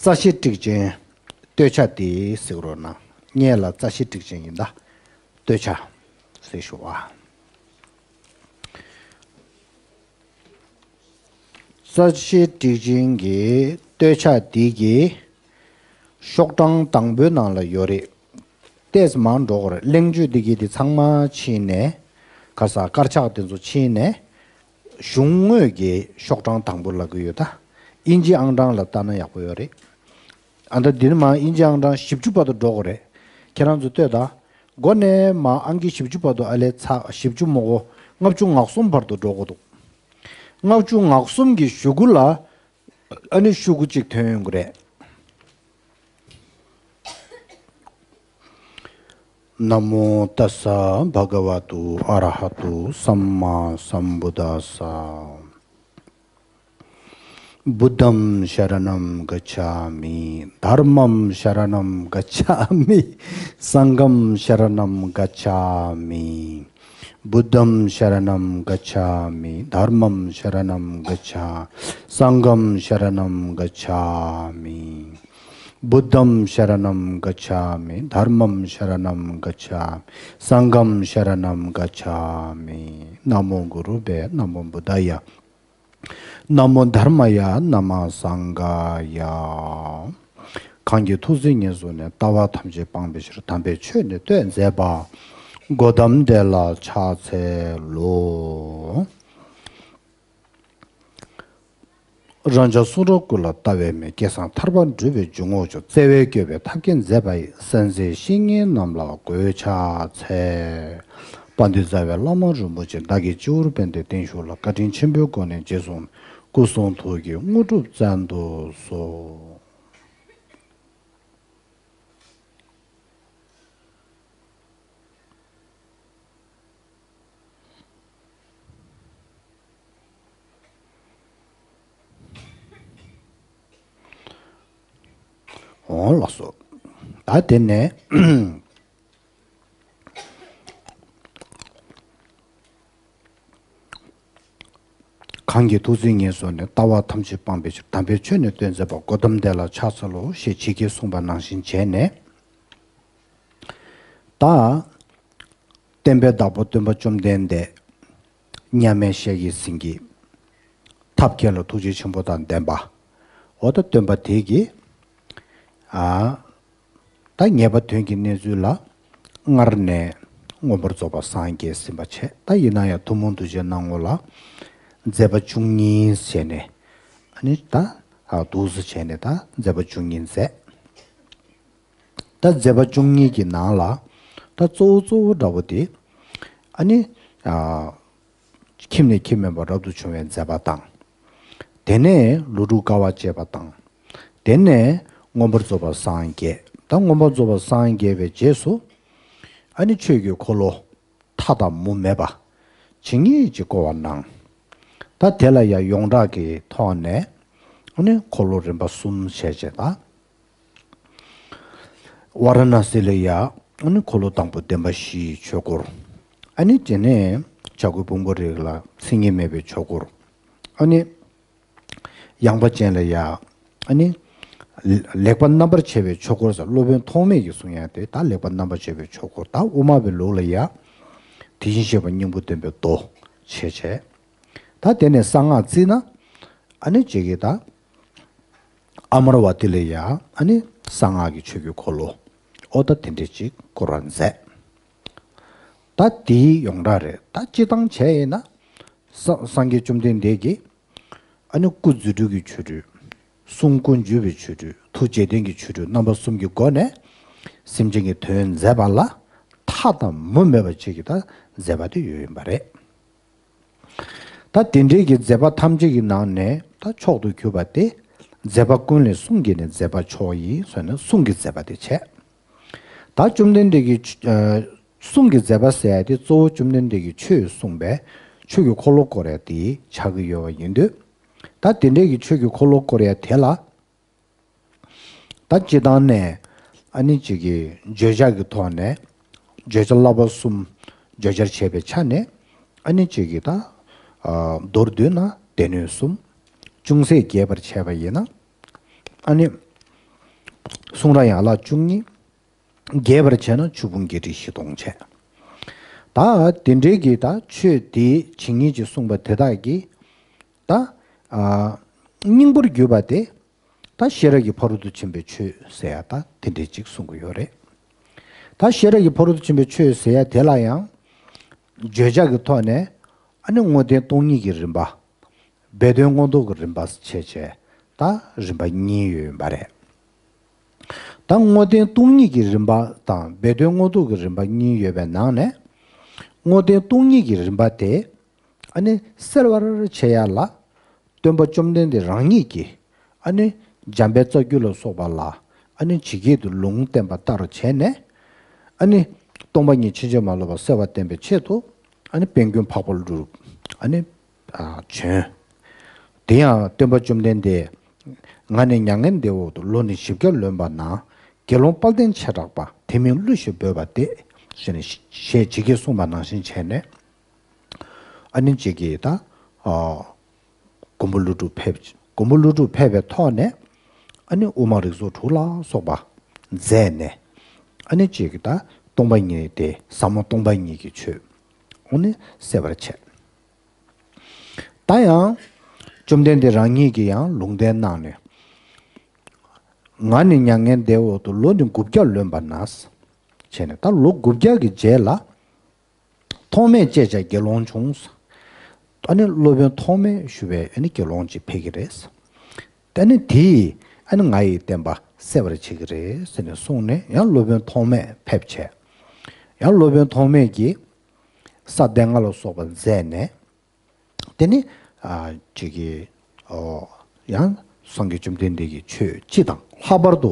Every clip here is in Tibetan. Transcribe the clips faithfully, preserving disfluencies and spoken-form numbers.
རྩ་ཤེ་ཊཱིཀ་ཅན་སྟོད་ཆ་དེ་གཟིགས་རོགས་གནང་། སྔོན་ལ་རྩ་ཤེ་ཊཱིཀ་ཅན་ཡིན་ད། སྟོད་ཆ་ཟེར་ཞུ་བ། རྩ་ཤེ་ཊཱིཀ་ཅན་གྱི་སྟོད་ཆ་དེ་གི་ཤོག་གྲངས་དང་པོའི་ནང་ལ་ཡོད་རེད། ཏོག་ཙམ་མང་འགྲོ་གི་རེད། གླེང་བརྗོད་འདི་གི་དེ་ཚང་མ་ཕྱིན་ནས། ག་ས་དཀར་ཆག་དེ་ཚོ་ཕྱིན་ནས། གཞུང་དངོས་ཀྱི་ཤོག་གྲངས་དང་པོ་ལབ་ཀྱི་ཡོད་ད། དབྱིན་ཇི་ཨང་གྲངས་ལ་བལྟས་ན་ཡག་པོ་ཡོད་རེད། ཨ་ད་འདི་ནི་མ་དབྱིན་ཇི་ཨང་གྲངས་བཞི་བཅུ་བར་དུ་འགྲོ་གི་རེད། ཁྱེད་རང་ཚོ་ལྟོས་དང་། མགོ་ནས་མ་ཨང་ཀི་བཞི་བཅུ་བར་དུ་ཨ་ལས་ཚ་བཞི་བཅུ་མོ་གོ། ལྔ་བཅུ་ང་གསུམ་བར་དུ་འགྲོ་གི་འདུག། ལྔ་བཅུ་ང་གསུམ་གྱི་གཞུག་གུ་ལ་ཨ་ནི་ཤོག་གུ་གཅིག་ཐོན་ཡོང་གི་རེད། ན་མོ་ཏཱ་ས་བྷ་ག་ཝ་ཏུ་ཨ་ར་ཧ་ཏུ་སམ་མ་སམ་བུ་དཱ་ས། བུདྡྷམ་ཤ་ར་ཎམ་ག་ཆ་མི། དརྨམ་ཤ་ར་ཎམ་ག་ཆ་མི། སངྒྷམ་ཤ་ར་ཎམ་ག་ཆ་མི། བུདྡྷམ་ཤ་ར་ཎམ་ག་ཆ་མི། དརྨམ་ཤ་ར་ཎམ་ག་ཆ། སངྒྷམ་ཤ་ར་ཎམ་ག་ཆ་མི། བུདྡྷམ་ཤ་ར་ཎམ་ག་ཆ་མི། དརྨམ་ཤ་ར་ཎམ་ག་ཆ་མི། སངྒྷམ་ཤ་ར་ཎམ་ག་ཆ་མི། ན་མོ་གུ་རུ་བྷྱཿ། ན་མོ་བུདྡྷཱ་ཡ། ན་མོ་དྷརྨཱ་ཡ། ན་མ་སངྒྷཱ་ཡ། གང་གིས་ཐུགས་བརྩེ་ཉེར་བཟུང་ནས། ལྟ་བ་ཐམས་ཅད་སྤངས་པའི་ཕྱིར། དམ་པའི་ཆོས་ནི་སྟོན་མཛད་པ། གོ་ཏམ་དེ་ལ་ཕྱག་འཚལ་ལོ། རང་ཅག་གསུང་རབ་ཀུན་ལ་ལྟ་བའི་མིག། སྐལ་བཟང་ཐར་པར་སྒྲུབ་པའི་འཇུག་ངོགས་མཆོག། བརྩེ་བས་བསྐྱོད་པའི་ཐབས་མཁས་མཛད་པ་ཡི། སེམས་ཅན་བཤེས་གཉེན་རྣམས་ལ་གུས་ཕྱག་འཚལ། དཔལ་ལྡན་རྩ་བའི་བླ་མ་རིན་པོ་ཆེ། བདག་གི་སྤྱི་བོར་པད་ཟླའི་སྟེང་བཞུགས་ལ། བཀའ་དྲིན་ཆེན་པོའི་སྒོ་ནས་རྗེས་སུ། སྐུ་གསུང་ཐུགས་ཀྱི་དངོས་གྲུབ་བསྩལ་དུ་གསོལ། འོང་ལགས་སོ། ད་དེ་ནས་གང་གིས་ཐུགས་བརྩེ་ཉེར་བཟུང་ནས། ལྟ་བ་ཐམས་ཅད་སྤངས་པའི་ཕྱིར། དམ་པའི་ཆོས་ནི་སྟོན་མཛད་པ། གོ་ཏམ་དེ་ལ་ཕྱག་འཚལ་ལོ། ཞེས་ཇི་སྐད་གསུངས་པ་ནང་བཞིན་བྱས་ནས། ད་བསྟན་པའི་བདག་པོ་སྟོན་པ་བཅོམ་ལྡན་འདས། མཉམ་མེད་ཤཱཀྱའི་སེང་གེ། ཐབས་མཁས་ལ་ཐུགས་རྗེ་ཆེན་པོ་དང་ལྡན་པ། འོ་ད་སྟོན་པ་དེ་གིས། ཨ། ད་ངེས་པ་དོན་གྱི་གནས་ཚུལ་ལ། སྔར་ནས་མངོན་པར་རྫོགས་པར་སངས་རྒྱས་ཟིན་པ་བྱས། ད་ཡིན་ན་ཡང་ཐུན་མོང་གདུལ་བྱའི་སྣང་ངོ་ལ། མཛད་པ་བཅུ་གཉིས་བྱས་ནས། ཨ་ནི་ད། ཨ། འདུག་སེ་བྱས་ནས་ད་མཛད་པ་བཅུ་གཉིས་མཛད། ད་མཛད་པ་བཅུ་གཉིས་ཀྱི་ནང་ལ། ད་གཙོ་བོ་གཙོ་བོ་འདྲ་བོ་དེ། ཨ་ནི། ཨ། ཁྱིམ་ནས་ཁྱིམ་མེད་པར་རབ་ཏུ་བྱུང་བའི་མཛད་པ་དང་། དེ་ནས་ལོ་དྲུག་དཀའ་བ་སྤྱད་པ་དང་། དེ་ནས་མངོན་པར་རྫོགས་པར་སངས་རྒྱས། ད་མངོན་པར་རྫོགས་པར་སངས་རྒྱས་པའི་རྗེས་སུ། ཨ་ནི་ཆོས་ཀྱི་འཁོར་ལོ། མཐའ་དང་མུ་མེད་པ། ཇི་སྙེད་ཅིག་བསྐོར་བ་གནང་། ད་དེ་ལ་ཡང་ཡོངས་གྲགས་ཀྱི་ཐོག་ནས། ཨ་ནི་འཁོར་ལོ་རིམ་པ་གསུམ་བྱས་བྱས་ད། ཝཱ་ར་ཎཱ་སི་ལ་ཡ། ཨ་ནི་འཁོར་ལོ་དང་པོ་བདེན་པ་བཞིའི་ཆོས་འཁོར། ཨ་ནི་དེ་ནས་བྱ་རྒོད་ཕུང་པོའི་རི་ལ་མཚན་ཉིད་མེད་པའི་ཆོས་འཁོར། ཨ་ནི་ཡངས་པ་ཅན་ལ་ཡ། ཨ་ནི་ལེགས་པར་རྣམ་པར་ཕྱེ་བའི་ཆོས་འཁོར་ཟེར། སློབ་དཔོན་ཐོགས་མེད་ཀྱིས་གསུང་ཡ་དེ་ད་ལེགས་པར་རྣམ་པར་ཕྱེ་བའི་ཆོས་འཁོར། ད་དབུ་མ་པའི་ལུགས་ལ་ཡ། དེ་བཞིན་གཤེགས་པ་སྙིང་པོ་སྟོན་པའི་མདོ་བྱས་བྱས། ད་དེ་ནས་གསང་སྔགས་བརྩིས་ན། ཨ་ནི་ཅིག་གིས་ད། ཨ་མར་ཝ་ཏི་ལ་ཡ། ཨ་ནི་གསང་སྔགས་ཀྱི་ཆོས་ཀྱི་འཁོར་ལོ། ཨོ་ད་དེ་འདྲས་ཅིག་བསྐོར་བ་མཛད། ད་དེའི་ཡོངས་གྲགས་རེད། ད་སྤྱིར་བཏང་བྱས་ཡིན་ན། ས་སངས་རྒྱས་བཅོམ་ལྡན་འདས་ཀྱིས། ཨ་ནི་སྐུ་རྫུ་འཕྲུལ་གྱི་ཆོ་འཕྲུལ། གསུང་ཀུན་འཇུག་པའི་ཆོ་འཕྲུལ། ཐུགས་རྗེ་ལྡན་གྱི་ཆོ་འཕྲུལ་རྣམ་པ་གསུམ་གྱི་སྒོ་ནས། སེམས་ཅན་གྱི་དོན་མཛད་པ་ལ། མཐའ་དང་མུ་མེད་པ་ཅིག་གི་ད་མཛད་པ་དེ་ཡོད་ཡིན་པ་རེད། ད་དེ་འདྲའི་གི་མཛད་པ་ཐམས་ཅད་ཀྱི་ནང་ནས་ད་མཆོག་ཏུ་གྱུར་པ་དེ། མཛད་པ་ཀུན་ལས་གསུང་གྱིས་ནི་མཛད་པ་མཆོག་ཡིན་ཟེར་ནས་གསུང་གི་མཛད་པ་དེ་བྱས། ད་བཅོམ་ལྡན་འདས་ཀྱིས་ཆོ་ཨ། གསུང་གི་མཛད་པ་ཟེར་ཡ་དེ་གཙོ་བོ་བཅོམ་ལྡན་འདས་ཀྱིས་ཆོས་གསུངས་པས་ཆོས་ཀྱི་འཁོར་ལོ་བསྐོར་ཡ་དེ་ཆགས་ཀྱི་ཡོད་པ་ཡིན་དུས། ད་དེ་འདྲའི་གི་ཆོས་ཀྱི་འཁོར་ལོ་བསྐོར་ཡ་དེ་ལ། ད་སྤྱིར་བཏང་ནས་ཨ་ནི་ཅིག་གི་བརྗོད་བྱ་གི་ཐོག་ནས། བརྗོད་བྱ་བསླབ་པ་གསུམ་བརྗོད་བྱར་བྱས་པའི་ཆ་ནས། ཨ་ནི་ཅིག་གི་ད། ཨ། མདོར་བསྡུས་ན་སྡེ་སྣོད་གསུམ། ཅུང་ཟད་རྒྱས་པར་བྱས་པ་ཡིན་ན། ཨ་ནི་ གསུང་རབ་ཡན་ལག་བཅུ་གཉིས། རྒྱས་པར་བྱས་ན་ཆོས་ཕུང་བརྒྱད་ཁྲི་བཞི་སྟོང་བྱས། ད་དེ་འདྲའི་གི་ད་ཆོས་དེ་ཇི་སྙེད་ཅིག་གསུངས་པ་དེ་དག་གི་ད་ཨ་སྙིང་པོར་གྱུར་པ་དེ་ད་ཤེས་རབ་ཀྱི་ཕ་རོལ་ཏུ་ཕྱིན་པའི་ཆོས་ཟེར་ཡ་ད་དེ་འདྲའི་ཅིག་གསུང་གི་ཡོད་རེད། ད་ཤེས་རབ་ཀྱི་ཕ་རོལ་ཏུ་ཕྱིན་པའི་ཆོས་ཟེར་ཡ་དེ་ལ་ཡང་བརྗོད་བྱ་གི་ཐོག་ནས་ཨ་ནི་དངོས་བསྟན་སྟོང་ཉིད་ཀྱི་རིམ་པ། སྦས་དོན་མངོན་རྟོགས་ཀྱི་རིམ་པ་བྱས་བྱས་ད་རིམ་པ་གཉིས་ཡོད་པ་རེད། ད་དངོས་བསྟན་སྟོང་ཉིད་ཀྱི་རིམ་པ་དང་སྦས་དོན་མངོན་རྟོགས་ཀྱི་རིམ་པ་གཉིས་ཡོད་པའི་ནང་ནས། དངོས་བསྟན་སྟོང་ཉིད་ཀྱི་རིམ་པ་དེ་ཨ་ནི་གསལ་བར་བྱེད་ཡ་ལ་སྟོན་པ་བཅོམ་ལྡན་འདས་རང་ཉིད་ཀྱིས་ཨ་ནི་འཇམ་དཔལ་རྩ་རྒྱུད་ལ་སོགས་པ་ལ་ཨ་ནི་ཇི་སྐད་དུ་ལུང་བསྟན་པ་ལྟར་བྱས་ནས། ཨ་ནི་སྟོང་པ་ཉིད་ཕྱིན་ཅི་མ་ལོག་པ་གསལ་བར་བསྟན་པའི་ཆེད་དུ་ཨ་ནི་དཔལ་མགོན་འཕགས་པ་ཀླུ་སྒྲུབ་ཨ་ནི་ཨ་བྱོན། དེ་ཡང་སྟོན་པ་བཅོམ་ལྡན་འདས། ང་ནི་མྱ་ངན་འདས་འོག་ཏུ་ལོ་ནི་བཞི་བརྒྱ་ལོན་པ་ན། དགེ་སློང་དཔལ་ལྡན་བྱེ་བྲག་པ། དེ་མིང་ཀླུ་ཞེས་འབོད་པ་སྟེ། ཞེས་ནི་ཞེས་ཇི་སྐད་གསུངས་པ་ནང་བཞིན་བྱས་ནས། ཨ་ནི་ཅིག་གིས་ད་ཨ་མགོན་པོ་ཀླུ་སྒྲུབ་ཕེབས། མགོན་པོ་ཀླུ་སྒྲུབ་ཕེབས་པའི་ཐོག་ནས་ཨ་ནི་དབུ་མ་རིགས་ཚོགས་དྲུག་ལ་སོགས་པ་མཛད་ནས། ཨ་ནི་ཅིག་གིས་ད་སྟོང་པ་ཉིད་དེ་ཟབ་མོ་སྟོང་པ་ཉིད་ཀྱི་ཆོས་འོ་ནི་གསལ་བར་བྱས། ད་ཡང་བཅོམ་ལྡན་འདས་རང་ཉིད་ཀྱིས་ཡང་ལུང་བསྟན་གནང་ནས། ང་ནི་མྱ་ངན་འདས་འོག་ཏུ་ལོ་ནི་དགུ་བརྒྱ་ལོན་པ་ན། བྱས་ནས་ད་ལོ་དགུ་བརྒྱ་གི་རྗེས་ལ། ཐོགས་མེད་ཅེས་བྱ་དགེ་སློང་བྱུང་། ཨ་ནི་སློབ་དཔོན་ཐོགས་མེད་ཞུ་བའི་ཨ་ནི་དགེ་སློང་ཅིག་ཕེབས་ཀྱི་རེད། ཨ་ནི་དེས་ཨ་ནི་ང་ཡི་བསྟན་པ་གསལ་བར་བྱེད་ཀྱི་རེད་ཟེར་ནས་གསུངས་ནས་ཡང་སློབ་དཔོན་ཐོགས་མེད་ཕེབས་བྱས། ཡང་སློབ་དཔོན་ཐོགས་མེད་ཀྱིས་ས་སྡེ་ལྔ་ལ་སོགས་པ་མཛད་ནས། དེ་ནི་ཨ་ཅིག་གིས་ཨོ་ཡང་སངས་རྒྱས་བཅོམ་ལྡན་འདས་ཀྱི་ཆོས་སྤྱི་དང་ལྷག་པར་དུ་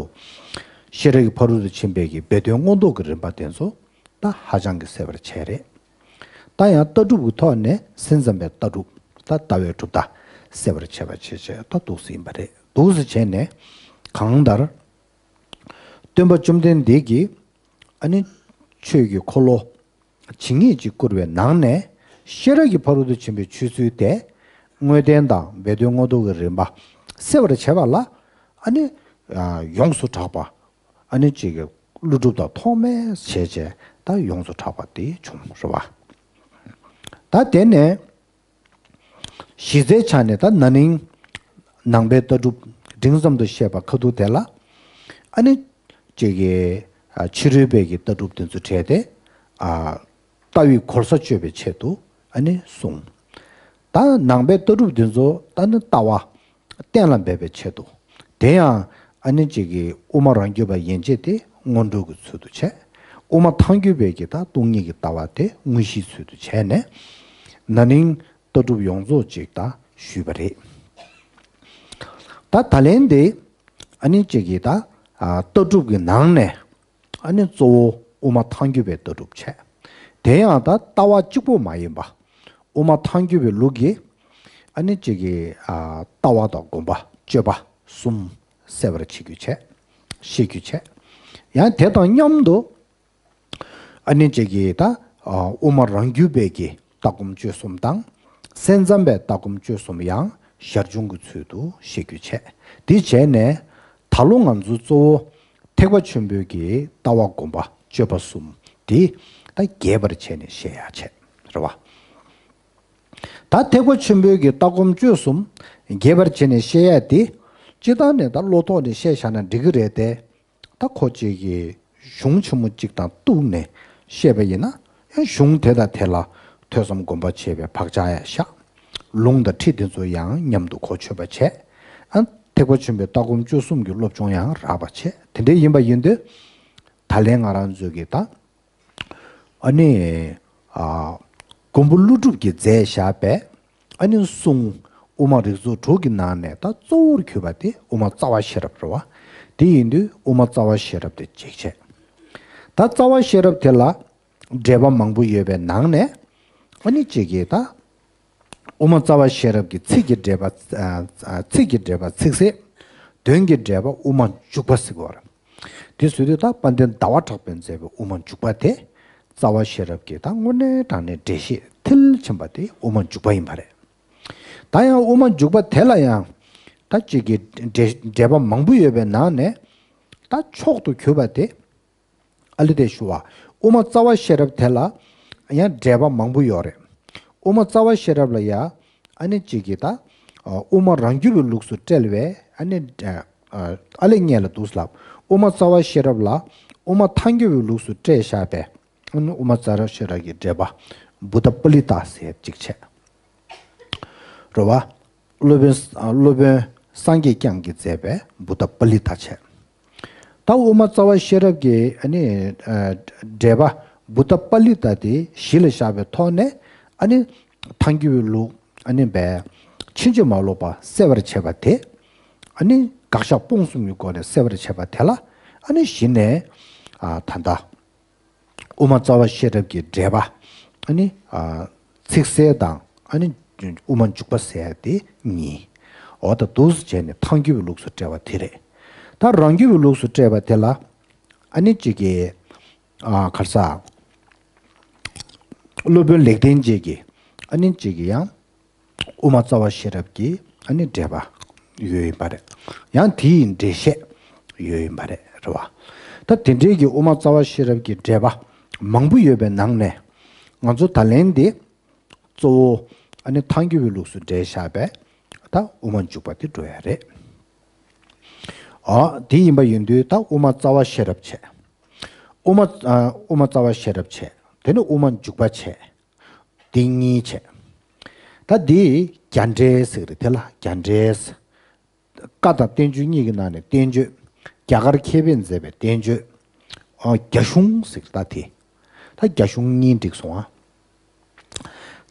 ཤེས་རབ་ཀྱི་ཕ་རོལ་ཏུ་ཕྱིན་པའི་གི་སྦས་དོན་མངོན་རྟོགས་ཀྱི་རིམ་པ་དེ་ཚོ་ད་ཧ་ཅང་གི་གསལ་བར་བྱས་རེད། ད་ཡང་ལྟ་གྲུབ་ཀྱི་ཐོག་ནས་སེམས་ཙམ་པའི་ལྟ་གྲུབ། ད་ལྟ་བའི་གྲུབ་མཐའ་གསལ་བར་བྱེད་པ་བྱས་བྱས་ད་འདུག་སེ་ཡིན་པ་རེད། འདུག་སེ་བྱས་ནས་གང་ལྟར་སྟོན་པ་བཅོམ་ལྡན་འདས་ཀྱིས་ཨ་ནི་ཆོས་ཀྱི་འཁོར་ལོ་ཇི་སྙེད་ཅིག་བསྐུར་བའི་ནང་ནས་ཤེས་རབ་ཀྱི་ཕ་རོལ་ཏུ་ཕྱིན་པའི་ཆོས་ཚུལ་དེ་དངོས་བསྟན་དང་སྦས་དོན་མངོན་རྟོགས་ཀྱི་རིམ་པ་གསལ་བར་བྱེད་པ་ལ་ཨ་ནི་ཡོངས་སུ་གྲགས་པ། ཨ་ནི་ཅིག་གི་ཀླུ་སྒྲུབ་དང་ཐོགས་མེད་བྱས་བྱས་ད་ཡོངས་སུ་གྲགས་པ་དེ་བྱུང་རེད་བ། ད་དེ་ནས་གཞི་རྩའི་ཆ་ནས་ད་ན་ནིང་ནང་པའི་ལྟ་གྲུབ་འབྲིང་ཙམ་དུ་བཤད་པ་ཁ་ཐུག་དེ་ལ་ཨ་ནི་ཅིག་གི་ཕྱི་རོལ་པའི་གི་ལྟ་གྲུབ་དེ་ཚོ་བྲལ་ཏེ་ལྟ་བའི་གོལ་ས་གཅོད་པའི་ཆེད་དུ་ཨ་ནི་གསུངས། ད་ནང་པའི་ལྟ་གྲུབ་དེ་ཚོ་ད་ནི་ལྟ་བ་གཏན་ལ་འབེབས་པའི་ཆེད་དུ། དེ་ཡང་ཨ་ནི་ཅིག་གི་དབུ་མ་རང་རྒྱུད་པ་ཡན་ཆད་དེ་སྔོན་འགྲོ་གི་ཚུལ་དུ་བྱས། དབུ་མ་ཐལ་འགྱུར་བའི་གི་ད་སྟོང་ཉིད་ཀྱི་ལྟ་བ་དེ་དངོས་གཞིའི་ཚུལ་དུ་བྱས་ནས། ན་ནིང་ལྟ་གྲུབ་ཡོངས་རྫོགས་ཅིག་ད་ཞུས་པ་རེད། ད་ད་ལན་དེ་ཨ་ནི་ཅིག་གི་ད་ལྟ་གྲུབ་ཀྱི་ནང་ནས། ཨ་ནི་གཙོ་བོ་དབུ་མ་ཐལ་འགྱུར་བའི་ལྟ་གྲུབ་བྱས། དེ་ཡང་ད་ལྟ་བ་གཅིག་པོ་མ་ཡིན་པ། དབུ་མ་ཐལ་འགྱུར་བའི་ལུགས་ཀྱི་ཨ་ནི་གཅིག་གི་ཨ་ལྟ་བ་དང་སྒོམ་པ་སྤྱོད་པ་གསུམ་གསལ་བར་བྱེད་རྒྱུ་བྱས། ཤེས་རྒྱུ་བྱས། ཡང་དེ་དང་མཉམ་དུ་ཨ་ནི་གཅིག་གི་ད་ཨ་དབུ་མ་རང་རྒྱུད་པའི་གི་ལྟ་སྒོམ་སྤྱོད་གསུམ་དང་། སེམས་ཙམ་པའི་ལྟ་སྒོམ་སྤྱོད་གསུམ་ཡང་ཞར་བྱུང་གི་ཚུལ་དུ་ཤེས་རྒྱུ་བྱས། དེ་བྱས་ནས་ད་ལོ་ང་ཚོ་གཙོ་བོ་ཐེག་པ་ཆེན་པོའི་གི་ལྟ་བ་སྒོམ་པ་སྤྱོད་པ་གསུམ་དེ་ད་རྒྱས་པར་བྱས་ནས་བཤད་ཡ་བྱས་རེད་བ། ད་ཐེག་པ་ཆེན་པོའི་གི་ལྟ་སྒོམ་སྤྱོད་གསུམ་རྒྱས་པར་བྱས་ནས་བཤད་ཡ་དེ་སྤྱིར་བཏང་ནས་ད་བློ་ཐོག་ནས་བཤད་བཞག་ན་འགྲིག་གི་རེད་དེ། ད་ཁོ་གཅིག་གི་གཞུང་ཆེན་མོ་གཅིག་དང་གཏུགས་ནས་བཤད་པ་ཡིན་ན་ཡང་གཞུང་དེ་དང་དེ་ལ་ཐོས་བསམ་སྒོམ་པ་བྱས་པའི་བག་ཆགས་ཡང་བཞག་ལུང་དང་ཁྲིད་དེ་ཚོ་ཡང་མཉམ་དུ་གོ་ཆོད་པ་བྱས། ཨ་ཐེག་པ་ཆེན་པོའི་ལྟ་སྒོམ་སྤྱོད་གསུམ་གྱི་སློབ་སྦྱོང་ཡང་རག་པ་བྱས། དེ་འདྲ་ཡིན་པ་ཡིན་དུས་ད་ལན་ང་རང་ཚོས་ཀྱི་ད་ཨ་ནི། ཨ། མགོན་པོ་ཀླུ་སྒྲུབ་ཀྱིས་མཛད་བཞག་པའི་ཨ་ནི་གསུང་དབུ་མ་རིགས་ཚོགས་དྲུག་གི་ནང་ནས་ད་གཙོ་བོར་གྱུར་པ་དེ་དབུ་མ་རྩ་བ་ཤེས་རབ་རེད་བ། དེ་ཡིན་དུས་དབུ་མ་རྩ་བ་ཤེས་རབ་དེ་གཅིག་བྱས། ད་རྩ་བ་ཤེས་རབ་དེ་ལ་འགྲེལ་པ་མང་པོ་ཡོད་པའི་ནང་ནས་ཨ་ནི་གཅིག་གིས་ད་དབུ་མ་རྩ་བ་ཤེས་རབ་ཀྱི་ཚིག་གི་འགྲེལ་པ། ཚིག་གི་འགྲེལ་པ་ཚིག་གསལ། དོན་གྱི་འགྲེལ་པ་དབུ་མ་འཇུག་པ་ཟེར་གྱི་ཡོད་རེད། དེ་བཟོས་དུས་ད་དཔལ་ལྡན་ཟླ་བ་གྲགས་པས་མཛད་པའི་དབུ་མ་འཇུག་པ་དེ་རྩ་བ་ཤེས་རབ་ཀྱི་ད་དངོས་གནས་དྲང་གནས་འགྲེལ་བཤད་མཐིལ་ཕྱིན་པ་དེ་དབུ་མ་འཇུག་པ་ཡིན་པ་རེད། ད་ཡང་དབུ་མ་འཇུག་པ་དེ་ལ་ཡང་ད་གཅིག་གི་འགྲེལ་འགྲེལ་པ་མང་པོ་ཡོད་པའི་ནང་ནས་ ད་མཆོག་ཏུ་གྱུར་པ་དེ། ཨ་ལི་དེ་ཞུ་བ། དབུ་མ་རྩ་བ་ཤེས་རབ་དེ་ལ་ཡང་འགྲེལ་པ་མང་པོ་ཡོད་རེད། དབུ་མ་རྩ་བ་ཤེས་རབ་ལ་ཡ། ཨ་ནི་གཅིག་གིས་ད། དབུ་མ་རང་རྒྱུད་པའི་ལུགས་སུ་བཀྲལ་བའི་ཨ་ནི། ཨ་ལི་ངེས་ལ་འདུག་ལབ། དབུ་མ་རྩ་བ་ཤེས་རབ་ལ་དབུ་མ་ཐལ་འགྱུར་བའི་ལུགས་སུ་བཀྲལ་བཞག་པའི། ཨ་ནི་དབུ་མ་རྩ་བ་ཤེས་རབ་ཀྱི་འགྲེལ་པ། བུདྡྷ་པཱ་ལི་ཏ་ཟེར་གཅིག་བྱས། རེད་བ། སློབ་དཔོན། སློབ་དཔོན་སངས་རྒྱས་བསྐྱངས་ཀྱིས་མཛད་པའི་བུདྡྷ་པཱ་ལི་ཏ་བྱས། ད་དབུ་མ་རྩ་བ་ཤེས་རབ་ཀྱི་ཨ་ནི། འགྲེལ་པ་བུདྡྷ་པཱ་ལི་ཏ་དེ་གཞི་ལ་བཞག་པའི་ཐོག་ནས། ཨ་ནི། ཐལ་འགྱུར་བའི་ལུགས་ཨ་ནི་བས། ཕྱིན་ཅི་མ་ལོག་པ་གསལ་བར་བྱེད་པ་དེ། ཨ་ནི་དགག་བཞག་སྤོང་གསུམ་གྱི་སྒོ་ནས་གསལ་བར་བྱེད་པ་དེ་ལ། ཨ་ནི་གཞི་ནས། ད་ལྟ། དབུ་མ་རྩ་བ་ཤེས་རབ་ཀྱི་འགྲེལ་པ། ཨ་ནི། ཚིག་གསལ་དང་ཨ་ནི། དབུ་མ་འཇུག་པ་ཟེར་ཡ་དེ་གཉིས། འོ་ད་འདུག་སེ་བྱས་ནས་ཐལ་འགྱུར་བའི་ལུགས་སུ་བཀྲལ་བ་དེ་རེད། ད་རང་རྒྱུད་པའི་ལུགས་སུ་བཀྲལ་བ་དེ་ལ། ཨ་ནི་གཅིག་གིས། ག་རེ་ཟ། སློབ་དཔོན་ལེགས་ལྡན་འབྱེད་ཀྱིས། ཨ་ནི་གཅིག་གིས་ཡང་། དབུ་མ་རྩ་བ་ཤེས་རབ་ཀྱི་ཨ་ནི་འགྲེལ་པ་ཡོད་ཡིན་པ་རེད། ཡང་དེའི་འགྲེལ་བཤད་ཡོད་ཡིན་པ་རེད། རེད་བ། ད་དེ་འདྲའི་གི་དབུ་མ་རྩ་བ་ཤེས་རབ་ཀྱི་འགྲེལ་པ་མང་པོ་ཡོད་པའི་ནང་ནས། ང་ཚོ་ད་ལན་འདི་གཙོ་བོ་ཨ་ནི་ཐལ་འགྱུར་བའི་ལུགས་སུ་འགྲེལ་བཞག་པའི་ད་དབུ་མ་འཇུག་པ་དེ་འགྲོ་ཡ་རེད། ཨ་དེ་ཡིན་པ་ཡིན་དུས་ད་དབུ་མ་རྩ་བ་ཤེས་རབ་བྱས། དབུ་མ། ཨ་དབུ་མ་རྩ་བ་ཤེས་རབ་བྱས། དེ་ནས་དབུ་མ་འཇུག་པ་བྱས། འདི་གཉིས་བྱས། ད་འདི་རྒྱ་འགྲེལ་ཟེར་གི་རེད་དེ་ལ་རྒྱ་འགྲེལ། བཀའ་དང་བསྟན་བཅོས་གཉིས་ཀྱི་ནང་ནས་བསྟན་བཅོས། རྒྱ་གར་མཁས་པས་མཛད་པའི་བསྟན་བཅོས། ཨོ་རྒྱ་གཞུང་ཟེར་གི་ད་དེ། ད་རྒྱ་གཞུང་གཉིས་བསྒྲིགས་སོང་ཨ།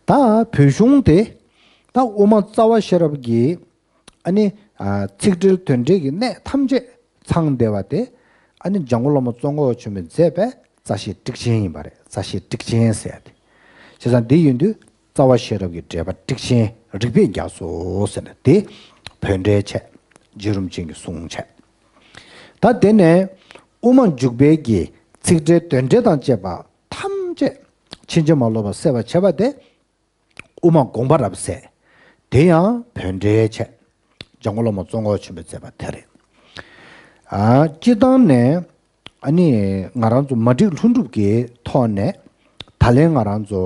ད་བོད་གཞུང་དེ། ད་དབུ་མ་རྩ་བ་ཤེས་རབ་ཀྱི། ཨ་ནི། ཚིག་འགྲེལ་དོན་འགྲེལ་གྱི་གནད་ཐམས་ཅད་ཚང་བསྡད་པ་དེ། ཨ་ནི་འཇམ་མགོན་བླ་མ་ཙོང་ཁ་པ་ཆེན་པོས་མཛད་པའི་རྩ་ཤེ་ཊཱིཀ་ཆེན་ཡིན་པ་རེད། རྩ་ཤེ་ཊཱིཀ་ཆེན་ཟེར་ཡ་དེ། བྱས་ཙང་འདི་ཡིན་དུས་རྩ་བ་ཤེས་རབ་ཀྱི་འགྲེལ་པ་ཊཱིཀ་ཆེན་རིགས་པས་རྒྱ་མཚོ་ཟེར་ནས་དེ་བོད་འགྲེལ་བྱས། རྗེ་རིན་པོ་ཆེ་གི་གསུང་བྱས། ད་དེ་ནས་དབུ་མ་འཇུག་པའི་གི་ཚིག་འགྲེལ་དོན་འགྲེལ་དང་བཅས་པ་ཐམས་ཅད་ཕྱིན་ཅི་མ་ལོག་པ་གསལ་བར་བྱེད་པ་དེ། དབུ་མ་དགོངས་པ་རབ་གསལ། དེ་ཡང་བོད་འགྲེལ་བྱས། འཇམ་མགོན་བླ་མ་ཙོང་ཁ་པ་ཆེན་པོས་མཛད་པ་དེ་རེད། ཨ་སྤྱིར་བཏང་ནས། ཨ་ནི་ང་རང་ཚོ་མ་བསྒྲིགས་ལྷུན་གྲུབ་ཀྱི་ཐོག་ནས། ད་ལན་ང་རང་ཚོ།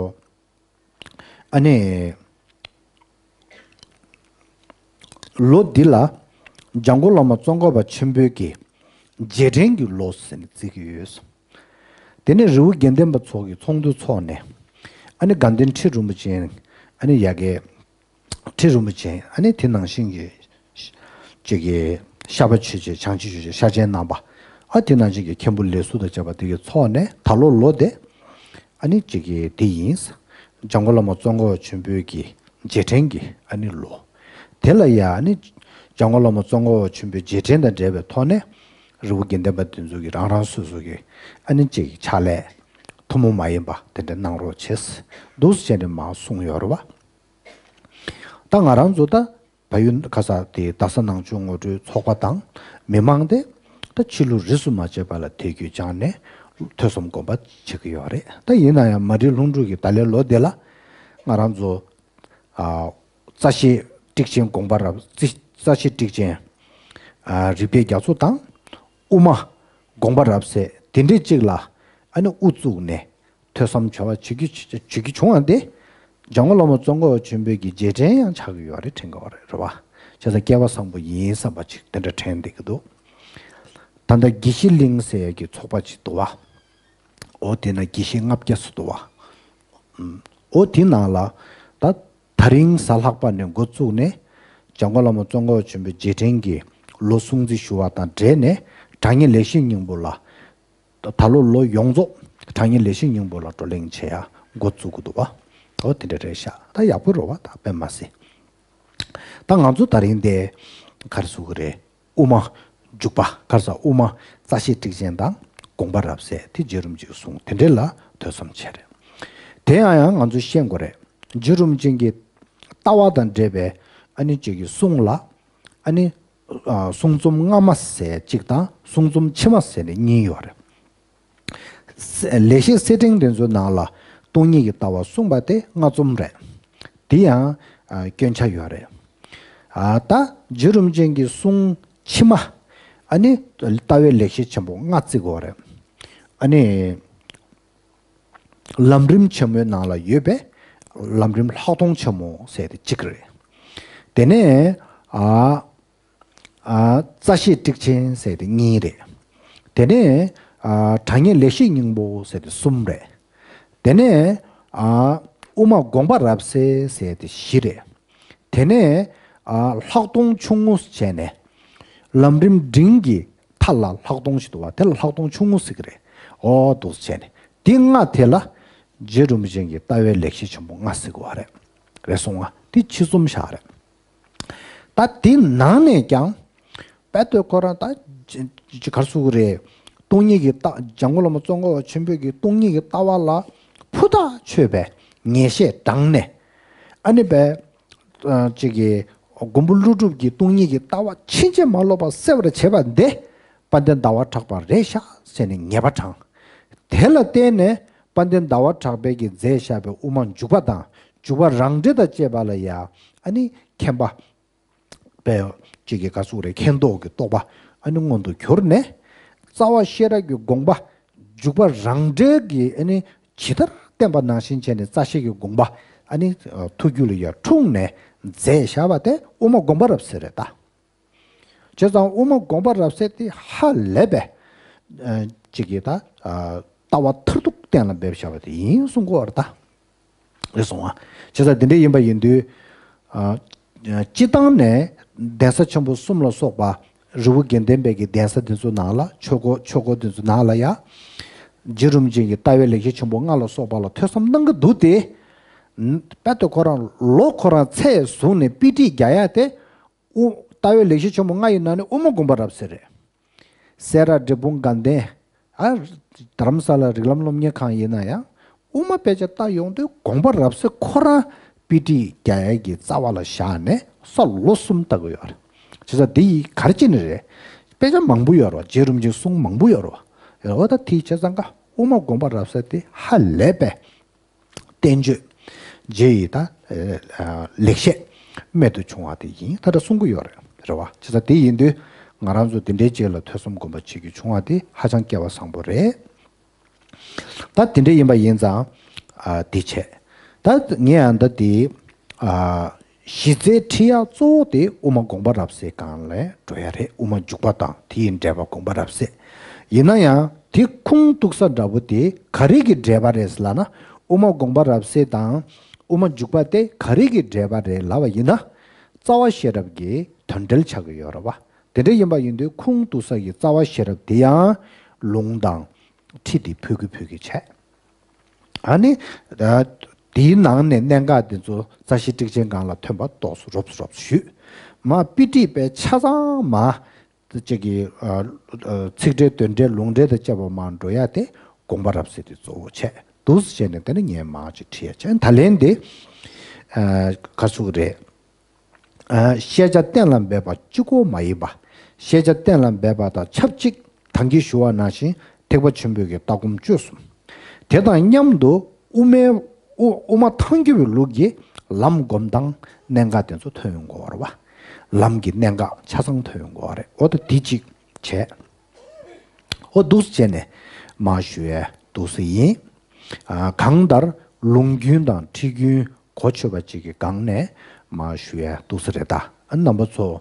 ཨ་ནི། ལོ་འདི་ལ། འཇམ་མགོན་བླ་མ་ཙོང་ཁ་པ་ཆེན་པོའི་གི། རྗེས་དྲན་གྱི་ལོ་ཟེར་ནས་བརྩི་གི་ཡོད། དེ་ནས་རི་བོ་དགེ་ལྡན་པ་ཚོགས་ཀྱི་ཚོགས་འདུ་འཚོགས་ནས། ཨ་ནི་དགའ་ལྡན་ཁྲི་རིན་པོ་ཆེ། ཨ་ནི་ཡ་གི། ཁྲི་རིན་པོ་ཆེ། ཨ་ནི་དེ་ནང་བཞིན་གྱི། ཅིག་གི། ཤར་པ་ཆོས་རྗེ་བྱང་ཆུབ་ཆོས་རྗེ་ཤར་ཆེན་རྣམ་པ། ཨ་དེ་ནང་བཞིན་གྱི་མཁན་པོ་ལས་ཟུར་དང་བཅས་པ་དེ་གི་ཚོགས་ནས་ད་ལོ་ལོ་དེ། ཨ་ནི་གཅིག་གི་དེ་ཡིན། འཇམ་མགོན་བླ་མ་ཙོང་ཁ་པ་ཆེན་པོའི་གི་རྗེས་དྲན་གྱི་ཨ་ནི་ལོ། དེ་ལ་ཡ་ཨ་ནི་འཇམ་མགོན་བླ་མ་ཙོང་ཁ་པ་ཆེན་པོའི་རྗེས་དྲན་དང་འབྲེལ་བའི་ཐོག་ནས། རི་བོ་དགེ་ལྡན་པ་དེ་ཚོ་གི་རང་རང་སོ་སོ་གི་ཨ་ནི་གཅིག་གི་ཕྱག་ལས་ཐུན་མོང་མ་ཡིན་པ་དེ་འདྲ་གནང་རོགས་བྱེད། འདུག་སེ་བྱས་ནས་མར་གསུངས་ཡོད་རེད་བ། ད་ང་རང་ཚོ་ད། བལ་ཡུལ་ག་ས་དེ་རྡ་ས་ནང་ཆོས་ངོ་སྤྲོད་ཚོགས་པ་དང་མི་མང་དེ་ད་ཕྱི་ལུགས་རིས་སུ་མ་ཆད་པ་ལ་དད་གུས་བཅངས་ནས་ཐོས་བསམ་སྒོམ་པ་བྱེད་ཀྱི་ཡོད་རེད། ད་ཡིན་ན་ཡང་མ་བསྒྲིགས་ལྷུན་གྲུབ་ཀྱི་ད་ལན་ལོ་དེ་ལ་ང་རང་ཚོ་ཨ་རྩ་ཤེ་ཊཱིཀ་ཆེན་དགོངས་པ་རབ། རྩ་ཤེ་ཊཱིཀ་ཆེན་ཨ་རིགས་པའི་རྒྱ་མཚོ་དང་དབུ་མ་དགོངས་པ་རབ་གསལ་དེ་འདྲས་གཅིག་ལ་ཨ་ནི་དབུ་བཙུགས་ནས། ཐོས་བསམ་བྱ་བ་བྱེད་ཀྱི་བྱེད་ཀྱི་བྱུང་བ་འདི། འཇམ་མགོན་བླ་མ་ཙོང་ཁ་པ་ཆེན་པོའི་གི་རྗེས་དྲན་ཡང་ཆགས་ཀྱི་ཡོད་རེད་དྲན་གྱི་ཡོད་རེད་རེད་བ། བྱས་ཙང་སྐལ་བ་བཟང་པོ་ཡིན་བསམ་པ་ཅིག་དེ་འདྲ་དྲན་བསྡད་ཀྱི་འདུག་ད་ལྟ་དགེ་བཤེས་གླིང་ཟེར་ཡ་གི་ཚོགས་པ་ཅིག་འདུག་བ། འོ་དེ་ན་དགེ་བཤེས་ལྔ་བརྒྱ་ཙམ་འདུག་བ། ཨུམ། འོ་དེ་ནང་ལ་ད་ད་རིང་གཟའ་ལྷག་པ་ནས་འགོ་བཙུགས་ནས་འཇམ་མགོན་བླ་མ་ཙོང་ཁ་པ་ཆེན་པོའི་རྗེས་དྲན་གྱི་ལོ་སྲུང་བརྩི་ཞུ་བ་དང་འབྲེལ་ནས་དྲ་བརྙན་ལེགས་བཤད་སྙིང་པོ་ལ། ད་ལོ་ལོ་ཡོངས་རྫོགས་དྲ་བརྙན་ལེགས་བཤད་སྙིང་པོ་ལ་བགྲོ་གླེང་བྱེད་ཡ་འགོ་བཙུགས་ཀྱི་འདུག་བ། འོ་དེ་འདྲ་རེད་ཤག་ད་ཡག་པོ་རེད་བ་ད་དཔེ་མ་སྲིད། ད་ང་ཚོ་ད་རིང་དེ་ག་རེ་ཟེར་གྱི་རེད། དབུ་མ་འཇུག་པ་ག་རེ་ཟེར་དབུ་མ་རྩ་ཤེ་ཊཱིཀ་ཆེན་དང་དགོངས་པ་རབ་གསལ་དེ་རྗེ་རིན་པོ་ཆེའི་གསུང་དེ་འདྲ་ལ་ཐོས་བསམ་བྱས་རེད། དེ་ཡང་ཡང་ང་ཚོ་ཤེས་དགོས་རེད། རྗེ་རིན་པོ་ཆེ་གི་ལྟ་བ་དང་འབྲེལ་བའི་ཨ་ནི་གཅིག་གི་གསུང་ལ། ཨ་ནི། ཨ་གསུང་རྩོམ་སྔ་མ་ཟེར་གཅིག་དང་གསུང་རྩོམ་ཕྱི་མ་ཟེར་ནས་གཉིས་ཡོད་རེད། ལེགས་བཤད་གསེར་ཕྲེང་དེ་ཚོའི་ནང་ལ་སྟོང་ཉིད་ཀྱི་ལྟ་བ་གསུངས་པ་དེ་སྔ་རྩོམ་རེད། དེ་ཡང་ཨ་སྐྱོན་ཆ་ཡོད་རེད། ཨ་ད་རྗེ་རིན་པོ་ཆེ་གི་གསུང་ཕྱི་མ། ཨ་ནི་ལྟ་བའི་ལེགས་བཤད་ཆེན་པོ་ལྔ་བརྩི་དགོས་རེད། ཨ་ནི་ལམ་རིམ་ཆེན་མོའི་ནང་ལ་ཡོད་པའི་ལམ་རིམ་ལྷག་མཐོང་ཆེན་མོ་ཟེར་དེ་གཅིག་རེད། དེ་ནས་ཨ་ཨ་རྩ་ཤེས་ཊཱིཀ་ཆེན་ཟེར་དེ་གཉིས་རེད། དེ་ནས་ཨ་དྲང་ངེས་ལེགས་བཤད་སྙིང་པོ་ཟེར་དེ་གསུམ་རེད། དེ་ནས་ཨ་དབུ་མ་དགོངས་པ་རབ་གསལ་ཟེར་དེ་བཞི་རེད། དེ་ནས་ཨ་ལྷག་མཐོང་ཆུང་ངུ་བྱས་ནས་ལམ་རིམ་འབྲིང་གི་མཐའ་ལ་ལྷག་མཐོང་ཞིག་འདུག་བ། དེ་ལ་ལྷག་མཐོང་ཆུང་ངུ་ཟེར་གི་རེད། ཨོ་འདུག་སེ་བྱས་ནས་དེ་ལྔ་དེ་ལ་རྗེ་རིན་པོ་ཆེ་གི་ལྟ་བའི་ལེགས་བཤད་ཆེན་པོ་ལྔ་ཟེར་གི་བ་རེད། རེད་སོང་ང་། དེ་ཕྱི་ཙམ་བཞག་རེད། ད་དེ་ནང་ནས་ཀྱང་དཔེ་དེ་ཁོ་རང་ད་ཅི་ཅི་གར་སུ་གི་རེད། སྟོང་ཉིད་ཀྱི་ལྟ་འཇམ་མགོན་བླ་མ་ཙོང་ཁ་པ་ཆེན་པོས་ཀྱི་སྟོང་ཉིད་ཀྱི་ལྟ་བ་ལ་ཕུ་ཐག་ཆོད་པའི་ངེས་ཤེས་དྲངས་ནས། ཨ་ནི་བས་ཅིག་གི་མགོན་པོ་ཀླུ་སྒྲུབ་ཀྱི་སྟོང་ཉིད་ཀྱི་ལྟ་བ་ཕྱིན་ཅི་མ་ལོག་པ་གསལ་བར་བྱེད་པ་འདི་དཔལ་ལྡན་ཟླ་བ་གྲགས་པ་རེད་ཤག་ཟེར་ནས་ངེས་པ་དྲངས། དེ་ལ་བརྟེན་ནས་དཔལ་ལྡན་ཟླ་བ་གྲགས་པས་ཀྱིས་མཛད་བཞག་པའི་དབུ་མ་འཇུག་པ་དང་འཇུག་པ་རང་འགྲེལ་དང་བཅས་པ་ལ་ཡང་ཨ་ནི་མཁྱེན་པ་པས་ཅིག་གི་ག་ཟུག་རེད། མཁྱེན་རྟོགས་ཀྱི་རྟོགས་པ་ཨ་ནི་མངོན་དུ་གྱུར་ནས། རྩ་བ་ཤེས་རབ་ཀྱི་དགོངས་པ་འཇུག་པ་རང་འགྲེལ་གྱི་ཨ་ནི་ཇི་ལྟར་བསྟན་པ་ནང་བཞིན་བྱས་ནས་རྩ་ཤེ་གི་དགོངས་པ་ཨ་ནི་ཐུགས་རྒྱུད་ལ་ཡར་འཁྲུངས་ནས་མཛད་བཞག་པ་དེ་དབུ་མ་དགོངས་པ་རབ་གསལ་རེད་ད། བྱས་ཙང་དབུ་མ་དགོངས་པ་རབ་གསལ་དེ་ཧ་ལས་པའི་ཅིག་གི་ད་ལྟ་བ་མཐར་ཐུག་གཏན་ལ་འབེབས་བཞག་པ་དེ་ཡིན་གསུང་གི་ཡོད་རེད་ད། རེད་སོང་ང་། བྱས་ཙང་དེ་འདྲ་ཡིན་པ་ཡིན་དུས། ཨ། སྤྱི་བཏང་ནས་གདན་ས་ཆེན་པོ་གསུམ་ལ་སོགས་པ་རི་བོ་དགེ་ལྡན་པའི་གི་གདན་ས་དེ་ཚོ་ནང་ལ་ཆོས་སྒོ་ཆོས་སྒོ་དེ་ཚོ་ནང་ལ་ཡ། རྗེ་རིན་པོ་ཆེ་གི་ལྟ་བའི་ལེགས་བཤད་ཆེན་པོ་ལྔ་ལ་སོགས་པ་ལ་ཐོས་བསམ་གནང་གི་འདུག་སྟེ། དཔེ་དེ་ཁོ་རང་ལོ་ཁོ་རང་ཚད་བཟུང་ནས་དཔེ་ཁྲིད་རྒྱག་ཡ་དེ། དབུ་ལྟ་བའི་ལེགས་བཤད་ཆེན་པོ་ལྔ་ཡི་ནང་ནས་དབུ་མ་དགོངས་པ་རབ་གསལ་རེད། སེ་ར་འབྲས་སྤུངས་དགའ་ལྡན། ཨ། རྡ་རམ་ས་ལ་རིགས་ལམ་སློབ་གཉེར་ཁང་ཡིན་ན་ཡང་དབུ་མ་དཔེ་ཆ་ལྟ་ཡོང་དུས་དགོངས་པ་རབ་གསལ་ཁོ་རང་དཔེ་ཁྲིད་རྒྱག་ཡས་ཀྱི་རྩ་བ་ལ་བཞག་ནས་ས་ལོ་གསུམ་ལྟ་གི་ཡོད་རེད། བྱས་ཙང་འདི་ཡི་ག་རེ་བྱས་ནས་རེད། དཔེ་ཆ་མང་པོ་ཡོད་རེད་བ། རྗེ་རིན་པོ་ཆེའི་གསུང་མང་པོ་ཡོད་རེད་བ། ཡོད་རེད་བ། ད་དེ་བྱས་ཙང་ཀ་དབུ་མ་དགོངས་པ་རབ་གསལ་དེ་ཧ་ལས་པའི་བསྟན་བཅོས་རྗེ་ཡི་ད་ལེགས་བཤད་རྨད་དུ་བྱུང་བ་དེ་ཡིན་ད་ལྟ་གསུང་གི་ཡོད་རེད། རེད་བ། བྱས་ཙང་དེ་ཡིན་དུས་ང་རང་ཚོ་དེ་འདྲའི་རྗེ་ལ་ཐོས་བསམ་སྒོམ་པ་བྱེད་རྒྱུ་བྱུང་བ་དེ་ཧ་ཅང་སྐལ་བ་བཟང་པོ་རེད། ད་དེ་འདྲ་ཡིན་པ་ཡིན་ཙང་ཨ་དེ་བྱས། ད་ངས་ཨ་ད་དེ་ཨ་གཞི་རྩའི་ཁྲིད་ཡག་གཙོ་བོ་དེ་དབུ་མ་དགོངས་པ་རབ་གསལ་སྒང་ལ་འགྲོ་ཡ་རེད། དབུ་མ་འཇུག་པ་དང་དེ་ཡི་འགྲེལ་པ་དགོངས་པ་རབ་གསལ། ཡིན་ན་ཡང་དེ་ཁུངས་གཏུགས་ས་འདྲ་པོ་དེ་ག་རེ་གི་འགྲེལ་པ་རེད་ལབ་ན། དབུ་མ་དགོངས་པ་རབ་གསལ་དང་དབུ་མ་འཇུག་པ་དེ་ག་རེ་གི་འགྲེལ་པ་རེད་ལབ་པ་ཡིན་ན། རྩ་བ་ཤེས་རབ་ཀྱི་དོན་འགྲེལ་ཆགས་ཀྱི་ཡོད་རེད་བ། དེ་འདྲ་ཡིན་པ་ཡིན་དུས་ཁུངས་གཏུགས་ས་ཀྱི་རྩ་བ་ཤེས་རབ་དེ་ཡང་ལུང་དང་ཁྲིད་དེ་ཕུལ་གི་ཕུལ་གི་བྱས། ཨ་ནི། ཨ། དེའི་ནང་ནས་གནད་འགག་དེ་ཚོ་རྩ་ཤེ་ཊཱིཀ་ཆེན་སྒང་ལ་ཐོན་པ་ཏོག་ཙམ་རོབ་ཙམ་རོབ་ཙམ་ཞུས། མ་དཔེ་ཁྲིད་པའི་ཆ་ཚང་མ། ཅིག་གི་ཨ། ཨ། ཚིག་འགྲེལ་དོན་འགྲེལ་ལུང་འགྲེལ་དང་བཅས་པ་མར་འགྲོ་ཡ་དེ་དགོངས་པ་རབ་གསལ་དེ་གཙོ་བོ་བྱས་འདུག་སེ་བྱས་ནས་དེ་ནི་ངས་མར་ཅིག་ཁྲིད་ཡ་བྱས། ད་ལན་དེ་ཨ། ག་ཚོད་རེད། ཨ། ཤེས་བྱ་གཏན་ལ་འབེབས་པ་གཅིག་པོ་མ་ཡིན་པ། ཤེས་བྱ་གཏན་ལ་འབེབས་པ་དང་ཆབས་ཅིག་ད་གིན་ཞུ་བ་ནང་བཞིན་ཐེག་པ་ཆེན་པོའི་གི་ལྟ་སྒོམ་སྤྱོད་གསུམ། དེ་དང་མཉམ་དུ་དབུ་མའི་དབུ་དབུ་མ་ཐལ་འགྱུར་བའི་ལུགས་ཀྱི་ལམ་སྒོམ་སྟངས་གནད་འགག་དེ་ཚོ་ཐོན་ཡོང་གི་ཡོད་རེད་བ། ལམ་གྱི་གནད་འགག་ཆ་ཚང་ཐོན་ཡོང་གི་ཡོད་རེད། འོ་ད་དེ་གཅིག་བྱས། འོ་འདུག་སེ་བྱས་ནས་མར་ཞུ་ཡས་འདུག་སེ་ཡིན། ཨ། གང་ལྟར་ལུང་རྒྱུན་དང་ཁྲིད་རྒྱུན་གོ་ཆོད་པ་ཅིག་གི་སྒང་ནས་མར་ཞུ་ཡས་འདུག་སེ་རེད་ད། ཨ། རྣམ་པ་ཚོ།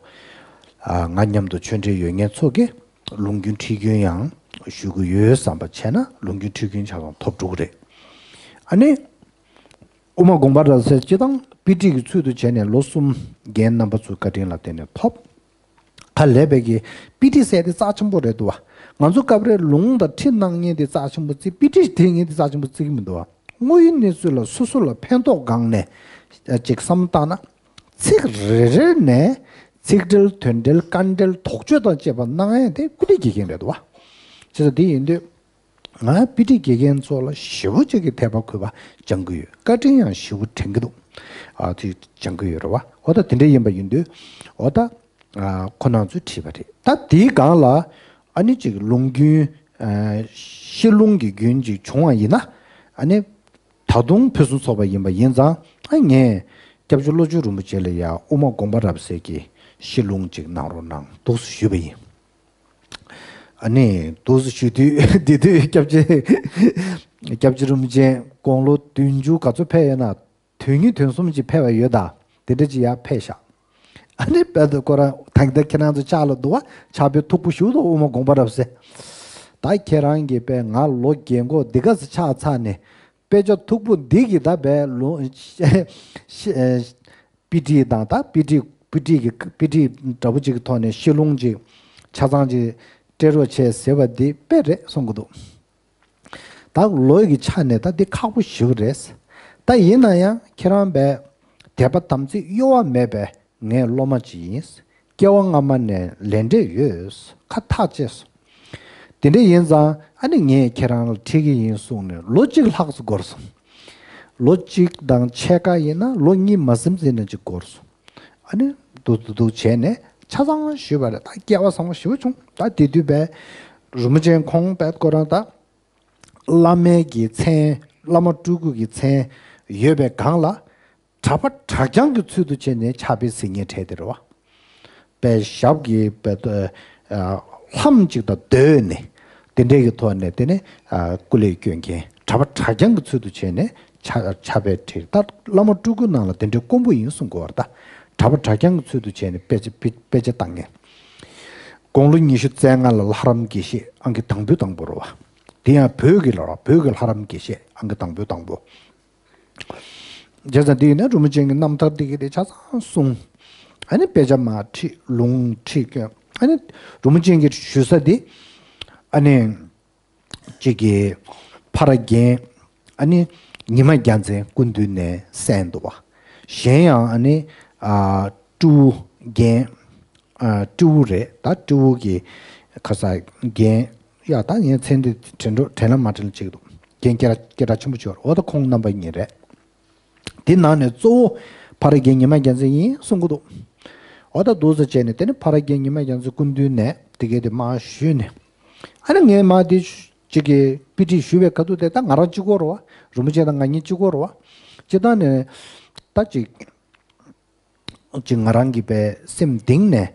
ཨ། ང་མཉམ་དུ་ཆོས་འབྲེལ་ཡོད་མཁན་ཚོ་གིས་ལུང་རྒྱུན་ཁྲིད་རྒྱུན་ཡང་ཞུ་གི་ཡོད་བསམ་པ་བྱས་ན་ལུང་རྒྱུན་ཁྲིད་རྒྱུན་ཆ་ཚང་ཐོབ་འགྲོ་གི་རེད། ཨ་ནི། དབུ་མ་དགོངས་པ་རབ་གསལ་སྤྱི་དང་དཔེ་ཁྲིད་ཀྱི་ཚུལ་དུ་བྱས་ནས་ལོ་གསུམ་རྒན་རྣམ་པ་ཚོའི་བཀའ་དྲིན་ལ་བརྟེན་ནས་ཐོབ། ཧ་ལས་པའི་གི་དཔེ་ཁྲིད་ཟེར་དེ་རྩ་ཆེན་པོ་རེད་འདུག་བ། ང་ཚོ་སྐབས་རེ་ལུང་དང་ཁྲིད་གནང་མཁན་དེ་རྩ་ཆེན་པོ་བརྩི། དཔེ་ཁྲིད་དེ་ངས་དེ་རྩ་ཆེན་པོ་བརྩི་གི་མི་འདུག་བ། དངོས་ཡོད་གནས་ཚུལ་ལ་སོ་སོ་ལ་ཕན་ཐོགས་སྒང་ནས་ཅིག་བསམ་བློ་བཏང་ན། ཚིག་རེ་རེ་ནས་ཚིག་འགྲེལ་དོན་འགྲེལ་དཀའ་འགྲེལ་དོགས་གཅོད་དང་བཅས་པ་གནང་ཡས་དེ་དཔེ་ཁྲིད་དགེ་རྒན་རེད་འདུག་བ། བྱས་ཙང་དེ་ཡིན་དུས། ང་དཔེ་ཁྲིད་དགེ་རྒན་ཚོ་ལ་ཞེ་པོ་ཅིག་གི་དད་པ་གུས་པ་བཅང་གི་ཡོད། བཀའ་དྲིན་ཡང་ཞེ་པོ་དྲན་གི་འདུག་ཨ། དེ་བཅང་གི་ཡོད་རེད་བ། འོ་ད་དེ་འདྲ་ཡིན་པ་ཡིན་དུས། འོ་ད། ཨ། ཁོ་རང་ཚོས་ཁྲིད་པ་རེད། ད་དེའི་སྒང་ལ་ཨ་ནི་ཅིག་ལུང་རྒྱུན། ཨ། ཤེས་ལུང་གི་རྒྱུན་ཅིག་བྱུང་བ་ཡིན་ན། ཨ་ནི་ད་དུང་ཕུན་སུམ་ཚོགས་པ་ཡིན་པ་ཡིན་ཙང་། ཨ། ངས་སྐྱབས་རྗེ་བློ་ཆོས་རིན་པོ་ཆེ་ལ་ཡང་དབུ་མ་དགོངས་པ་རབ་གསལ་གྱི་ཤེས་ལུང་ཅིག་གནང་རོགས་གནང་འདུག་སེ་ཞུས་པ་ཡིན། ཨ་ནི་འདུག་སེ་ཞུ་དུས་འདི་དུས་སྐྱབས་རྗེ་སྐྱབས་རྗེ་རིན་པོ་ཆེ་དགུང་ལོ་བདུན་ཅུ་ག་ཚོད་ཕེབས་ཡོད་ན། དོན་གཉིས་དོན་གསུམ་ཅིག་ཕེབས་པ་ཡོད་ད། དེ་འདྲ་ཅིག་ཡར་ཕེབས་ཤག་ཨ་ནི་དཔེ་དེ་ཁོ་རང་ད་ལྟ་ཁྱེད་རང་ཚོ་ཕྱག་ལ་འདུག་བ། ཕྱག་དཔེ་མཐུག་པོ་ཞིག་འདུག་དབུ་མ་དགོངས་པ་རབ་གསལ། ད་ཁྱེད་རང་གིས་དཔེ་ང་ལོ་རྒན་གོག་འདི་ག་ཚོད་ཆགས་ཚར་ནས་དཔེ་ཆ་མཐུག་པོ་འདི་གིས་ད་དཔེ་ལོ་དཔེ་ཁྲིད་དང་ད་དཔེ་ཁྲིད་དཔེ་ཁྲིད་ཀྱི་དཔེ་ཁྲིད་འདྲ་པོ་ཅིག་གི་ཐོག་ནས་ཤེས་ལོང་ཅིག་ཆ་ཚང་ཅིག་སྤྲད་རོགས་བྱས་ཟེར་བ་འདི་དཔེ་རེད་གསུང་གི་འདུག་ད་ལོ་ཡི་གི་ཆ་ནས་ད་འདི་ཁག་པོ་ཞེ་པོ་རེད། ད་ཡིན་ན་ཡང་ཁྱེད་རང་བས་དད་པ་དམ་ཚིག་གཡོ་བ་མེད་པའི་ངའི་སློབ་མ་ཅིག་ཡིན། སྐྱེ་བ་སྔ་མ་ནས་ལས་འབྲས་ཡོད། ཁ་ཐག་བཅད་སོང་། དེ་འདྲ་ཡིན་ཙང་ཨ་ནི་ངས་ཁྱེད་རང་ལ་ཁྲིད་ཀྱི་ཡིན་གསུངས་ནས་ལོ་གཅིག་ལྷག་ཙམ་འགོར་སོང་། ལོ་གཅིག་དང་ཕྱེད་ཀ་ཡིན་ན་ལོ་གཉིས་མ་ཟིན་ཙམ་ན་ཅིག་འགོར་སོང་། ཨ་ནི་འདུག་འདུག་འདུག་བྱས་ནས་ཆ་ཚང་ཞུས་པ་རེད། ད་སྐལ་བ་བཟང་པོ་ཞེ་པོ་བྱུང་། ད་དེ་དུས་བས་རིན་པོ་ཆེ་ཁོང་བས་ཁོ་རང་ད་བླ་མའི་གི་མཚན་བླ་མ་སྤྲུལ་སྐུ་གི་མཚན་ཡོད་པའི་སྒང་ལ་གྲྭ་པ་གྲྭ་རྐྱང་གི་ཚུལ་དུ་བྱས་ནས་ཕྱག་དཔེ་གཟིགས་མཁན་གྲས་དེ་རེད་བ། པའི་ཞབས་ཀྱི་པའི་ལྷམ་གཅིག་དང་སྡོད་ནས་དེ་འདྲའི་གི་ཐོག་ནས་དེ་ནས་སྐུ་ལས་བསྐྱོན་མཁན་གྲྭ་པ་གྲྭ་རྐྱང་གི་ཚུལ་དུ་བྱས་ནས་ཕྱག་ཕྱག་དཔེ་ཁྲིད། ད་བླ་མ་སྤྲུལ་སྐུ་ནང་ལ་དེ་འདྲའི་དཀོན་པོ་ཡིན་གསུང་གི་ཡོད་རེད། ད་གྲྭ་པ་གྲྭ་རྐྱང་གི་ཚུལ་དུ་བྱས་ནས་དཔེ་ཆ་དཔེ་དཔེ་ཆ་བཏང་མཁན། དགུང་ལོ་ཉི་ཤུ་རྩ་ལྔ་ལ་ལྷ་རམས་དགེ་བཤེས་ཨང་ཀི་དང་པོའི་དང་པོ་རེད་བ། དེ་ཡང་བོད་ཀྱི་ལ་བོད་ཀྱི་ལྷ་རམས་དགེ་བཤེས་ཨང་ཀི་དང་པོའི་དང་པོ། བྱས་ཙང་དེ་ཡིན་ན་རིན་པོ་ཆེ་གི་རྣམ་ཐར་འདི་གི་དེ་ཆ་ཚང་གསུངས། ཨ་ནི་དཔེ་ཆ་མར་ཁྲིད་ལུང་ཁྲིད་སྐྱོན། ཨ་ནི་རིན་པོ་ཆེ་གི་ཞུ་ས་འདི་ཨ་ནི་གཅིག་གི་ཕ་ར་རྒན། ཨ་ནི་ཉི་མ་རྒྱལ་མཚན་སྐུ་མདུན་ནས་གསན་འདུག་བ། གཞན་ཡང་ཨ་ནི་ཨ་སྤྲེའུ་རྒན། ཨ་སྤྲེའུ་རེད། ད་སྤྲེའུ་གི་ཁ་ས་རྒན། ཡ་ད་ངས་མཚན་དེ་དྲན་འགྲོ་དྲན་ལ་མ་དྲན་ལ་ཅིག་འདུག་རྒན་སྐད་གྲགས་སྐད་གྲགས་ཆེན་པོ་ཅིག་ཡོད་རེད། འོ་ད་ཁོང་རྣམ་པ་གཉིས་རེད། དེ་ནང་ནས་གཙོ་བོ་ཕ་ར་རྒན་ཉི་མ་རྒྱལ་མཚན་ཡིན་གསུང་གི་འདུག་འོ་ད་འདུག་སེ་བྱས་ནས་དེ་ནས་ཕ་ར་རྒན་ཉི་མ་རྒྱལ་མཚན་སྐུ་མདུན་ནས་དེ་གའི་དེ་མར་ཞུས་ནས། ཨ་ནི་ངས་མར་དེ་ཅིག་གི་དཔེ་ཁྲིད་ཞུས་པའི་ཁ་ཐུག་དེ་ད་ང་རང་གཅིག་པོ་རེད་བ། རིན་པོ་ཆེ་དང་ང་གཉིས་གཅིག་པོ་རེད་བ། སྤྱིར་བཏང་ནས་ད་ཅིག་ཅིག་ང་རང་གི་པའི་སེམས་གཏིང་ནས་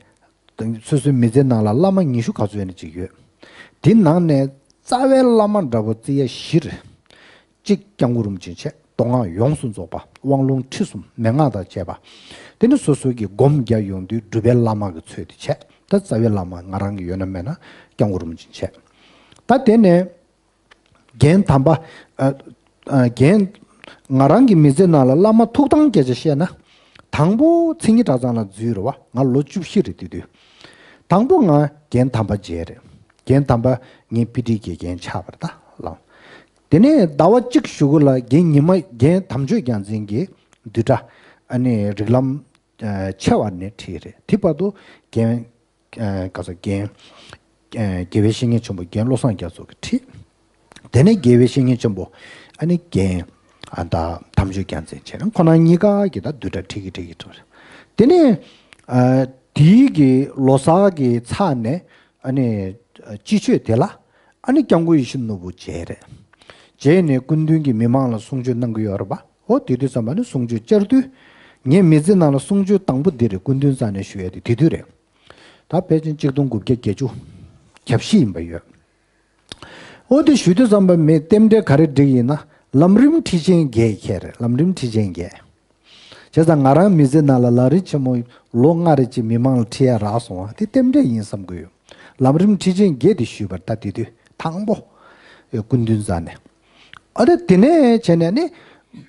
སོ་སོའི་མི་ཚེ་ནང་ལ་བླ་མ་ཉི་ཤུ་ག་ཚོད་ཡོད་ན་ཅིག་ཡོད། དེ་ནང་ནས་རྩ་བའི་བླ་མ་འདྲ་པོ་བརྩི་ཡ་བཞི་རེད། གཅིག་སྐྱབས་མགོན་རིན་པོ་ཆེ་བྱས། མདོ་སྔགས་ཡོངས་སུ་རྫོགས་པ། དབང་ལུང་ཁྲིད་གསུམ་མན་ངག་དང་བཅས་པ། དེ་ནི་སོ་སོ་གི་སྒོམ་རྒྱག་ཡོང་དུས་སྒྲུབ་པའི་བླ་མ་གི་ཚུལ་དུ་བྱས། ད་རྩ་བའི་བླ་མ་ང་རང་གི་ཡོད་ན་མེད་ན་སྐྱབས་མགོན་རིན་པོ་ཆེ་བྱས། ད་དེ་ནས་རྒན་དམ་པ། ཨ་ཨ་རྒན། ང་རང་གི་མི་ཚེ་ནང་ལ་བླ་མ་ཐུགས་དམ་སྐད་ཆ་བཤད་ན། དང་པོ་མཚན་ཉིད་གྲྭ་ཚང་ལ་འཛུལ་རེད་བ། ང་ལོ་བཅུ་བཞི་རེད་དེ་དུས། དང་པོ་ང་རྒན་དམ་པ་མཇལ་རེད། རྒན་དམ་པ་ངའི་དཔེ་ཁྲིད་དགེ་རྒན་ཆགས་པ་རེད་ད་ལགས། དེ་ནས་ཟླ་བ་གཅིག་གཞུག་གུ་ལ་རྒན་ཉི་མ་རྒན་དམ་ཆོས་རྒྱལ་མཚན་གྱིས་བསྡུས་གྲྭ་ཨ་ནི་རིགས་ལམ་ཆེ་བ་ནས་ཁྲིད་རེད། དེ་བར་དུ་རྒན་ག་ས་རྒན་དགེ་བའི་བཤེས་གཉེན་ཆེན་པོ་རྒན་བློ་བཟང་རྒྱ་མཚོ་གིས་ཁྲིད། དེ་ནས་དགེ་བའི་བཤེས་གཉེན་ཆེན་པོ་ཨ་ནི་རྒན་ཨ་ད་དམ་ཆོས་རྒྱལ་མཚན་བྱས་ན་ཁོ་རང་གཉིས་ཀ་གིས་ད་བསྡུས་གྲྭ་ཁྲིད་ཀྱི་ཁྲིད་ཀྱི་ཁྲིད་རེད། དེ་ནས་ཨ་དེའི་གི་ལོ་གསར་གྱི་ཚར་ནས་ཨ་ནི་སྤྱི་ཆོས་དེ་ལ་ཨ་ནི་སྐྱབས་མགོན་ཡིད་བཞིན་ནོར་བུ་མཇལ་རེད། མཇལ་ནས་སྐུ་མདུན་གྱིས་མི་མང་ལ་གསུང་ཆོས་གནང་གི་ཡོད་རེད་པ། འོ་དེ་དུས་ཙམ་པ་ནི་གསུང་ཆོས་བཅར་དུས་ངའི་མི་ཚེ་ནང་ལ་གསུང་ཆོས་དང་པོ་འདི་རེད། སྐུ་མདུན་རྩ་ནས་ཞུ་ཡ་དེ་དེ་དུས་རེད། ད་ཕལ་ཆེར་གཅིག་སྟོང་དགུ་བརྒྱ་བརྒྱད་ཅུ་གྱ་བཞི་ཡིན་པ་ཡོད། འོ་དེ་ཞུ་དུས་ཙམ་པ་མི་རྟེན་འབྲེལ་ག་རེ་སྒྲིག་ཡིན་ན་ལམ་རིམ་ཁྲིད་ཆེན་བརྒྱད་ཁྱེར་རེད། ལམ་རིམ་ཁྲིད་ཆེན་བརྒྱད། བྱས་ཙང་ང་རང་མི་ཚེ་ནང་ལ་ལམ་རིམ་ཆེན་མོ་ལོ་ལྔ་རེ་ཅིག་མི་མང་ལ་ཁྲིད་ཡ་རག་སོང་བ་དེ་རྟེན་འབྲེལ་ཡིན་བསམ་གི་ཡོད། ལམ་རིམ་ཁྲིད་ཆེན་བརྒྱད་དེ་ཞུས་པར་ད་དེ་དུས་དང་པོ་སྐུ་མདུན་རྩ་ནས། ཨ་ད་དེ་ནས་བྱས་ནས་ནི་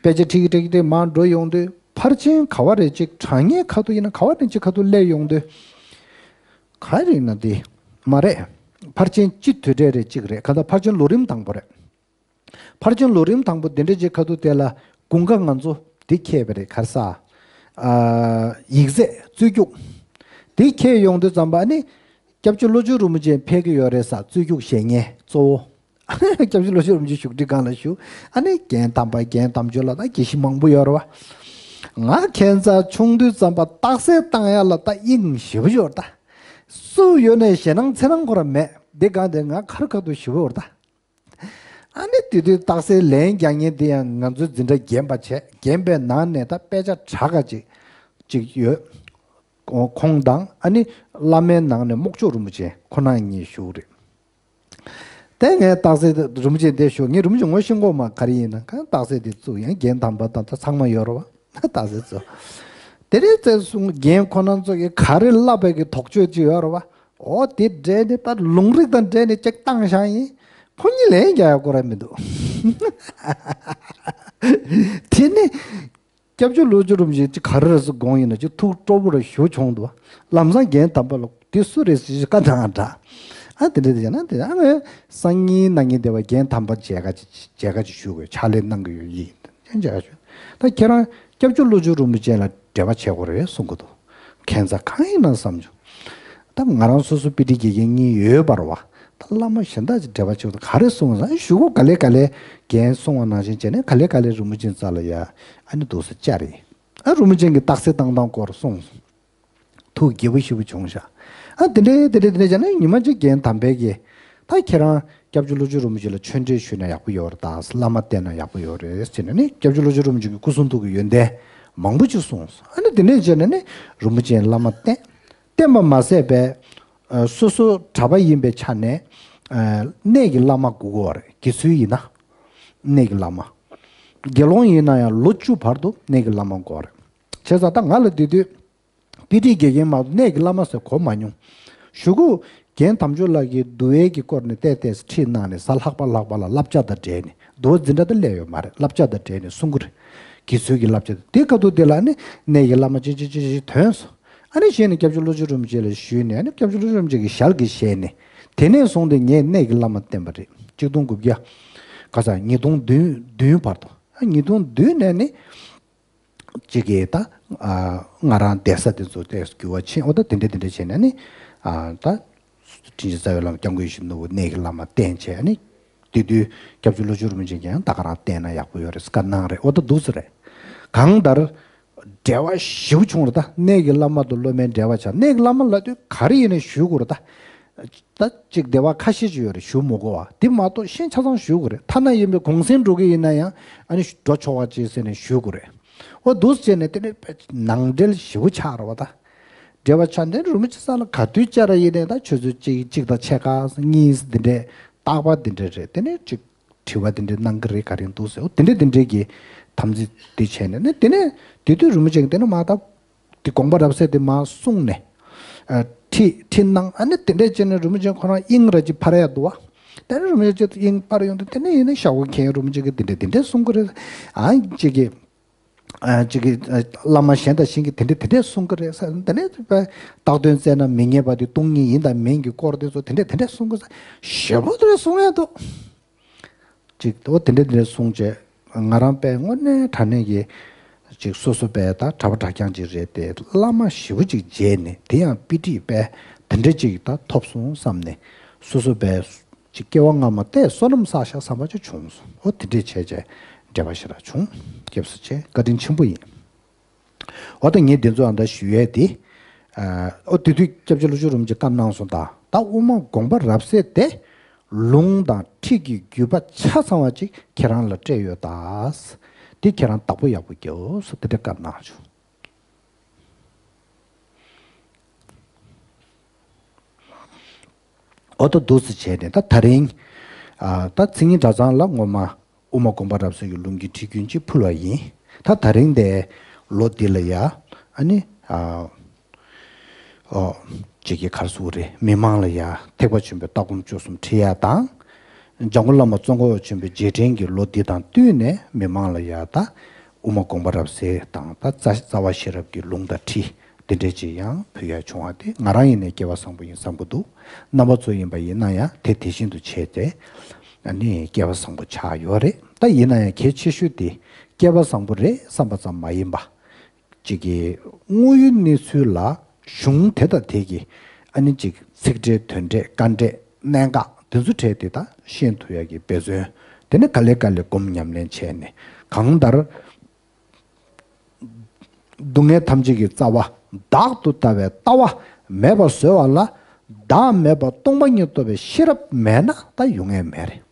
དཔེ་ཆ་ཁྲིད་ཀྱི་ཁྲིད་ཀྱི་དེ་མར་འགྲོ་ཡོང་དུས་ཕར་ཕྱིན་ག་བ་རེ་ཅིག་དྲ་ངའི་ཁ་ཐུག་ཡིན་ན་ག་བ་རེ་ཅིག་ཁ་ཐུག་སླེབས་ཡོང་དུས། ག་རེ་ཡིན་ན་དེ་མ་རེད། ཕར་ཕྱིན་སྤྱི་དུས་དྲན་རེ་གཅིག་རེད། ག་ད་ཕར་ཕྱིན་ལོ་རིམ་དང་པོ་རེད། ཕར་ཕྱིན་ལོ་རིམ་དང་པོ་དེ་འདྲ་ཅིག་ཁ་ཐུག་དེ་ལ་དགུན་ཁ་ང་ཚོ་དེ་འཁེལ་བ་རེད། ག་རེ་ཟ། ཨ་ཡིག་ཚད་རྩོད་རྒྱུགས། དེ་འཁེལ་ཡོང་དུས་ཙམ་པ་ནི་སྐྱབས་རྗེ་བློ་ཆོས་རིན་པོ་ཆེ་ཕེབས་ཀྱི་ཡོད་རེད་ཟ། རྩོད་རྒྱུགས་བཤད་མཁན་གཙོ་བོ། སྐྱབས་རྗེ་བློ་ཆོས་རིན་པོ་ཆེ་བཞུགས་ཁྲིའི་སྒང་ལ་བཞུགས། ཨ་ནི་རྒན་དམ་པ་རྒན་དམ་ཆོས་ལ་ད་དགེ་བཤེས་མང་པོ་ཡོད་རེད་བ། ང་ཁྱད་མཚར་ཆུང་དུས་ཙམ་པ་རྟགས་གསལ་བཏང་ཡ་ལ་ད་དབྱིངས་ཞེ་པོ་ཡོད་རེད་ད། སུ་ཡོད་ནས་ཞེད་སྣང་འཚེར་སྣང་ཁོ་རང་མེད། འདི་སྒང་དེ་ང་ཁ་རུ་ཁ་ཐུག་ཞེ་པོ་ཡོད་རེད་ད། ཨ་ནི་དེ་དུས་རྟགས་གསལ་ལན་རྒྱག་མཁན་དེ་ཡང་ང་ཚོའི་འཛིན་གྲྭ་རྒན་པ་བྱས། རྒན་པའི་ནང་ནས་ད་དཔེ་ཆ་གྲགས་ཀ་ཅིག་ཅིག་ཡོད། ཁོང་དང་ཨ་ནི་བླ་མའི་ནང་ནས་རྨོག་ལྕོག་རིན་པོ་ཆེ་ཁོ་རང་གཉིས་བཞུགས་རེད། དེ་ངས་རྟགས་གསལ་རིན་པོ་ཆེ་འདི་ཞུ། ངས་རིན་པོ་ཆེ་ངོ་ཤེས་ཀྱི་མ་རེད། ག་རེ་ཡིན་ན་གང་རྟགས་གསལ་དེ་བཙུགས། ཡང་རྒན་དམ་པ་དང་ད་ཚང་མ་ཡོད་རེད་བ། རྟགས་གསལ་བཙུགས། དེ་རིང་ཙེ་གསུང་རྒན་ཁོ་རང་ཚོ་གིས་ག་རེ་བསླབས་པའི་གི་དོགས་གཅོད་ཅིག་ཡོད་རེད་བ། འོ་དེ་འདྲས་ནི་ད་ལུང་རིགས་དང་འབྲེལ་ནས་ཅིག་བཏང་བཞག་ཡིན། ཁོ་གཉིས་ལན་རྒྱག་ཡ་ཁོ་རང་མི་འདུག། དེ་ནི་སྐྱབས་རྗེ་ལོ་རྒྱུས་རིན་པོ་ཆེ་ཅིག་ག་རེ་རེད་ཟེར་དགོངས་ཡིན་ན་ཅིག་ཐུགས་སྤྲོ་པོ་ར་ཞུ་བྱུང་འདུག། ལམ་སང་རྒན་དམ་པ་ལ་དེ་སུ་རེད་ཟེར་བཀའ་གནང་འདྲ། ཨ་དེ་འདྲས་དེ་བྱས་ན་དེ་ཨ་ངས་སང་ཉིན་གནངས་ཉིན་དེ་བ་རྒན་དམ་པ་མཇལ་ཁ་ཅིག་མཇལ་ཁ་ཅིག་ཞུ་དགོས། ཕྱག་ལས་གནང་གི་ཡོད་ཡིན། ཅན་བྱ་ཞུ། ད་ཁྱེད་རང་སྐྱབས་རྗེ་བློ་ཆོས་རིན་པོ་ཆེ་ལ་འབྲེལ་བ་བྱེད་དགོས་རེད་གསུང་གི་འདུག། ཁྱད་མཚར་གང་ཡིན་ན་བསམ་བྱུང་། ད་ང་རང་སོ་སོ་པི་ཏི་དགེ་རྒན་གཉིས་ཡོད་པ་རེད་བ། ད་བླ་མ་གཞན་དག་ཅིག་འབྲེལ་བ་བྱེད་དགོས་ག་རེ་གསུངས་ས་ཞུ་གོ། ག་ལེ་ག་ལེ་རྒན་གསུང་བ་ནང་བཞིན་བྱས་ནས་ག་ལེ་ག་ལེ་རིན་པོ་ཆེ་རྩ་ལ་ཡ་ཨ་ནི་འདུག་ས་བཅར་ཡིན། ཨ་རིན་པོ་ཆེ་གི་རྟགས་གསལ་བཏང་སྟངས་སྐོར་གསུངས་སོང་། ཐུགས་དགྱེས་པོ་ཞེ་པོ་བྱུང་ཤག། ཨ་དེ་འདྲའི་དེ་འདྲའི་དེ་འདྲའི་བྱས་ན་ཉི་མ་གཅིག་རྒན་དམ་པས་ཀྱིས་ད་ཁྱེད་རང་སྐྱབས་རྗེ་བློ་ཆོས་རིན་པོ་ཆེ་ལ་ཆོས་འབྲེལ་ཞུས་ན་ཡག་པོ་ཡོད་རེད་ད། བླ་མ་བསྟེན་ན་ཡག་པོ་ཡོད་རེད་ཟེར་ནས་ནི་སྐྱབས་རྗེ་བློ་ཆོས་རིན་པོ་ཆེ་གི་སྐུ་གསུང་ཐུགས་ཀྱི་ཡོན་ཏན་མང་པོ་ཅིག་གསུངས་སོང་། ཨ་ནི་དེ་འདྲའི་བྱས་ནས་ནི་རིན་པོ་ཆེ་བླ་མ་བསྟེན། བསྟེན་པ་མ་ཟད་པའི་ཨ་སོ་སོ་གྲྭ་པ་ཡིན་པའི་ཆ་ནས་ཨ་གནས་ཀྱི་བླ་མ་དགོས་ཀྱི་ཡོད་རེད། དགེ་ཚུལ་ཡིན་ན་གནས་ཀྱི་བླ་མ། དགེ་སློང་ཡིན་ན་ཡང་ལོ་བཅུ་བར་དུ་གནས་ཀྱི་བླ་མ་དགོས་རེད། བྱས་ཙང་ད་ང་ལ་དེ་དུས་པི་ཏི་དགེ་རྒན་མ་གཏོགས་གནས་ཀྱི་བླ་མ་ཟེར་གོ་མ་མྱོང་། གཞུག་གུ་རྒན་དམ་ཆོས་ལགས་ཀྱིས་འདུལ་བའི་གི་སྐོར་ནས་བལྟས་བལྟས་ཁྲིད་གནང་ནས་གཟའ་ལྷག་པ་ལྷག་པ་ལ་བསླབ་བྱ་དང་འབྲེལ་ནས། འདུལ་བ་འཛིན་གྲྭ་དེ་སླེབས་ཡོད་མ་རེད། བསླབ་བྱ་དང་འབྲེལ་ནས་གསུང་གི་རེད། དགེ་ཚུལ་གྱི་བསླབ་བྱ་དེ་དེ་སྐབས་དུས་དེ་ལ་ནི་གནས་ཀྱི་བླ་མ་ཅི་ཅི་ཅི་ཅི་ཐོན་སོང་། ཨ་ནི་གཞི་ནས་སྐྱབས་རྗེ་བློ་ཆོས་རིན་པོ་ཆེ་ལ་ཞུས་ནས། ཨ་ནི་སྐྱབས་རྗེ་བློ་ཆོས་རིན་པོ་ཆེ་གི་ཞལ་གྱིས་བཞེས་ནས། དེ་ནས་བཟུང་སྟེ་ངས་གནས་ཀྱི་བླ་མ་བསྟེན་པ་རེད། ཆིག་སྟོང་དགུ་བརྒྱ་ག་ས་ཉིས་སྟོང་བདུན་བདུན་བར་དུ། ཨ་ཉིས་སྟོང་བདུན་ནས་ནི། གཅིག་གིས་ད་ཨ་ང་རང་བསྡད་ས་དེ་ཚོ་དེ་འགྱུར་བ་ཕྱིན། འོ་ད་དེ་འདྲ་དེ་འདྲ་བྱས་ནས་ནི་ཨ་ད་དྲིན་ཅན་རྩ་བའི་བླ་མ་སྐྱབས་མགོན་ཡིད་བཞིན་ནོར་བུ་གནས་ཀྱི་བླ་མ་བསྟེན་བྱས་ནི། དེ་དུས་སྐྱབས་རྗེ་བློ་ཆོས་རིན་པོ་ཆེ་ཀྱང་ད་ག་རང་བསྟེན་ན་ཡག་པོ་ཡོད་རེད་བཀའ་གནང་རེད། འོ་ད་འདུག་ས་རེད། གང་ལྟར་འབྲེལ་བ་ཞེ་པོ་བྱུང་རེད། ད་གནས་ཀྱི་བླ་མ་དང་སློབ་མའི་འབྲེལ་བ་ཆགས། གནས་ཀྱི་བླ་མ་ལབ་དུས་ག་རེ་ཡིན་ནའི་ཞུ་དགོས་རེད་ད། ད་ཅིག་སྡེ་བ་ཁ་ཤས་ཅིག་ཡོད་རེད་ཞུ་མི་དགོས་པ། དེ་མ་གཏོགས་གཞན་ཆ་ཚང་ཞུ་དགོས་རེད། ཐ་ན་ཡིན་པའི་གུང་སེང་འགྲོ་གི་ཡིན་ན་ཡང་ཨ་ནི་འགྲོ་ཆོག་པ་ཅིག་ཟེར་ནས་ཞུ་དགོས་རེད། འོ་འདུག་སེ་བྱས་ནས་དེ་ནས་ནང་འབྲེལ་ཞེ་པོ་ཆགས་རེད་བ་ད། འབྲེལ་བ་ཆགས་ནས་རིན་པོ་ཆེ་ས་ལ་ག་དུས་བཅར་ཡིན་ནའི་ད་ཆུ་ཚོད་གཅིག་གཅིག་དང་ཕྱེད་ཀ་གཉིས་འདི་འདྲས་རྟག་པར་འདི་འདྲས་རེད། དེ་ནས་ཅིག་དྲི་བ་འདི་འདྲས་གནང་གི་རེད། ག་རེ་འདུག་ཟེར། འོ་དེ་འདྲས་དེ་འདྲས་ཀྱི་དམ་ཚིག་འདི་བྱས་ནས་ནི་དེ་ནས་དེ་དུས་རིན་པོ་ཆེ་གིས་དེ་ནས་མ་ད་དེ་དགོངས་པ་རབ་གསལ་དེ་མ་གསུངས་ནས་ཨ་ཁྲིད་ཁྲིད་གནང་། ཨ་ནི་དེ་འདྲས་བྱས་ནས་རིན་པོ་ཆེ་ཁོ་རང་དབྱིངས་ར་ཅིག་འཕར་ཡ་འདུག་བ། དེ་ནས་རིན་པོ་ཆེ་དབྱིངས་འཕར་ཡོང་དུས་དེ་ནས་ཡིན་ན་ཤ་བོ་མཁན་རིན་པོ་ཆེ་གིས་དེ་འདྲས་དེ་འདྲས་གསུང་གི་རེད། ཨ་ཅིག་གིས། ཨ་ཅིག་གིས་ཨ་བླ་མ་གཞན་དང་གཞན་གྱིས་དེ་འདྲས་དེ་འདྲས་གསུང་གི་རེད་ཟེར། དེ་ནས་བརྟག་དོན་བཙལ་ན་མི་རྙེད་པ་དེ་སྟོང་ཉིད་ཡིན་དང་མིན་གྱི་སྐོར་དེ་ཚོ་དེ་འདྲས་དེ་འདྲས་གསུང་གི་ཟེར། ཞེ་པོ་དེ་འདྲས་གསུང་ཡ་འདུག། ཅིག་འོ་དེ་འདྲས་དེ་འདྲས་གསུང་བྱས། ང་རང་དཔེ་དངོས་གནས་དྲང་གནས་ཀྱི་ཅིག་སོ་སོ་དཔེ་ད་གྲྭ་པ་གྲྭ་རྐྱང་ཅིག་རེད་དེ། བླ་མ་ཞེ་པོ་ཅིག་མཇལ་ནས་དེ་ཡང་དཔེ་ཁྲིད་དཔེ་དེ་འདྲས་ཅིག་ད་ཐོབ་སོང་བསམ་ནས་སོ་སོ་དཔེ། ཅིག་སྐྱེ་བ་སྔ་མ་དེ་བསོད་ནམས་བསགས་ཤག་བསམ་པ་ཅིག་བྱུང་སོང་། འོ་དེ་འདྲས་བྱས་བྱས་འབྲེལ་བ་ཞེ་དྲག་བྱུང་། སྐྱབས་སུ་མཆི། བཀའ་དྲིན་ཆེན་པོ་ཡིན། འོ་ད་ངས་འདི་ཚོ་ཨ་ད་ཞུ་ཡས་དེ། ཨ་འོ་དེ་དུས་སྐྱབས་རྗེ་བློ་ཆོས་རིན་པོ་ཆེས་བཀའ་གནང་སོང་ད། ད་དབུ་མ་དགོངས་པ་རབ་གསལ་དེ་ལུང་དང་ཁྲིད་ཀྱི་བརྒྱུད་པ་ཆ་ཚང་བ་ཅིག་ཁྱེད་རང་ལ་སྤྲད་ཡོད་ད། དེ་ཁྱེད་རང་བདག་པོ་ཡག་པོ་རྒྱོབ་ཟེར་དེ་འདྲས་བཀའ་གནང་བྱུང་། འོ་ད་འདུག་སེ་བྱས་ནས་ད་ད་རིང་། ཨ་ད་མཚན་ཉིད་གྲྭ་ཚང་ལ་སྔོན་མ་དབུ་མ་དགོངས་པ་རབ་གསལ་གྱི་ལུང་གི་ཁྲིད་རྒྱུན་གཅིག་ཕུལ་བ་ཡིན། ད་ད་རིང་དེ་ལོ་འདི་ལ་ཡ་ཨ་ནི་ཨ་ཨོ་ཅིག་གི་གར་སུ་རེད། མི་མང་ལ་ཡ་ཐེག་པ་ཆེན་པོའི་ལྟ་སྒོམ་སྤྱོད་གསུམ་ཁྲིད་ཡ་དང་། འཇམ་མགོན་བླ་མ་ཙོང་ཁ་པ་ཆེན་པོའི་རྗེས་དྲན་གྱི་ལོ་འདི་དང་བསྟུན་ནས་མི་མང་ལ་ཡ་ད་དབུ་མ་དགོངས་པ་རབ་གསལ་དང་ད་རྩ་རྩ་བ་ཤེས་རབ་ཀྱི་ལུང་དང་ཁྲིད་དེ་འདྲས་ཅིག་ཡང་ཕུལ་ཡ་བྱུང་བ་དེ་ང་རང་ཡིན་ནའི་སྐལ་བ་བཟང་པོ་ཡིན་བསམ་གྱི་འདུག། རྣམ་པ་ཚོ་ཡིན་པ་ཡིན་ན་ཡང་དེ་དེ་བཞིན་དུ་བྱས་ཏེ་ཨ་ནི་སྐལ་བ་བཟང་པོ་ཆགས་ཡོད་རེད། ད་ཡིན་ན་ཡང་གལ་ཆེ་ཤོས་དེ་སྐལ་བ་བཟང་པོ་རེད་བསམ་པ་ཙམ་མ་ཡིན་པ། ཅིག་གི་དངོས་ཡོད་གནས་ཚུལ་ལ་གཞུང་དེ་དང་དེ་གི་ཨ་ནི་ཅིག་ཚིག་འགྲེལ་དོན་འགྲེལ་དཀའ་འགྲེལ་གནད་འགག་དེ་ཚོ་གྲས་དེ་དག་ཤེས་ཐུབ་ཡ་གི་འབད་བརྩོན། དེ་ནས་ག་ལེ་ག་ལེ་སྒོམ་ཉམས་ལེན་བྱས་ནས་གང་ལྟར་སྡུག་བསྔལ་ཐམས་ཅད་ཀྱི་རྩ་བ་བདག་ཏུ་ལྟ་བའི་ལྟ་བ་མེད་པར་བཟོ་བ་ལ་བདག་མེད་པར་སྟོང་པ་ཉིད་རྟོགས་པའི་ཤེས་རབ་མེད་ན་ད་ཡོང་ཡ་མེད་རེད།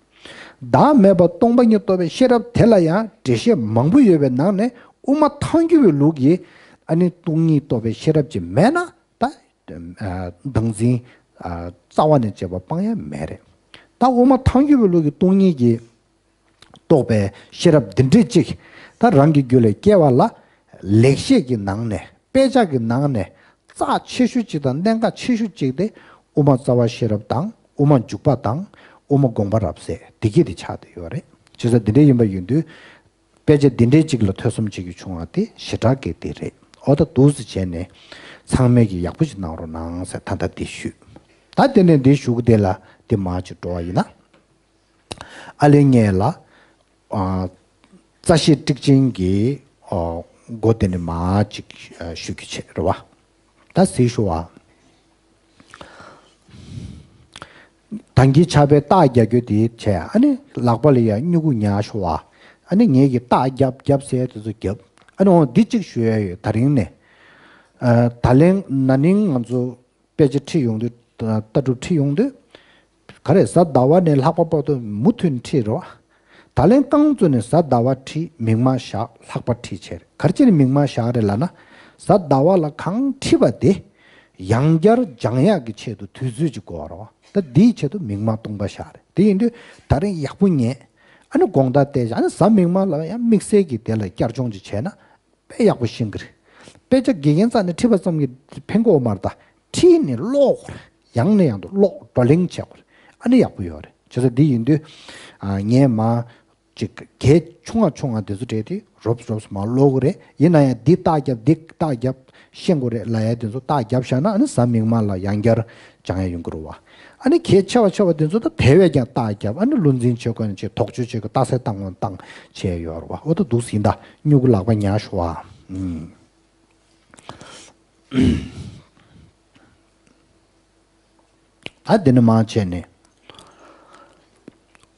བདག་མེད་པར་སྟོང་པ་ཉིད་རྟོགས་པའི་ཤེས་རབ་དེ་ལ་ཡང་འགྲེལ་བཤད་མང་པོ་ཡོད་པའི་ནང་ནས་དབུ་མ་ཐལ་འགྱུར་བའི་ལུགས་ཀྱི་ཨ་ནི་སྟོང་ཉིད་རྟོགས་པའི་ཤེས་རབ་ཅིག་མེད་ན་ད་བདག་འཛིན་རྩ་བ་ནས་བྱེད་པ་སྤང་ཡ་མེད་རེད། ད་དབུ་མ་ཐལ་འགྱུར་བའི་ལུགས་ཀྱི་སྟོང་ཉིད་ཀྱི་རྟོགས་པའི་ཤེས་རབ་འདི་འདྲས་ཅིག་ད་རང་གི་རྒྱུད་ལ་སྐྱེ་བ་ལ། ལེགས་བཤད་ཀྱི་ནང་ནས། དཔེ་ཆ་གི་ནང་ནས་རྩ་ཆེ་ཤོས་གཅིག་དང་གནད་འགག་ཆེ་ཤོས་གཅིག་དེ་དབུ་མ་རྩ་བ་ཤེས་རབ་དང་། དབུ་མ་འཇུག་པ་དང་། དབུ་མ་དགོངས་པ་རབ་གསལ་འདི་གྱད་དེ་ཆགས་བསྡད་ཡོད་རེད། བྱས་ཙང་འདི་འདྲས་ཡིན་པ་ཡིན་དུས། དཔེ་ཆ་འདི་འདྲས་ཅིག་ལ་ཐོས་བསམ་བྱེད་རྒྱུ་བྱུང་བ་དེ་ཞེ་དྲག་གི་དེ་རེད། ཨོ་ད་འདུག་སེ་བྱས་ནས་ཚང་མས་ཀྱི་ཡག་པོ་ཞིག་གནང་རོགས་གནང་ཟེར་ད་ལྟ་འདི་ཞུས། ད་དེ་ནས་འདི་ཞུ་གི་དེ་ལ་དེ་མ་ཅིག་འགྲོ་བ་ཡིན་ན། ཨ་ལེ་ངས་ལ། ཨ། རྩ་ཤེ་ཊིག་ཅན་གྱི། ཨ། སྒོ་དེ་ནས་མ་ཅིག་ཨ། ཞུ་རྒྱུ་བྱས་རེད་བ། ད་གཟིགས་ཤོག་ཨ། དང་གི་ཕྱག་དཔེ་རྟགས་རྒྱག་རྒྱུ་དེ་བྱས། ཨ་ནི་ལག་པ་ལ་ཡ་སྨྱུ་གུ་ཉར་ཤོག་ཨ། ཨ་ནི་ངས་ཀྱི་རྟགས་རྒྱབ་རྒྱབ་ཟེར་དེ་ཚོ་རྒྱབ། ཨ་ནི་འོ་འདི་གཅིག་ཞུ་ཡ་ཡོད། ད་རིང་ནས། ཨ། ད་ལན་ན་ནིང་ང་ཚོ་དཔེ་ཆ་ཁྲིད་ཡོང་དུས། ལྟ་གྲུབ་ཁྲིད་ཡོང་དུས། ག་རེ་གཟའ་ཟླ་བ་ནས་ལྷག་པ་བར་དུ་མུ་མཐུད་ནས་ཁྲིད་རེད་བ། ད་ལན་རྐང་བཙུགས་ནས་གཟའ་ཟླ་བ་ཁྲིད། མིག་དམར་བཞག་ལྷག་པ་ཁྲིད་བྱས་རེད། ག་རེ་བྱས་ནས་མིག་དམར་བཞག་རེད་ལབ་ན། གཟའ་ཟླ་བ་ལ་གང་ཁྲིད་པ་དེ། ཡང་བསྐྱར་སྦྱང་ཡག་གི་ཆེད་དུ་དུས་ཚོད་ཅིག་དགོས་རེད་བ། ད་འདིའི་ཆེད་དུ་མིག་དམར་སྟོང་པ་བཞག་རེད། དེ་ཡིན་དུས་ད་རིང་ཡག་པོ་ཉན། ཨ་ནི་དགོང་དག་བལྟས་བཞག་ཨ་ནི་གཟའ་མིག་དམར་ལ་ཡང་དམིགས་བསལ་གྱི་དེ་ལ་བསྐྱར་སྦྱོང་ཅིག་བྱས་ན། དཔེ་ཡག་པོ་ཤེས་ཀྱི་རེད། དཔེ་ཆ་དགེ་རྒན་རྩ་ནས་ཁྲིད་པ་ཙམ་གྱིས་ཕན་གྱི་ཡོད་མ་རེད་ད། ཁྲིད་ནས་ཀློག་དགོས་རེད། ཡང་ནས་ཡང་དུ་ཀློག་བགྲོ་གླེང་བྱེད་དགོས་རེད། ཨ་ནི་ཡག་པོ་ཡོད་རེད། བྱས་ཙང་འདི་ཡིན་དུས། ཨ། ངས་མ་ཅིག་གལ་ཆུང་བ་ཆུང་བ་དེ་ཚོ་བྲིས་ཏེ་རོབ་རོབ་མ་ཀློག་གི་རེད། ཡིན་ན་ཡང་འདི་རྟགས་རྒྱབ་འདི་རྟགས་རྒྱབ་ཤེས་དགོས་རེད་ལབ་ཡ་དེ་ཚོ་རྟགས་རྒྱབ་བཞག་ན། ཨ་ནི་གཟའ་མིག་དམར་ལ་ཡང་བསྐྱར་སྦྱང་ཡ་ཡོང་གི་རེད་བ། ཨ་ནི་གལ་ཆེ་བ་ཆེ་བ་དེ་ཚོ་ད་དེ་བས་ཀྱང་རྟགས་རྒྱབ། ཨ་ནི་བློ་འཛིན་བྱེད་དགོས་ན་ཅིག་དོགས་གཅོད་བྱེད་དགོས། རྟགས་གསལ་བཏང་དགོས་ན་བཏང་བྱས་ཡོད་རེད་བ། འོ་ད་འདུག་སེ་ཡིན་ད། སྨྱུ་གུ་ལག་པ་ཉར་ཤོག་ཨ། ཨུམ། ད་འདི་ནས་མར་བྱས་ནས།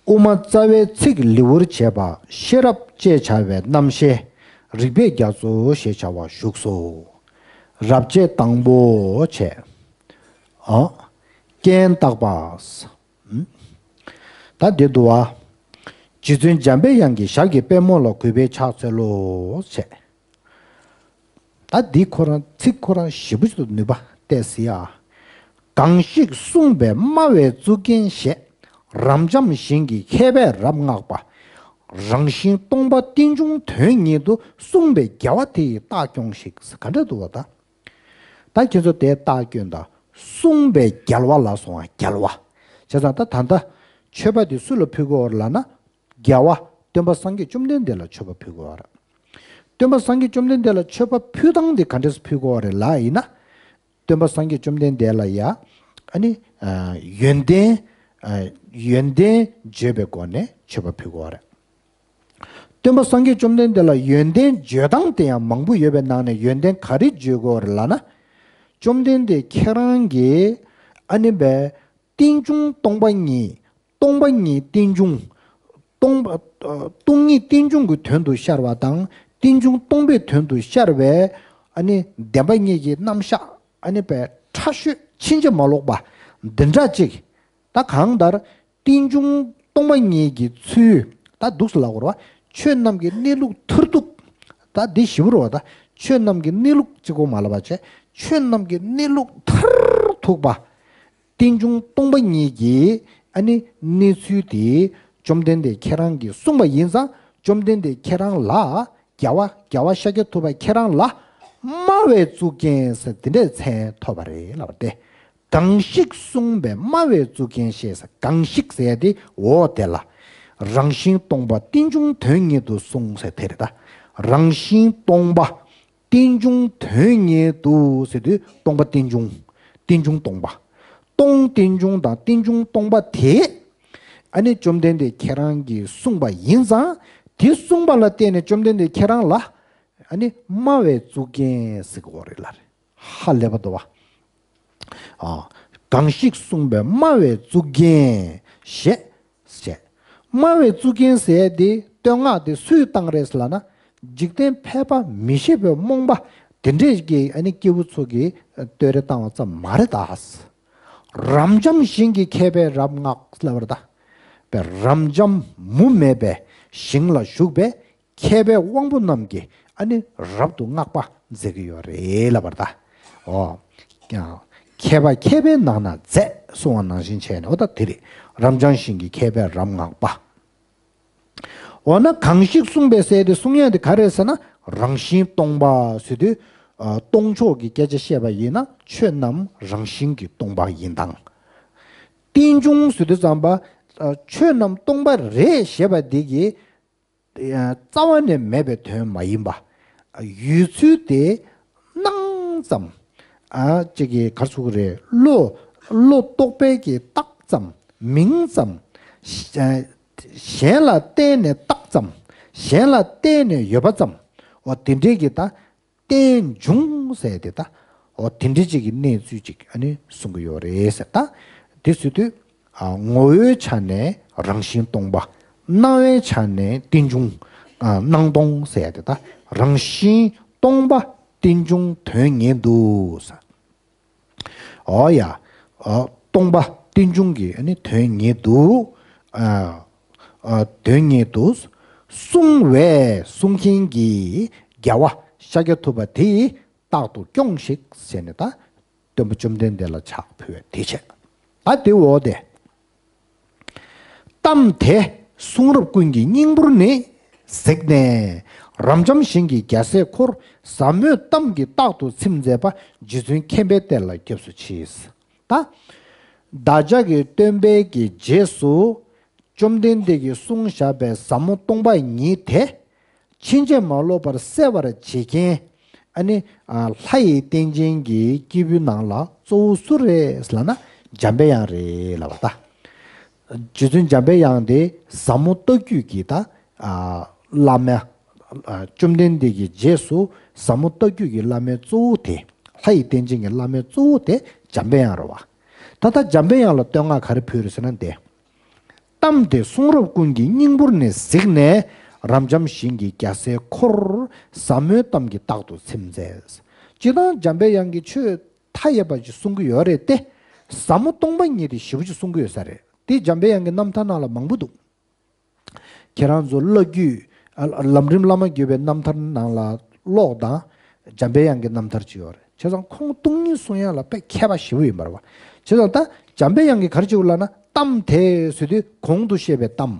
དབུ་མ་རྩ་བའི་ཚིག་ལེའུར་བྱས་པ་ཤེས་རབ་ཅེས་བྱ་བའི་རྣམ་བཤད་རིགས་པའི་རྒྱ་མཚོ་ཞེས་བྱ་བ་བཞུགས་སོ། རབ་བྱེད་དང་པོ་བྱས། ཨ། རྐྱེན་བརྟག་པ། ཨུམ། ད་འདི་འདུག་བ། རྗེ་བཙུན་འཇམ་པའི་དབྱངས་ཀྱི་ཞབས་ཀྱི་པད་མོ་ལ་གུས་པས་ཕྱག་འཚལ་ལོ་བྱས། ད་འདི་ཁོ་རང་ཚིག་ཁོ་རང་ཞེ་པོ་ཅིག་ཏུ་ནུས་པ་བསྟན་ཟིན་ཨ། གང་ཞིག་གསུངས་པས་སྨྲ་བའི་གཙུག་རྒྱན་ཞེས། རབ་འབྱམས་ཞིང་གི་མཁས་པས་རབ་བསྔགས་པ། རང་བཞིན་སྟོང་པ་རྟེན་འབྱུང་དོན་ཉིད་དུ། གསུངས་པས་རྒྱལ་བ་དེ་ཡི་རྟགས་སྐྱོངས་ཤིག་ག་འདྲ་འདུག་བ་ད། ད་ཁྱེད་ཚོ་དེ་རྟགས་སྐྱོན་དང་། གསུངས་པས་རྒྱལ་བ་ལ་སོང་བ་རྒྱལ་བ། བྱས་ཙང་ད་ད་ལྟ་མཆོད་པ་དེ་སུ་ལ་ཕུལ་དགོས་པ་རེད་ལབ་ན། རྒྱལ་བ་སྟོན་པ་སངས་རྒྱས་བཅོམ་ལྡན་འདས་ལ་མཆོད་པ་ཕུལ་དགོས་པ་རེད། སྟོན་པ་སངས་རྒྱས་བཅོམ་ལྡན་འདས་ལ་མཆོད་པ་ཕུལ་སྟངས་དེ་ག་འདྲས་སེ་ཕུལ་དགོས་པ་རེད་ལབ་ཡིན་ན། སྟོན་པ་སངས་རྒྱས་བཅོམ་ལྡན་འདས་ལ་ཡ། ཨ་ནི། ཨ། ཡོན་ཏན། ཨ། ཡོན་ཏན་བརྗོད་པའི་སྒོ་ནས་མཆོད་པ་ཕུལ་དགོས་པ་རེད། སྟོན་པ་སངས་རྒྱས་བཅོམ་ལྡན་འདས་ལ་ཡོན་ཏན་བརྗོད་སྟངས་དེ་ཡང་མང་པོ་ཡོད་པའི་ནང་ནས་ཡོན་ཏན་ག་རེ་བརྗོད་དགོས་རེད་ལབ་ན། བཅོམ་ལྡན་འདས་ཁྱེད་རང་གིས་ཨ་ནི་བས་རྟེན་འབྱུང་སྟོང་པ་ཉིད། སྟོང་པ་ཉིད་རྟེན་འབྱུང་། སྟོང་པ། ཨ། སྟོང་ཉིད་རྟེན་འབྱུང་གི་དོན་དུ་ཤར་བ་དང་། རྟེན་འབྱུང་སྟོང་པའི་དོན་དུ་ཤར་བའི་ཨ་ནི་བདེན་པ་གཉིས་ཀྱི་རྣམ་གཞག་ཨ་ནི་བས་ཕྲ་ཤོས་ཕྱིན་ཅི་མ་ལོག་པ་འདི་འདྲ་ཅིག་ད་གང་ལྟར་རྟེན་འབྱུང་སྟོང་པ་ཉིད་ཀྱི་ཚུལ། ད་འདུག་སེ་ལབ་དགོས་རེད་བ། ཆོས་རྣམས་ཀྱི་གནས་ལུགས་མཐར་ཐུག་ད་འདི་ཞིབ་རུ་བ་ད། ཆོས་རྣམས་ཀྱི་གནས་ལུགས་གཅིག་པོ་མ་ལབ་པ་བྱས། ཆོས་རྣམས་ཀྱི་གནས་ལུགས་མཐར་ཐུག་པ། རྟེན་འབྱུང་སྟོང་པ་ཉིད་ཀྱི་ཨ་ནི་གནས་ཚུལ་དེ་བཅོམ་ལྡན་འདས་ཁྱེད་རང་གིས་གསུངས་པ་ཡིན་ཙང་། བཅོམ་ལྡན་འདས་ཁྱེད་རང་ལ། རྒྱལ་བ་རྒྱལ་བ་ཤཱཀྱ་ཐུབ་པ་ཁྱེད་རང་ལ་སྨྲ་བའི་གཙུག་རྒྱན་ཟེར་འདི་འདྲའི་མཚན་ཐོབ་པ་རེད་ལབ་པ་སྟེ། གང་ཞིག་གསུངས་པས་སྨྲ་བའི་གཙུག་རྒྱན་ཞེས་ཟེར། གང་ཞིག་ཟེར་ཡ་དེ་འོ་དེ་ལ། རང་བཞིན་སྟོང་པ་རྟེན་འབྱུང་དོན་ཉིད་དུ་གསུངས་ཟེར་དེ་རེད་ད། རང་བཞིན་སྟོང་པ་རྟེན་འབྱུང་དོན་ཉིད་དུ་ཟེར་དུས་སྟོང་པ་རྟེན་འབྱུང་། རྟེན་འབྱུང་སྟོང་པ། སྟོང་རྟེན་འབྱུང་དང་རྟེན་འབྱུང་སྟོང་པ་དེ། ཨ་ནི་བཅོམ་ལྡན་འདས་ཁྱེད་རང་གིས་གསུངས་པ་ཡིན་ཙང་། དེ་གསུངས་པ་ལ་བརྟེན་ནས་བཅོམ་ལྡན་འདས་ཁྱེད་རང་ལ། ཨ་ནི་སྨྲ་བའི་གཙུག་རྒྱན་ཟེར་གྱི་ཡོད་རེད་ལ། ཧ་ལས་པ་འདུག་བ། ཨ། གང་ཞིག་གསུངས་པས་སྨྲ་བའི་གཙུག་རྒྱན་ཞེས་བྱས། སྨྲ་བའི་གཙུག་རྒྱན་ཟེར་ཡས་དེ་བསྟོད་བསྔགས་དེ་སུས་བཏང་རེད་ཟེར་ལབ་ན། འཇིག་རྟེན་ཕལ་པ་མི་ཤེས་པའི་རྨོངས་པ་དེ་འདྲས་ཀྱི་ཨ་ནི་སྐྱེས་བུ་ཚོ་གིས་བསྟོད་ར་བཏང་བ་ཙམ་མ་རེད་ད། རབ་འབྱམས་ཞིང་གི་མཁས་པས་རབ་བསྔགས་ལབ་པ་རེད་ད། པའི་རབ་འབྱམས་མུ་མེད་པའི་ཞིང་ལ་བཞུགས་པའི་མཁས་པའི་དབང་པོ་རྣམས་ཀྱིས་ཨ་ནི་རབ་ཏུ་བསྔགས་པ་མཛད་ཀྱི་ཡོད་རེད་ལབ་པ་རེད་ད། འོ། ཀྱང་། མཁས་པ་མཁས་པའི་ནང་ན་མཛེས་གསུང་བ་ནང་བཞིན་བྱས་ནས། འོ་ད་དེ་རེད། རབ་འབྱམས་ཞིང་གི་མཁས་པའི་རབ་བསྔགས་པ། འོ་ན་གང་ཞིག་གསུངས་པའི་ཟེར་དེ་གསུང་ཡ་དེ་ག་རེ་ཟེར་ན། རང་བཞིན་སྟོང་པ་ཟེར་དུས། ཨ། སྟོང་ཕྱོགས་ཀྱི་སྐད་ཆ་བཤད་པ་ཡིན་ན་ཆོས་རྣམས་རང་བཞིན་གྱིས་སྟོང་པ་ཡིན་དང་། རྟེན་འབྱུང་ཟེར་དུས་ཙམ་པ། ཨ། ཆོས་རྣམས་སྟོང་པ་རེད་ཞེས་པ་འདི་གིས། ཨ། རྩ་བ་ནས་མེད་པའི་དོན་མ་ཡིན་པ། ཡོད་ཚུལ་དེ་སྣང་ཙམ། ཨ། ཅིག་གི་གར་ཚུགས་རེད། བློ། བློ་རྟོག་པའི་གི་བཏགས་ཙམ། མིང་ཙམ། གཞན་ལ་བརྟེན་ནས་བཏགས་ཙམ། གཞན་ལ་བརྟེན་ནས་ཡོད་པ་ཙམ། འོ་དེ་འདྲའི་གི་ད། རྟེན་འབྱུང་ཟེར་དེ་ད། འོ་དེ་འདྲའི་ཅིག་གི་གནས་ཚུལ་ཅིག་ཨ་ནི་གསུང་གི་ཡོད་རེད་ཟེར། ད་དེ་ཟེར་དུས། ཨ། ངོ་བོའི་ཆ་ནས་རང་བཞིན་སྟོང་པ། སྣང་བའི་ཆ་ནས་རྟེན་འབྱུང་། ཨ། སྣང་སྟོང་ཟེར་དེ་ད། རང་བཞིན་སྟོང་པ་རྟེན་འབྱུང་དོན་ཉིད་དུ་ཟེར། འོ་ཡ། ཨ། སྟོང་པ་རྟེན་འབྱུང་གི་ཨ་ནི་དོན་ཉིད་དུ། ཨ། ཨ། དོན་ཉིད་དུ་གསུངས་པས་གསུང་མཁན་གྱི་རྒྱལ་བ་ཤཱཀྱ་ཐུབ་པ་དེས་རྟག་ཏུ་སྐྱོངས་ཤིག་ཟེར་ནས་ད། སྟོན་པ་བཅོམ་ལྡན་འདས་ལ་ཕྱག་ཕུལ་བས་དེ་བྱས། ད་དེ་འོ་དེ། གཏམ་དེ་གསུང་རབ་ཀུན་གྱི་སྙིང་པོར་ནི་གཟིགས་ནས། རབ་འབྱམས་ཞིང་གི་རྒྱལ་སྲས་འཁོར། ཟབ་མོའི་གཏམ་གྱིས་རྟག་ཏུ་ཚིམ་མཛད་པ། རྗེ་བཙུན་མཁྱེན་པའི་གཏེར་ལ་སྐྱབས་སུ་མཆི། ད། བདག་ཅག་གི་སྟོན་པའི་གི་རྗེས་སུ། བཅོམ་ལྡན་འདས་ཀྱིས་གསུངས་བཞག་པའི་ཟབ་མོ་སྟོང་པ་ཉིད་དེ། ཕྱིན་ཅི་མ་ལོག་པར་གསལ་བར་བྱེད་མཁན། ཨ་ནི། ཨ། ལྷ་ཡི་རྟེན་ཅན་གྱི་སྐྱེས་བུའི་ནང་ལ་གཙོ་བོ་སུ་རེད་ལབ་ན། འཇམ་པའི་དབྱངས་རེད་ལབ་པ་ད། རྗེ་བཙུན་འཇམ་པའི་དབྱངས་དེ་ཟབ་མོ་ལྟ་བརྒྱུད་ཀྱི་ད། ཨ། བླ་མ། ཨ། བཅོམ་ལྡན་འདས་ཀྱི་རྗེས་སུ་ཟབ་མོ་ལྟ་བརྒྱུད་ཀྱི་བླ་མའི་གཙོ་བོ་དེ། ལྷ་ཡི་རྟེན་ཅན་གྱི་བླ་མའི་གཙོ་བོ་དེ་འཇམ་པའི་དབྱངས་རེད་བ། ད་ལྟ་འཇམ་པའི་དབྱངས་ལ་བསྟོད་བསྔགས་ག་རེ་ཕུལ་རེད་ཟེར་ན་འདི། གཏམ་དེ་གསུང་རབ་ཀུན་གྱི་སྙིང་པོར་ནི་གཟིགས་ནས། རབ་འབྱམས་ཞིང་གི་རྒྱལ་སྲས་འཁོར། ཟབ་མོའི་གཏམ་གྱིས་རྟག་ཏུ་ཚིམ་མཛད། སྤྱིར་བཏང་འཇམ་པའི་དབྱངས་ཀྱིས་ཆོས་མཐའ་ཡས་པ་ཅིག་གསུང་གི་ཡོད་རེད་དེ། ཟབ་མོ་སྟོང་པ་ཉིད་དེ་ཞེ་པོ་ཅིག་གསུང་གི་ཡོད་ས་རེད། དེ་འཇམ་པའི་དབྱངས་ཀྱི་རྣམ་ཐར་ནང་ལ་མང་པོ་འདུག་ཁྱེད་རང་ཚོ་བླ་བརྒྱུད། ཨ། ལམ་རིམ་བླ་མ་བརྒྱུད་པའི་རྣམ་ཐར་ནང་ལ་ཀློག་དང་། འཇམ་པའི་དབྱངས་ཀྱི་རྣམ་ཐར་ཅིག་ཡོད་རེད། བྱས་ཙང་ཁོང་སྟོང་ཉིད་གསུང་ཡག་ལ་དཔེ་མཁས་པ་ཞེ་པོ་ཡིན་པ་རེད་བ། བྱས་ཙང་ད་འཇམ་པའི་དབྱངས་ཀྱིས་ག་རེ་བྱེད་དགོས་ལབ་ན། གཏམ་དེ་ཟེར་དུས་གོང་དུ་བཤད་པའི་གཏམ།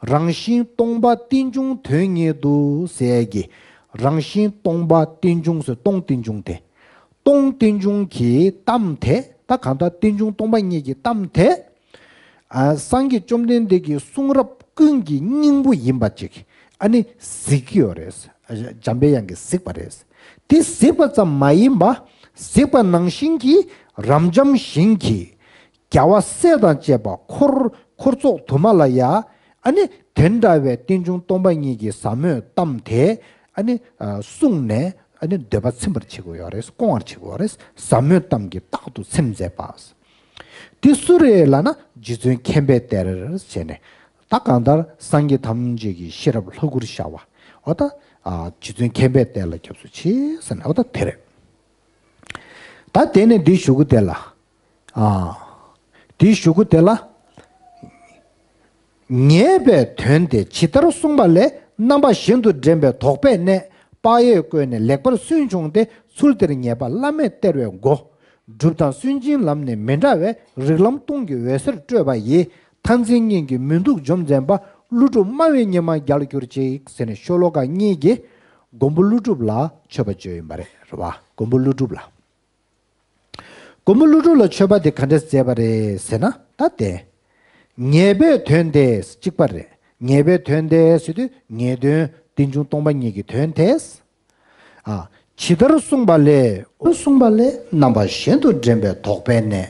རང་བཞིན་སྟོང་པ་རྟེན་འབྱུང་དོན་ཉིད་དུ་ཟེར་ཡག་གི། རང་བཞིན་སྟོང་པ་རྟེན་འབྱུང་ཟེར། སྟོང་རྟེན་འབྱུང་དེ། སྟོང་རྟེན་འབྱུང་གི་གཏམ་དེ། ད་གང་ལྟར་རྟེན་འབྱུང་སྟོང་པ་ཉིད་ཀྱི་གཏམ་དེ། ཨ། སངས་རྒྱས་བཅོམ་ལྡན་འདས་ཀྱི་གསུང་རབ་ཀུན་གྱི་སྙིང་པོ་ཡིན་པ་ཅིག་ཨ་ནི་གཟིགས་ཀྱི་ཡོད་རེད། འཇམ་པའི་དབྱངས་ཀྱིས་གཟིགས་པ་རེད། དེ་གཟིགས་པ་ཙམ་མ་ཡིན་པ། གཟིགས་པ་ནང་བཞིན་གྱིས་རབ་འབྱམས་ཞིང་གི་རྒྱལ་བ་སྲས་དང་བཅས་པ་འཁོར། འཁོར་ཚོགས་དུ་མ་ལ་ཡང་། ཨ་ནི་དེ་འདྲ་བའི་རྟེན་འབྱུང་སྟོང་པ་ཉིད་ཀྱི་ཟབ་མོའི་གཏམ་དེ། ཨ་ནི། ཨ། གསུངས་ནས། ཨ་ནི་འདོད་པ་ཚིམ་པར་བྱེད་དགོས་ཡོད་རེད། སྐོང་བར་བྱེད་དགོས་ཡོད་རེད། ཟབ་མོའི་གཏམ་གྱིས་རྟག་ཏུ་ཚིམ་མཛད་པ། དེ་སུ་རེད་ལབ་ན། རྗེ་བཙུན་མཁྱེན་པའི་གཏེར་བྱས་ནས། ད་གང་ལྟར་སངས་རྒྱས་ཐམས་ཅད་ཀྱི་ཤེས་རབ་ལྷ་སྐུར་ཤར་བ། འོ་ད། ཨ། རྗེ་བཙུན་མཁྱེན་པའི་གཏེར་ལ་སྐྱབས་སུ་མཆི་ཟེར་ན། འོ་ད་དེ་རེད། ད་དེ་ནས་འདི་ཞུ་གི་དེ་ལ། ཨ། འདི་ཞུ་གི་དེ་ལ། ངེས་པའི་དོན་དེ་ཇི་ལྟར་གསུངས་པ་ལས། རྣམ་པ་གཞན་དུ་འདྲེན་པའི་དོགས་པས་གནས། དཔག་ཡས་བཀོད་ནས་ལེགས་པར་སུན་ཕྱུང་སྟེ། ཚུལ་དེར་ངེས་པ་བླ་མེད་སྟེར་བའི་སྒོ། སྒྲུབ་དང་སུན་འབྱིན་ལམ་ནི་མི་འདྲ་བས། རིགས་ལམ་སྟོང་གི་འོད་ཟེར་སྤྲོས་པ་ཡིས། མཐར་འཛིན་གཉིས་ཀྱི་མུན་སྟུག་འཇོམས་མཛད་པ། ཀླུ་སྒྲུབ་སྨྲ་བའི་ཉི་མ་རྒྱལ་གྱུར་ཅིག་ཟེར་ནས་ཤོ་ལོ་ཀ་གཉིས་ཀྱིས་མགོན་པོ་ཀླུ་སྒྲུབ་ལ་མཆོད་པ་བརྗོད་ཡིན་པ་རེད། རེད་བ། མགོན་པོ་ཀླུ་སྒྲུབ་ལ། མགོན་པོ་ཀླུ་སྒྲུབ་ལ་མཆོད་པ་དེ་ག་འདྲས་མཛད་པ་རེད་ཟེར་ན། ད་དེ། ངེས་པའི་དོན་དེ་གཅིག་པ་རེད། ངེས་པའི་དོན་དེ་ཟེར་དུས་ངེས་དོན་རྟེན་འབྱུང་སྟོང་པ་ཉིད་ཀྱི་དོན་དེ། ཨ། ཇི་ལྟར་གསུངས་པ་ལས། གསུངས་པ་ལས། རྣམ་པ་གཞན་དུ་འདྲེན་པའི་དོགས་པས་གནས།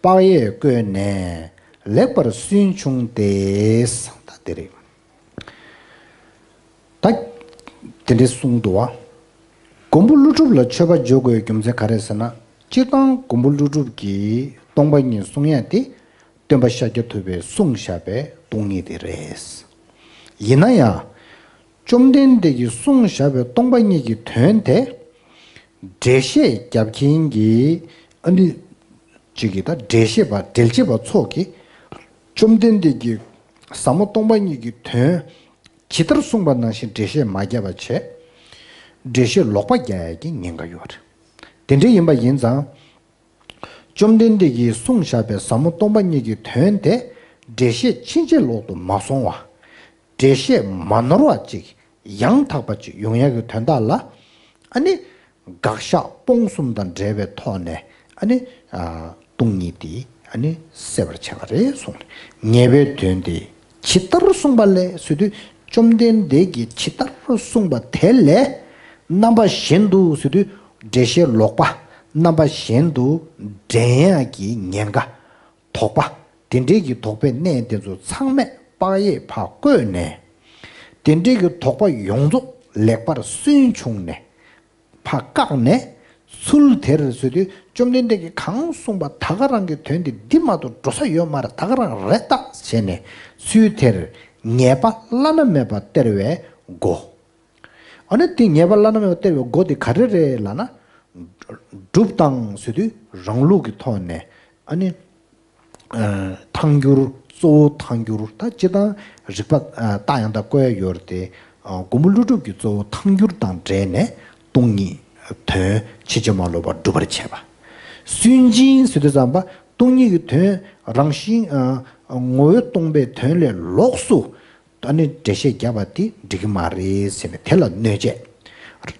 དཔག་ཡས་བཀོད་ནས་ལེགས་པར་སུན་ཕྱུང་སྟེ། ད་དེ་རེད། ད་དེ་འདྲས་གསུངས་འདུག་བ། མགོན་པོ་ཀླུ་སྒྲུབ་ལ་མཆོད་པ་བརྗོད་དགོས་རྒྱུ་མཚན་ག་རེ་ཟེར་ན། སྤྱིར་བཏང་མགོན་པོ་ཀླུ་སྒྲུབ་ཀྱིས་སྟོང་པ་ཉིད་གསུང་ཡ་དེ། སྟོན་པ་ཤཱཀྱ་ཐུབ་པས་གསུངས་བཞག་པའི་སྟོང་ཉིད་དེ་རེད། ཡིན་ན་ཡང་། བཅོམ་ལྡན་འདས་ཀྱིས་གསུངས་བཞག་པའི་སྟོང་པ་ཉིད་ཀྱི་དོན་དེ། འགྲེལ་བཤད་རྒྱབ་མཁན་གྱི། ཨ་ནི། ཅིག་གིས་ད་འགྲེལ་བཤད་པ། འགྲེལ་བྱེད་པ་ཚོ་གིས། བཅོམ་ལྡན་འདས་ཀྱིས་ཟབ་མོ་སྟོང་པ་ཉིད་ཀྱི་དོན། ཇི་ལྟར་གསུངས་པ་ནང་བཞིན་འགྲེལ་བཤད་མ་བརྒྱབ་པ་བྱས། འགྲེལ་བཤད་ལོག་པ་རྒྱག་ཡ་གི་ཉེན་ཁ་ཡོད་རེད། དེ་འདྲ་ཡིན་པ་ཡིན་ཙང་། བཅོམ་ལྡན་འདས་ཀྱིས་གསུངས་བཞག་པའི་ཟབ་མོ་སྟོང་པ་ཉིད་ཀྱི་དོན་དེ་འགྲེལ་བཤད་ཕྱིན་ཅི་ལོག་ཏུ་མ་སོང་བ། འགྲེལ་བཤད་མ་ནོར་བ་ཅིག་ཡང་དག་པ་ཅིག་ཡོང་ཡག་གི་དོན་དག་ལ། ཨ་ནི། དགག་བཞག་སྤོང་གསུམ་དང་འབྲེལ་བའི་ཐོག་ནས་ཨ་ནི། སྟོང་ཉིད་དེ་ཨ་ནི་གསལ་བར་བྱས་པ་རེད་གསུངས། ངེས་པའི་དོན་དེ་ཇི་ལྟར་གསུངས་པ་ལས་ཟེར་དུས། བཅོམ་ལྡན་འདས་ཀྱིས་ཇི་ལྟར་གསུངས་པ་དེ་ལས། རྣམ་པ་གཞན་དུ་ཟེར་དུས། འགྲེལ་བཤད་ལོག་པ། རྣམ་པ་གཞན་དུ་འདྲེན་ཡག་གི་ཉེན་ཁ། དོགས་པ། དེ་འདྲའི་གི་དོགས་པའི་གནས་དེ་ཚོ་ཚང་མས་དཔག་ཡས་ཕར་བཀོད་ནས། དེ་འདྲའི་གི་དོགས་པ་ཡོངས་རྫོགས་ལེགས་པར་སུན་ཕྱུང་ནས། ཕར་བཀག་ནས། ཚུལ་དེར་ཟེར་དུས། བཅོམ་ལྡན་འདས་ཀྱིས་གང་གསུངས་པ་ད་ག་རང་གི་དོན་དེ་འདི་མ་གཏོགས་འགྲོ་ས་ཡོད་མ་རེད། ད་ག་རང་རེད་ད་བྱས་ནས། ཚུལ་དེར་ངེས་པ་བླ་ན་མེད་པ་སྟེར་བའི་སྒོ། ཨ་ནི་དེ་ངེས་པ་བླ་ན་མེད་པ་སྟེར་བའི་སྒོ་དེ་ག་རེ་རེད་ལབ་ན། སྒྲུབ་དང་ཟེར་དུས་རང་ལུགས་ཀྱི་ཐོག་ནས། ཨ་ནི། ཨ་ཐལ་འགྱུར། གཙོ་བོ་ཐལ་འགྱུར། ད་སྤྱིར་བཏང་རིགས་པ་ཨ་རྟགས་ཡང་དག་བཀོད་ཡ་ཡོད་རེད་དེ། ཨ་མགོན་པོ་ཀླུ་སྒྲུབ་ཀྱིས་གཙོ་བོ་ཐལ་འགྱུར་དང་འབྲེལ་ནས་སྟོང་ཉིད་དོན་ཕྱིན་ཅི་མ་ལོག་པར་སྒྲུབ་པར་བྱེད་པ། སུན་འབྱིན་ཟེར་དུས་ཙམ་པ་སྟོང་ཉིད་ཀྱི་དོན་རང་བཞིན་ཨ་ངོ་བོས་སྟོང་པའི་དོན་ལས་ལོགས་སུ། ཨ་ནི་འགྲེལ་བཤད་བརྒྱབ་པ་དེ་འགྲིག་གི་མ་རེད་ཟེར་ནས་དེ་ལ་གནོད་བྱེད།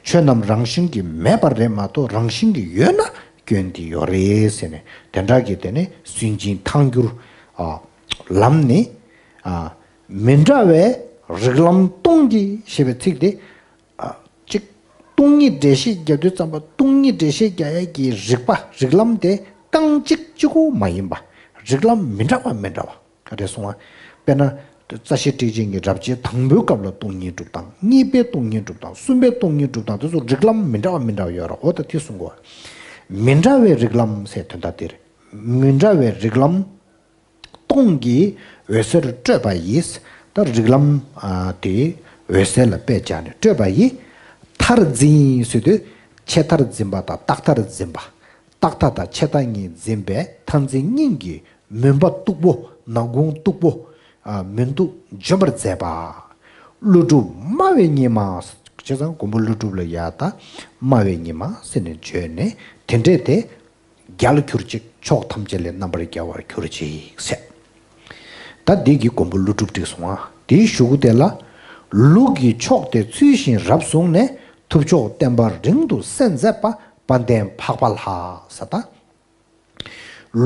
ཆོས་རྣམས་རང་བཞིན་གྱིས་མེད་པ་རེད་མ་གཏོགས་རང་བཞིན་གྱིས་ཡོད་ན་སྐྱོན་དེ་ཡོད་རེད་ཟེར་ནས་དེ་འདྲ་གི་དེ་ནི་སུན་འབྱིན་ཐལ་འགྱུར། ཨ་ལམ་ནི། ཨ་མི་འདྲ་བའི་རིགས་ལམ་སྟོང་གི་ཞེས་པའི་ཚིག་དེ། ཨ་གཅིག་སྟོང་ཉིད་འགྲེལ་བཤད་རྒྱག་དུས་ཙམ་པ་སྟོང་ཉིད་འགྲེལ་བཤད་རྒྱག་ཡས་ཀྱི་རིགས་པ་རིགས་ལམ་དེ་རྐང་གཅིག་གཅིག་པོ་མ་ཡིན་པ། རིགས་ལམ་མི་འདྲ་བ་མི་འདྲ་བ། རེད་སོང་བ། དཔེར་ན། རྩ་ཤེ་ཊཱིཀ་ཆེན་གྱི་རབ་བྱེད་དང་པོའི་སྐབས་ལ་སྟོང་ཉིད་སྒྲུབ་སྟངས། གཉིས་པའི་སྟོང་ཉིད་སྒྲུབ་སྟངས། གསུམ་པའི་སྟོང་ཉིད་སྒྲུབ་སྟངས་དེ་ཚོ་རིགས་ལམ་མི་འདྲ་བ་མི་འདྲ་བ་ཡོད་རེད། འོ་ད་དེ་གསུང་དགོས། མི་འདྲ་བའི་རིགས་ལམ་ཟེར་དོན་དག་དེ་རེད། མི་འདྲ་བའི་རིགས་ལམ་སྟོང་གི་འོད་གསལ་སྤྲོས་པ་ཡིས། ད་རིགས་ལམ་ཨ་དེ་འོད་གསལ་ལ་དཔེ་སྦྱར་ནས་སྤྲོས་པ་ཡིས། མཐར་འཛིན་ཟེར་དུས་ཆེས་མཐར་འཛིན་པ་དང་རྟག་མཐར་འཛིན་པ། རྟག་མཐའ་དང་ཆད་མཐའ་གཉིས་འཛིན་པའི་མཐར་འཛིན་གཉིས་ཀྱི་མུན་པ་སྟུག་པོ། ནག་ཁུང་སྟུག་པོ། ཨ་མུན་སྟུག་འཇོམས་པར་མཛད་པ། ཀླུ་སྒྲུབ་སྨྲ་བའི་ཉི་མ། བྱས་ཙང་མགོན་པོ་ཀླུ་སྒྲུབ་ལ་ཡ་ད་སྨྲ་བའི་ཉི་མ་ཟེར་ནས་བརྗོད་ནས་དེ་འདྲས་དེ། རྒྱལ་གྱུར་ཅིག་ཕྱོགས་ཐམས་ཅད་ལས་རྣམ་པར་རྒྱལ་བར་གྱུར་ཅིག་ཟེར། ད་འདི་གི་མགོན་པོ་ཀླུ་སྒྲུབ་བྲིས་སོང་ཨ། དེའི་གཞུག་གུ་དེ་ལ། ལུགས་ཀྱི་ཕྱོགས་དེ་ཚུལ་བཞིན་རབ་བཟུང་ནས། ཐུབ་མཆོག་བསྟན་པ་རིང་དུ་གསལ་མཛད་པ། དཔལ་ལྡན་འཕགས་པ་ལྷ། ཟེར་ད།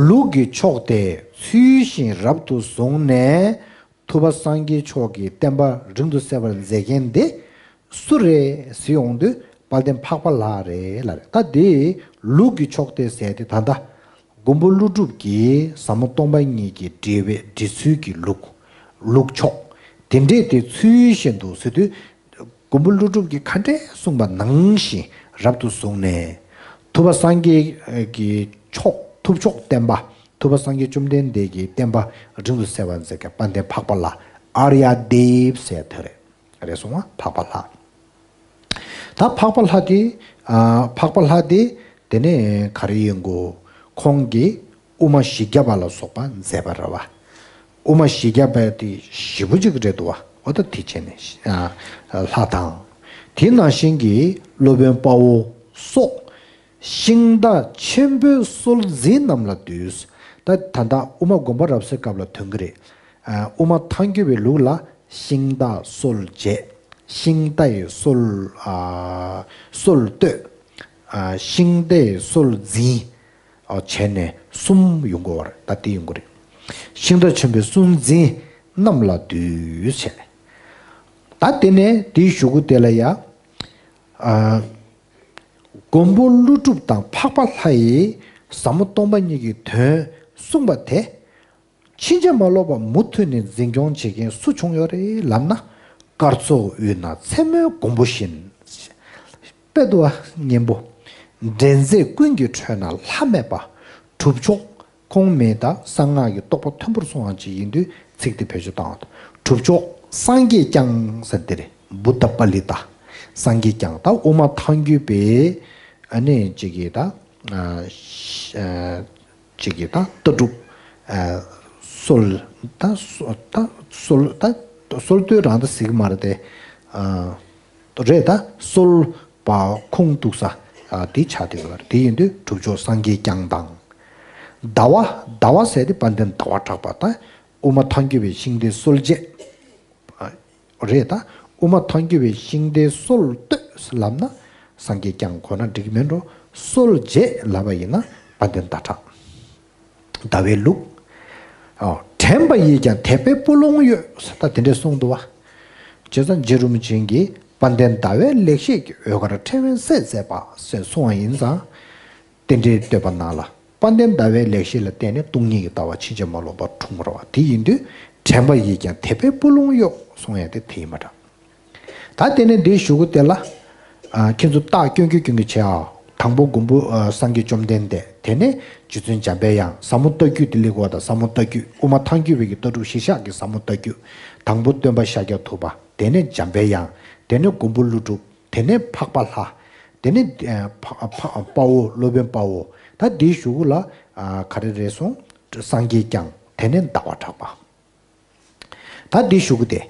ལུགས་ཀྱི་ཕྱོགས་དེ་ཚུལ་བཞིན་རབ་ཏུ་བཟུང་ནས། ཐུབ་པ་སངས་རྒྱས་མཆོག་གི་བསྟན་པ་རིང་དུ་གསལ་བར་མཛད་མཁན་དེ་སུ་རེད་ཟེར་ཡོང་དུས་དཔལ་ལྡན་འཕགས་པ་ལྷ་རེད་ལབ་རེད། ད་དེ་ལུགས་ཀྱི་ཕྱོགས་དེ་ཟེར་དེ་ད་ལྟ་མགོན་པོ་ཀླུ་སྒྲུབ་ཀྱིས་ཟབ་མོ་སྟོང་པ་ཉིད་ཀྱི་འགྲེལ་བའི་འགྲེལ་ཚུལ་གྱི་ལུགས། ལུགས་ཕྱོགས་དེ་འདྲས་དེ་ཚུལ་བཞིན་དུ་ཟེར་དུས། མགོན་པོ་ཀླུ་སྒྲུབ་ཀྱིས་ག་འདྲས་གསུངས་པ་ནང་བཞིན་རབ་ཏུ་བཟུང་ནས། ཐུབ་པ་སངས་རྒྱས་ཀྱི་མཆོག་ཐུབ་མཆོག་བསྟན་པ། ཐུབ་པ་སངས་རྒྱས་བཅོམ་ལྡན་འདས་ཀྱི་བསྟན་པ་རིང་དུ་གསལ་བར་མཛད་མཁན་དཔལ་ལྡན་འཕགས་པ་ལྷ། ཨཱརྱ་དེབ་ཟེར་དེ་རེད། རེད་སོང་བ་འཕགས་པ་ལྷ། ད་འཕགས་པ་ལྷ་དེ། ཨ་འཕགས་པ་ལྷ་དེ། དེ་ནས་ག་རེ་ཡིན་གོ། ཁོང་གིས་དབུ་མ་བཞི་བརྒྱ་པ་ལ་སོགས་པ་མཛད་པ་རེད་བ། དབུ་མ་བཞི་བརྒྱ་པ་དེ་ཞེ་པོ་ཅིག་རེད་འདུག་བ། འོ་ད་དེ་བྱས་ནས་ཨ་ལྷ་དང་། དེ་ནང་བཞིན་གྱི་སློབ་དཔོན་དཔའ་བོ་སོགས། ཤིང་རྟ་ཆེན་པོའི་སྲོལ་འཛིན་རྣམས་ལ་འདུད། ད་ད་ལྟ་དབུ་མ་དགོངས་པ་རབ་གསལ་སྐབས་ལ་ཐོན་གྱི་རེད། ཨ་དབུ་མ་ཐལ་འགྱུར་བའི་ལུགས་ལ་ཤིང་རྟ་སྲོལ་འབྱེད། ཤིང་རྟ་ཡི་སྲོལ་ཨ་སྲོལ་གཏོད། ཨ་ཤིང་རྟའི་སྲོལ་འཛིན། ཨ་བྱས་ནས་གསུམ་ཡོང་གི་ཡོད་རེད། ད་དེ་ཡོང་གི་རེད། ཤིང་རྟ་ཆེན་པོའི་སྲོལ་འཛིན་རྣམས་ལ་འདུད་བྱས། ད་དེ་ནས་དེའི་གཞུག་གུ་དེ་ལ་ཡ། ཨ་མགོན་པོ་ཀླུ་སྒྲུབ་དང་འཕགས་པ་ལྷ་ཡིས་ཟབ་མོ་སྟོང་པ་ཉིད་ཀྱི་དོན་གསུངས་པ་དེ། ཕྱིན་ཅི་མ་ལོག་པ་མུ་མཐུད་ནས་འཛིན་སྐྱོང་བྱེད་མཁན་སུ་བྱུང་ཡོད་རེད་ལབ་ན། སྐར་ཚོགས་དབུས་ན་མཚན་མོའི་མགོན་པོ་བཞིན། དཔེ་འདུག་བ་སྙན་པོ། འདྲེན་མཛད་ཀུན་གྱི་ཁྲོད་ན་ལྷ་མེད་པ། གྲུབ་མཆོག་ཁོང་མི་དང་གསང་སྔགས་ཀྱི་རྟོགས་པ་མཐོན་པོར་སོང་བ་ཅིག་ཡིན་དུས་ཚིག་དེ་བེད་སྤྱོད་བཏང་བ་དང་། གྲུབ་མཆོག་སངས་རྒྱས་ཀྱང་ཟེར་འདི་རེད། བུདྡྷ་པཱ་ལི་ཏ། སངས་རྒྱས་ཀྱང་ད་དབུ་མ་ཐལ་འགྱུར་བའི་ཨ་ནི་ཅིག་གིས་ད། ཨ་ཨ་ཅིག་གིས་ད་ལྟ་གྲུབ། ཨ་སྲོལ་ད་སྲོ་ད་སྲོལ་ད་སྲོལ་གཏོད་རང་ད་ཟིག་མ་རེད་དེ། ཨ་རེད་ད་སྲོལ་པ་ཁུངས་གཏུགས་ས་ཨ་དེ་ཆགས་བསྡད་ཡོད་རེད། དེ་ཡིན་དུས་གྲུབ་མཆོག་སངས་རྒྱས་ཀྱང་དང་། ཟླ་བ། ཟླ་བ་ཟེར་དེ་དཔལ་ལྡན་ཟླ་བ་གྲགས་པ་དང་། དབུ་མ་ཐལ་འགྱུར་བའི་ཤིང་རྟའི་སྲོལ་འབྱེད། ཨ། རེད་ད། དབུ་མ་ཐལ་འགྱུར་བའི་ཤིང་རྟའི་སྲོལ་གཏོད་ལབ་ན་སངས་རྒྱས་བསྐྱངས་གོ་ན་འགྲིག་མིན་འགྲོ། སྲོལ་འབྱེད་ལབ་པ་ཡིན་ན་དཔལ་ལྡན་ཟླ་གྲགས། ཟླ་བའི་ལུགས། ཨ། དྲན་པ་ཡིས་ཀྱང་དད་པའི་སྤུ་ལོང་གཡོས། ད་དེ་འདྲས་གསུངས་འདུག་བ། བྱས་ཙང་རྗེ་རིན་པོ་ཆེ་གིས་དཔལ་ལྡན་ཟླ་བའི་ལེགས་བཤད་ཀྱི་འོད་དཀར་ཕྲེང་བའི་སྲས་མཛད་པ་ཞེས་གསུངས་པ་ཡིན་ཙང་། རྟེན་འབྲེལ་བསྟོད་པ་ནང་ལ་དཔལ་ལྡན་ཟླ་བའི་ལེགས་བཤད་ལ་བརྟེན་ནས་སྟོང་ཉིད་ཀྱི་ལྟ་བ་ཕྱིན་ཅི་མ་ལོག་པར་འཁྲུངས་པ་རེད་བ། དེ་ཡིན་དུས་དྲན་པ་ཡིས་ཀྱང་དད་པའི་སྤུ་ལོང་གཡོས་གསུང་ཡ་དེ་དེ་ཡིན་པ་འདྲ། ད་དེ་ནས་འདིའི་གཞུག་གུ་དེ་ལ། ཨ། ཁྱེད་ཚོ་རྟགས་སྐྱོན་གྱི་སྐྱོན་གྱི་བྱེད་ཨ། དང་པོ་མགོན་པོ་ཨ་སངས་རྒྱས་བཅོམ་ལྡན་འདས། དེ་ནས་རྗེ་བཙུན་འཇམ་པའི་དབྱངས། ཟབ་མོ་ལྟ་བརྒྱུད་དེ་ལེགས་པ་དང་། ཟབ་མོ་ལྟ་བརྒྱུད། དབུ་མ་ཐལ་འགྱུར་བའི་གི་ལྟ་གྲུབ་གཞིར་བཞག་གི་ཟབ་མོ་ལྟ་བརྒྱུད། དང་པོ་སྟོན་པ་ཤཱཀྱ་ཐུབ་པ། དེ་ནས་འཇམ་པའི་དབྱངས། དེ་ནས་མགོན་པོ་ཀླུ་སྒྲུབ། དེ་ནས་འཕགས་པ་ལྷ། དེ་ནས་ཨ་འཕགས་འཕགས་དཔའ་བོ། སློབ་དཔོན་དཔའ་བོ། ད་འདིའི་གཞུག་གུ་ལ་ཨ་ག་རེ་རེད་གསུངས། སངས་རྒྱས་བསྐྱངས། དེ་ནས་ཟླ་བ་གྲགས་པ། ད་འདིའི་གཞུག་གུ་དེ།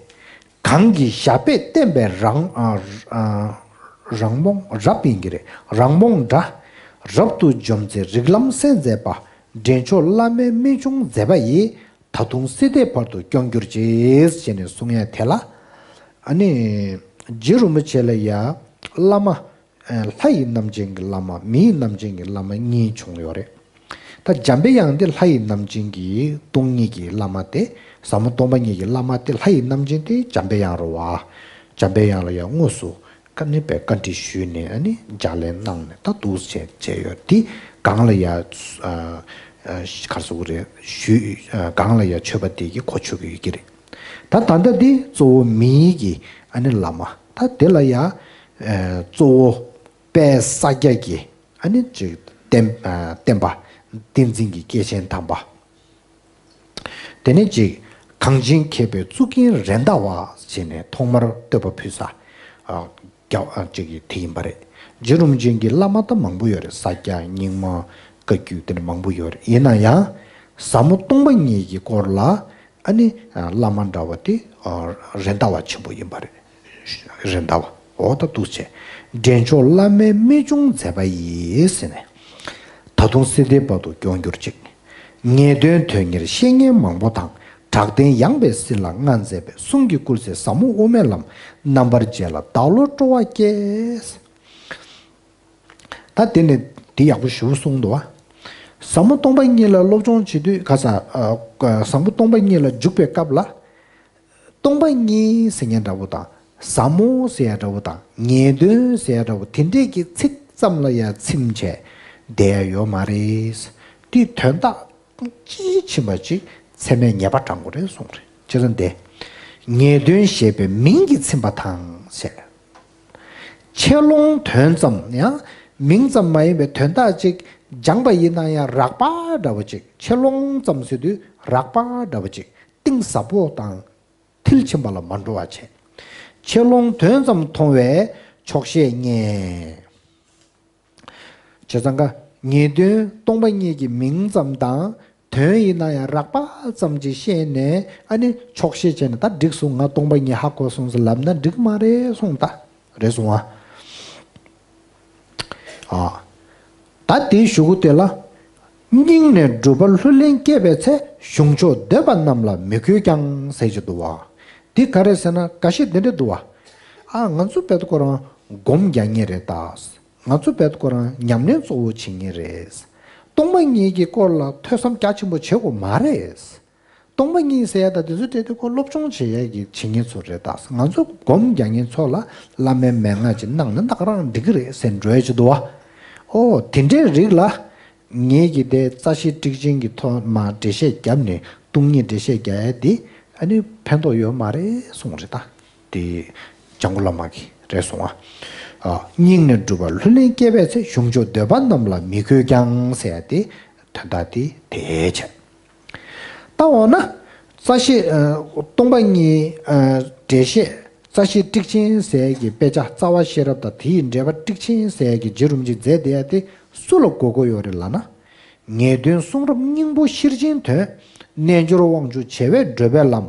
གང་གི་ཞབས་པད་བརྟན་པའི་རང་ཨ་ཨ་རང་རྨོངས་རབ་ཡིན་གྱི་རེད། རང་རྨོངས་དགྲ་རབ་ཏུ་འཇོམས་མཛད་རིགས་ལམ་གསལ་མཛད་པ། འདྲེན་མཆོག་བླ་མའི་རྨད་བྱུང་མཛད་པ་ཡིས། ད་དུང་སྲིད་མཐའི་བར་དུ་སྐྱོང་གྱུར་ཅིག་ཅེས་ནས་གསུང་ཡ་དེ་ལ། ཨ་ནི་རྗེ་རིན་པོ་ཆེ་ལ་ཡ་བླ་མ། ལྷ་ཡི་རྣམ་ཅན་གྱི་བླ་མ། མི་ཡི་རྣམ་ཅན་གྱི་བླ་མ་གཉིས་བྱུང་ཡོད་རེད། ད་འཇམ་པའི་དབྱངས་དེ་ལྷ་ཡི་རྣམ་ཅན་གྱི་སྟོང་ཉིད་ཀྱི་བླ་མ་སྟེ། ཟབ་མོ་སྟོང་པ་ཉིད་ཀྱི་བླ་མ་སྟེ། ལྷ་ཡི་རྣམ་ཅན་དེ་འཇམ་པའི་དབྱངས་རེད་བ། འཇམ་པའི་དབྱངས་ལ་ཡང་དངོས་སུ་བཀའ་ནི་པའི་བཀའ་འདྲི་ཞུས་ནས། ཨ་ནི་ལྗགས་ལན་གནང་ནས་ད་འདུག་བྱས་བྱས་ཡོད་དེ། གང་ལ་ཡ་ཨ་ཨ་ག་རེ་ཟེར་དགོས་རེད། ཞུས་ཨ་གང་ལ་ཡ་མཆོད་པ་དེ་གི་གོ་ཆོད་ཀྱི་ཡོད་ཀྱི་རེད། ད་ད་ལྟ་འདི་གཙོ་བོ་མིའི་གི་ཨ་ནི་བླ་མ། ད་དེ་ལ་ཡ་ཨ་གཙོ་བོ་དཔལ་ས་སྐྱ་གི་ཨ་ནི་ཅིག་བསྟན་ཨ་བསྟན་པ་བསྟན་འཛིན་གྱི་སྐྱེས་ཆེན་དམ་པ། དེ་ནས་ཅིག་གངས་ཅན་མཁས་པའི་གཙུག་རྒྱན་རེད་མདའ་བ་ཟེར་ནས་ཐོག་མར་བསྟོད་པ་ཕུལ་ས་ཨ་རྒྱ་ཨ་ཅིག་གི་དེ་ཡིན་པ་རེད། རྗེ་རིན་པོ་ཆེ་གི་བླ་མ་ད་མང་པོ་ཡོད་རེད། ས་སྐྱ་རྙིང་མ་བཀའ་བརྒྱུད་དེ་འདྲ་མང་པོ་ཡོད་རེད། ཡིན་ན་ཡང་ཟབ་མོ་སྟོང་པ་ཉིད་ཀྱི་སྐོར་ལ་ཨ་ནི་བླ་མ་འདྲ་བ་དེ་རེད་མདའ་བ་ཆེན་པོ་ཡིན་པ་རེད། རེད་མདའ་བ། འོ་ད་འདུག་བྱས། འདྲེན་མཆོག་བླ་མའི་རྨད་བྱུང་མཛད་པ་ཡིས་ཟེར་ནས། ད་དུང་སྲིད་མཐའི་བར་དུ་སྐྱོང་གྱུར་ཅིག། ངེས་དོན་དོན་གཉེར་བཤེས་གཉེན་མང་པོ་དང་། གྲགས་ལྡན་ཡངས་པའི་སྲིད་ལ་མངའ་མཛད་པའི། གསུང་གི་སྐུལ་ཚིག་ཟབ་མོ་དབུ་མའི་ལམ། རྣམ་པར་འབྱེད་ལ་བདག་བློ་སྤྲོ་བ་བསྐྱེད། ད་དེ་ནས་འདི་ཡག་པོ་ཞེ་པོ་གསུངས་འདུག་བ། ཟབ་མོ་སྟོང་པ་ཉིད་ལ་སློབ་སྦྱོང་བྱེད་དུས་ག་ས་ཨ་ཟབ་མོ་སྟོང་པ་ཉིད་ལ་འཇུག་པའི་སྐབས་ལ། སྟོང་པ་ཉིད་ཟེར་མཁན་འདྲ་བོ་དང་། ཟབ་མོ་ཟེར་ཡ་འདྲ་བོ་དང་། ངེས་དོན་ཟེར་ཡ་འདྲ་བོ་དེ་འདྲས་ཀྱི་ཚིག་ཙམ་ལ་ཡ་ཚིམ་བྱས་བསྡད་ཡ་ཡོད་མ་རེད། དེའི་དོན་དག་དཔྱིས་ཕྱིན་པ་ཅིག་ཚད་མས་ངེས་པ་དྲངས་དགོས་རེད་གསུངས་རེད། བྱས་ཙང་དེ། ངེས་དོན་ཞེས་པའི་མིང་གིས་ཚིམ་པ་དང་ཟེར། ཆེ་ལོང་དོན་ཙམ་ཡང་མིང་ཙམ་མ་ཡིན་པའི་དོན་དག་ཅིག་སྦྱངས་པ་ཡིན་ན་ཡང་རགས་པ་འདྲ་བོ་ཅིག། ཆེ་ལོང་ཙམ་ཟེར་དུས་རགས་པ་འདྲ་བོ་ཅིག། གཏིང་ཟབ་པོ་དང་མཐིལ་ཕྱིན་པ་ལ་མ་འགྲོ་བ་བྱས། ཆེ་ལོང་དོན་ཙམ་མཐོང་བས་ཆོག་ཤེས་རྙེད། བྱས་ཙང་ཀ་ངེས་དོན་སྟོང་པ་ཉིད་ཀྱི་མིང་ཙམ་དང་དོན་ཡིན་ན་ཡང་རགས་པ་ཙམ་ཅིག་ཤེས་ནས་ཨ་ནི་ཆོག་ཤེས་བྱས་ནས་ད་འགྲིག་སོང་། ང་སྟོང་པ་ཉིད་ཧ་གོ་སོང་ཟེར་ལབ་ན་འགྲིག་མ་རེད་གསུངས། ད་རེད་གསུངས་ཨ། ཨ། ད་དེའི་གཞུག་གུ་དེ་ལ། སྙིང་ནས་སྒྲུབ་པ་ལྷུར་ལེན་སྐྱེས་པའི་ཚེ། གཞུང་ཕྱོགས་འདོད་པ་རྣམས་ལ་མི་མཁོ་ཀྱང་ཟེར་གྱི་འདུག་བ། འདི་ག་རེ་ཟེར་ན་འགའ་ཤས་འདི་འདྲ་འདུག་བ། ཨ་ང་ཚོ་བལ་ཏུ་ཁོ་རང་སྒོམ་རྒྱག་མཁན་རེད་ད། ང་ཚོ་བལ་ཏུ་ཁོ་རང་ཉམས་ལེན་གཙོ་བོ་བྱེད་མཁན་རེད། སྟོང་པ་ཉིད་ཀྱི་སྐོར་ལ་ཐོས་བསམ་རྒྱ་ཆེན་པོ་བྱེད་དགོས་མ་རེད། སྟོང་པ་ཉིད་ཟེར་ཡ་ད་དེ་ཚོ་སྤྲད་དུས་ཁོ་སློབ་སྦྱོང་བྱེད་ཡ་གི་བྱེད་མཁན་ཚོ་རེད་ད། ང་ཚོ་སྒོམ་རྒྱག་མཁན་ཚོ་ལ་བླ་མའི་མན་ངག་ཅིག་གནང་ན་ད་ག་རང་འགྲིག་གི་རེད་ཟེར་འགྲོ་ཡ་ཅིག་འདུག་བ། ཨོ་དེ་འདྲའི་རིགས་ལ་ངེད་ཀྱིས་དེ་རྩ་ཤེ་ཊཱིཀ་ཆེན་གྱི་ཐོག་མ་འགྲེལ་བཤད་བརྒྱབ་ནས་སྟོང་ཉིད་འགྲེལ་བཤད་རྒྱག་ཡ་དེ་ཨ་ནི་ཕན་ཐོགས་ཡོད་མ་རེད་གསུངས་རེད་ད། དེ་ལྗང་གུ་བླ་མ་གིས་རེད་གསུངས་བ། ཨ་སྙིང་ནས་སྒྲུབ་པ་ལྷུར་ལེན་སྐྱེས་པའི་ཚེ། གཞུང་ཕྱོགས་འདོད་པ་རྣམས་ལ་མི་མཁོ་ཀྱང་ཟེར་ཡ་དེ་དོན་དག་དེ་དེ་བྱས། ད་འོ་ན། རྩ་ཤེ་ཨ་སྟོང་པ་ཉིད་ཨ་འགྲེལ་བཤད་རྩ་ཤེ་ཊཱིཀ་ཆེན་ཟེར་གྱི་དཔེ་ཆ། རྩ་བ་ཤེས་རབ་དང་དེ་ཡི་འགྲེལ་པ་ཊཱིཀ་ཆེན་ཟེར་གྱི་རྗེ་རིན་པོ་ཆེས་མཛད་བསྡད་ཡ་དེ་སུ་ལ་གོ་དགོས་ཡོད་རེད་ལབ་ན། ངེས་དོན་གསུང་རབ་སྙིང་པོ་ཤེར་ཕྱིན་དོན། རྣལ་འབྱོར་དབང་ཕྱུག་བྱེ་བས་བགྲོད་པའི་ལམ།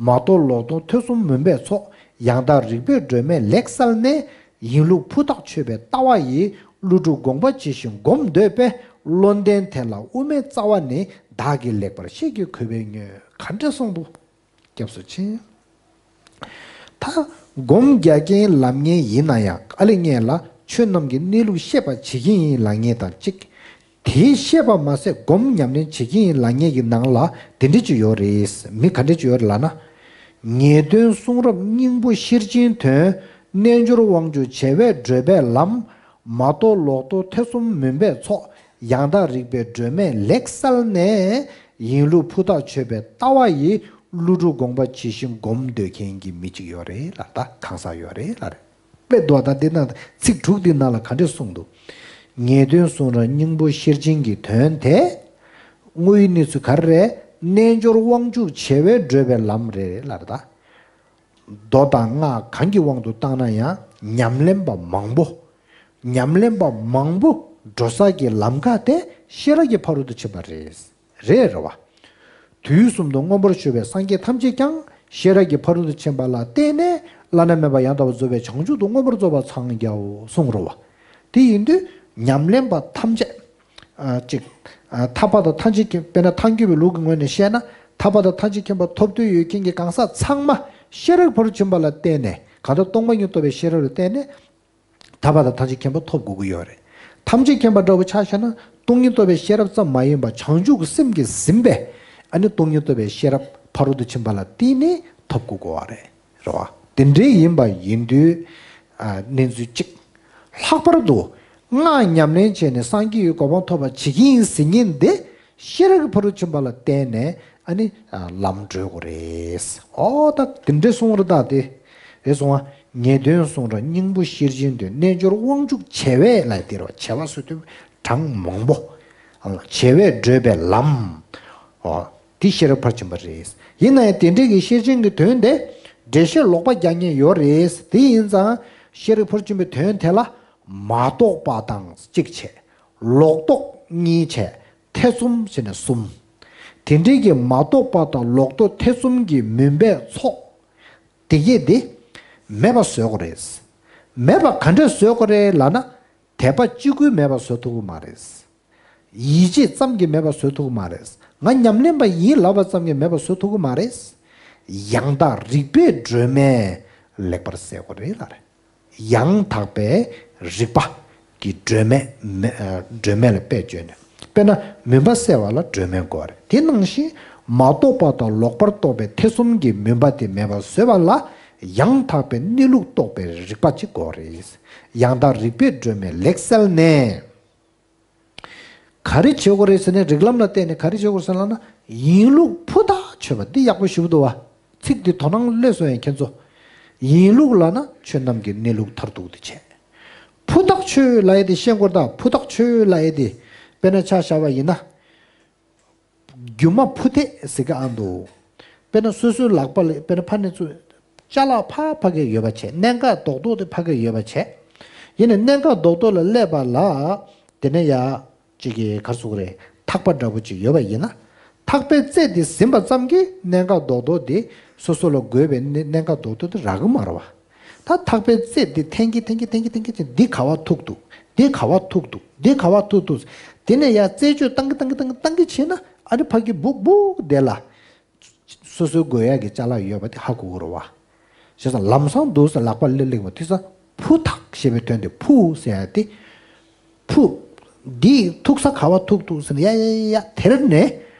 མ་རྟོགས་ལོག་རྟོག་ཐོས་གསུམ་མུན་པའི་ཚོགས། ཡང་དག་རིག་པའི་སྒྲོན་མེས་ལེགས་བསལ་ནས། ཡིན་ལུགས་ཕུ་ཐག་ཆོད་པའི་ལྟ་བ་ཡིས། ཀླུ་སྒྲུབ་དགོངས་པ་ཇི་བཞིན་སྒོམ་འདོད་པས། བློ་ལྡན་དེ་ལ་དབུ་མའི་རྩ་བ་ནི། བདག་གིས་ལེགས་པར་ཤེས་ཀྱི་གུས་པས་ཉོན། ག་འདྲ་གསུངས་འདུག་སྐྱབས་སུ་མཆི། ད་སྒོམ་རྒྱག་མཁན་ལབ་མཁན་ཡིན་ན་ཡང་། ཨ་ལེ་ངས་ལ་ཆོས་རྣམས་ཀྱི་གནས་ལུགས་ཤེས་པར་བྱེད་ཀྱི་ཡིན་ལབ་མཁན་དང་གཅིག་དེའི་ཤེས་པ་མ་ཟད་སྒོམ་ཉམས་ལེན་བྱེད་ཀྱི་ཡིན་ལབ་མཁན་གྱི་ནང་ལ་དེ་འདྲ་ཅིག་ཡོད་རེད། མི་ག་འདྲ་ཅིག་ཡོད་རེད་ལབ་ན། ངེས་དོན་གསུང་རབ་སྙིང་པོ་ཤེར་ཕྱིན་དོན། རྣལ་འབྱོར་དབང་ཕྱུག་བྱེ་བས་བགྲོད་པའི་ལམ། མ་རྟོགས་ལོག་རྟོག་ཐེ་ཚོམ་མུན་པའི་ཚོགས། ཡང་དག་རིག་པའི་སྒྲོན་མེས་ལེགས་གསལ་ནས། ཡིན་ལུགས་ཕུ་ཐག་ཆོད་པའི་ལྟ་བ་ཡིས། ཀླུ་སྒྲུབ་དགོངས་པ་ཇི་བཞིན་སྒོམ་འདོད་མཁན་གྱི་མི་གཅིག་ཡོད་རེད་ལ། ད་གང་ཟག་ཡོད་རེད་ལ་རེད། དཔེ་འདུག་ད་འདི་ནང་ཚིག་དྲུག་འདི་ནང་ལ་ག་འདྲས་གསུངས་འདུག་ངེས་དོན་གསུང་རབ་སྙིང་པོ་ཤེར་ཕྱིན་གྱི་དོན་དེ། དངོས་ཡོད་གནས་ཚུལ་ག་རེ་རེད། རྣལ་འབྱོར་དབང་ཕྱུག་བྱེ་བས་བགྲོད་པའི་ལམ་རེད་ལ་རེད་ད། མདོ་དང་སྔགས་གང་གི་དབང་དུ་བཏང་ན་ཡང་ཉམས་ལེན་པ་མང་པོ། ཉམས་ལེན་པ་མང་པོ་འགྲོ་ས་ཀྱི་ལམ་ཁ་དེ་ཤེས་རབ་ཀྱི་ཕ་རོལ་ཏུ་ཕྱིན་པ་རེད། རེད་རེད་བ། དུས་གསུམ་དུ་མངོན་པར་བཞུགས་པའི་སངས་རྒྱས་ཐམས་ཅད་ཀྱང་ཤེས་རབ་ཀྱི་ཕ་རོལ་ཏུ་ཕྱིན་པ་ལ་བརྟེན་ནས་བླ་ན་མེད་པ་ཡང་དག་པར་རྫོགས་པའི་བྱང་ཆུབ་ཏུ་མངོན་པར་རྫོགས་པར་འཚང་རྒྱའོ་གསུངས་རེད་བ། དེ་ཡིན་དུས་ཉམས་ལེན་པ་ཐམས་ཅད། ཨ་གཅིག་ཨ་ཐར་པ་དང་ཐམས་ཅད་མཁྱེན། དཔེར་ན་ཐལ་འགྱུར་བའི་ལུགས་ཀྱི་ངོས་ནས་བཤད་ན། ཐར་པ་དང་ཐམས་ཅད་མཁྱེན་པ་ཐོབ་འདོད་ཡོད་མཁན་གྱི་གང་ཟག་ཚང་མ་ཤེས་རབ་ཕ་རོལ་ཕྱིན་པ་ལ་བརྟེན་ནས། གང་ལྟར་སྟོང་པ་ཉིད་རྟོགས་པའི་ཤེས་རབ་ལ་བརྟེན་ནས་ཐར་པ་དང་ཐམས་ཅད་མཁྱེན་པ་ཐོབ་དགོས་ཀྱི་ཡོད་རེད། ཐམས་ཅད་མཁྱེན་པ་འདྲ་བོ་ཆ་བཞག་ན་སྟོང་ཉིད་རྟོགས་པའི་ཤེས་རབ་ཙམ་མ་ཡིན་པར་བྱང་ཆུབ་ཀྱི་སེམས་ཀྱིས་ཟིན་པའི། ཨ་ནི་སྟོང་ཉིད་རྟོགས་པའི་ཤེས་རབ་ཕ་རོལ་ཏུ་ཕྱིན་པ་ལ་བརྟེན་ནས་ཐོབ་དགོས་ཀྱི་ཡོད་རེད། རེད་བ། དེ་འདྲའི་ཡིན་པ་ཡིན་དུས། ཨ་གནས་ཚུལ་གཅིག་ལྷག་པར་དུ་སྔགས་ཉམས་ལེན་བྱས་ནས་སངས་རྒྱས་ཀྱི་གོ་འཕང་ཐོབ་པར་བྱེད་ཀྱི་ཡིན་ཟེར་མཁན་འདི་ཤེས་རབ་ཀྱི་ཕ་རོལ་ཕྱིན་པ་ལ་བརྟེན་ནས་ཨ་ནི་ཨ་ལམ་བགྲོད་དགོས་རེད། ཨོ་ད་དེ་འདྲའི་གསུང་རེད་ད་དེ། རེད་སོང་ང་། ངེས་དོན་གསུང་རབ་སྙིང་པོ་ཤེར་ཕྱིན་དོན། རྣལ་འབྱོར་དབང་ཕྱུག་བྱེ་བས་ལ་དེ་རེད་བ། བྱེ་བ་ཟེར་དུས་གྲངས་མང་པོ། ཨ་བྱེ་བས་བགྲོད་པའི་ལམ། ཨོ། འདི་ཤེས་རབ་ཕར་ཕྱིན་པ་རེད། ཡིན་ན་ཡང་དེ་འདྲའི་གི་ཤེར་ཕྱིན་གྱི་དོན་དེ་འགྲེལ་བཤད་ལོག་པ་རྒྱག་མཁན་ཡོད་རེད། དེ་ཡིན་ཙང་ཤེས་རབ་ཕར་ཕྱིན་པའི་དོན་དེ་ལ་མ་རྟོགས་པ་དང་གཅིག་བྱས། ལོག་རྟོག་གཉིས་བྱས། ཐེ་ཚོམ་བྱས་ནས་གསུམ། དེ་འདྲའི་གི་མ་རྟོགས་པ་དང་ལོག་རྟོག་ཐེ་ཚོམ་གྱི་མུན་པའི་ཚོགས་དེ་གས་དེ་མེད་པ་བཟོ་དགོས་རེད། མེད་པ་ག་འདྲས་བཟོ་དགོས་རེད་ལབ་ན། དད་པ་གཅིག་པུས་མེད་པ་བཟོ་ཐུབ་ཀྱི་མ་རེད། ཡིད་ཆེས་ཙམ་གྱིས་མེད་པ་བཟོ་ཐུབ་ཀྱི་མ་རེད། ང་ཉམས་ལེན་པ་ཡིན་ལབ་པ་ཙམ་གྱིས་མེད་པ་བཟོ་ཐུབ་ཀྱི་མ་རེད། ཡང་དག་རིག་པའི་སྒྲོན་མེས་ལེགས་པར་གསལ་དགོས་རེད་ལ་རེད། ཡང་དག་པའི་རིག་པ་གི་སྒྲོན་མེ་མེ་ཨ་སྒྲོན་མེ་ལ་དཔེ་བརྗོད་ནས། དཔེར་ན་མུན་པ་སེལ་བ་ལ་སྒྲོན་མེ་དགོས་རེད། དེ་ནང་བཞིན་མ་རྟོགས་པ་དང་ལོག་པར་རྟོག་པའི་ཐེ་ཚོམ་གྱི་མུན་པ་དེ་མེད་པར་བཟོས་པ་ལ་ཡང་དག་པའི་གནས་ལུགས་རྟོགས་པའི་རིག་པ་ཅིག་དགོས་རེད། ཡང་དག་རིག་པའི་སྒྲོན་མེས་ལེགས་གསལ་ནས། ག་རེ་བྱེད་དགོས་རེད་ཟེར་ན། རིགས་ལམ་ལ་བརྟེན་ནས་ག་རེ་བྱེད་དགོས་ཟེར་ལབ་ན། ཡིན་ལུགས་ཕུ་ཐག་ཆོད་པ་འདི་ཡག་པོ་ཞེ་པོ་འདུག་བ། ཚིག་འདི་དོ་སྣང་སླེབས་སོང་ཡང་ཁྱེད་ཚོ། ཡིན་ལུགས་ལབ་ན་ཆོས་རྣམས་ཀྱི་གནས་ལུགས་མཐར་ཐུག་དེ་བྱས། ཕུ་ཐག་ཆོད་ལབ་ཡས་དེ་ཤེས་དགོས་རེད་ད། ཕུ་ཐག་ཆོད་ལབ་ཡས་དེ། དཔེར་ན་ཆ་བཞག་པ་ཡིན་ན། རྒྱུ་མ་ཕུ་ཐེད་ཟེར་གི་ཨ་འདུག་དཔེར་ན་སོ་སོའི་ལག་པ་ལ་དཔེར་ན་ཕར་ནས་ཚུར་ཅ་ལག་ཕར་ཕ་གི་ཡོད་པ་བྱས། གནད་འགག་རྡོག་རྡོག་དེ་ཕ་གི་ཡོད་པ་བྱས། ཡིན་ནའི་གནད་འགག་རྡོག་རྡོག་ལ་སླེབས་པ་ལ། དེ་ནས་ཡ། ཅིག་གི་གར་སུ་རེད། ཐག་པ་འདྲ་པོ་ཅིག་ཡོད་པ་ཡིན་ན། ཐག་པའི་རྩེ་དེ་ཟིན་པ་ཙམ་གྱིས་གནད་འགག་རྡོག་རྡོག་དེ་སོ་སོ་ལ་དགོས་པའི་གནད་གནད་འགག་རྡོག་རྡོག་དེ་རག་གི་མ་རེད་བ། ད་ཐག་པའི་རྩེ་འདི་འཐེན་གྱི་འཐེན་གྱི་འཐེན་གྱི་འཐེན་གྱི་འདི་ག་བ་ཐུག་འདུག་འདི་ག་བ་ཐུག་འདུག་འདི་ག་བ་ཐུག་འདུག་དེ་ནས་ཡར་རྩད་གཅོད་བཏང་གི་བཏང་གི་བཏང་གི་བཏང་གི་བྱས་ན། ཨ་ནི་ཕ་གི་སྦུག་སྦུག་དེ་ལ་སོ་སོའི་དགོས་ཡག་གི་ཅ་ལག་ཡོད་པ་དེ་ཧ་གོ་གི་རེད་བ། བྱས་ཙང་ལམ་སང་འདུག་ཟེར་ལག་པ་ལ་སླེབས་པ་དེ་ཙང་ཕུ་ཐག་ཞེས་པའི་དོན་དེ། ཕུ་ཟེར་ཡ་དེ། ཕུ། འདི་ཐུག་ས་ག་བ་ཐུག་འདུག་ཟེར་ནས་ཡ་ཡ་ཡ་ཡ་དེར་ནས།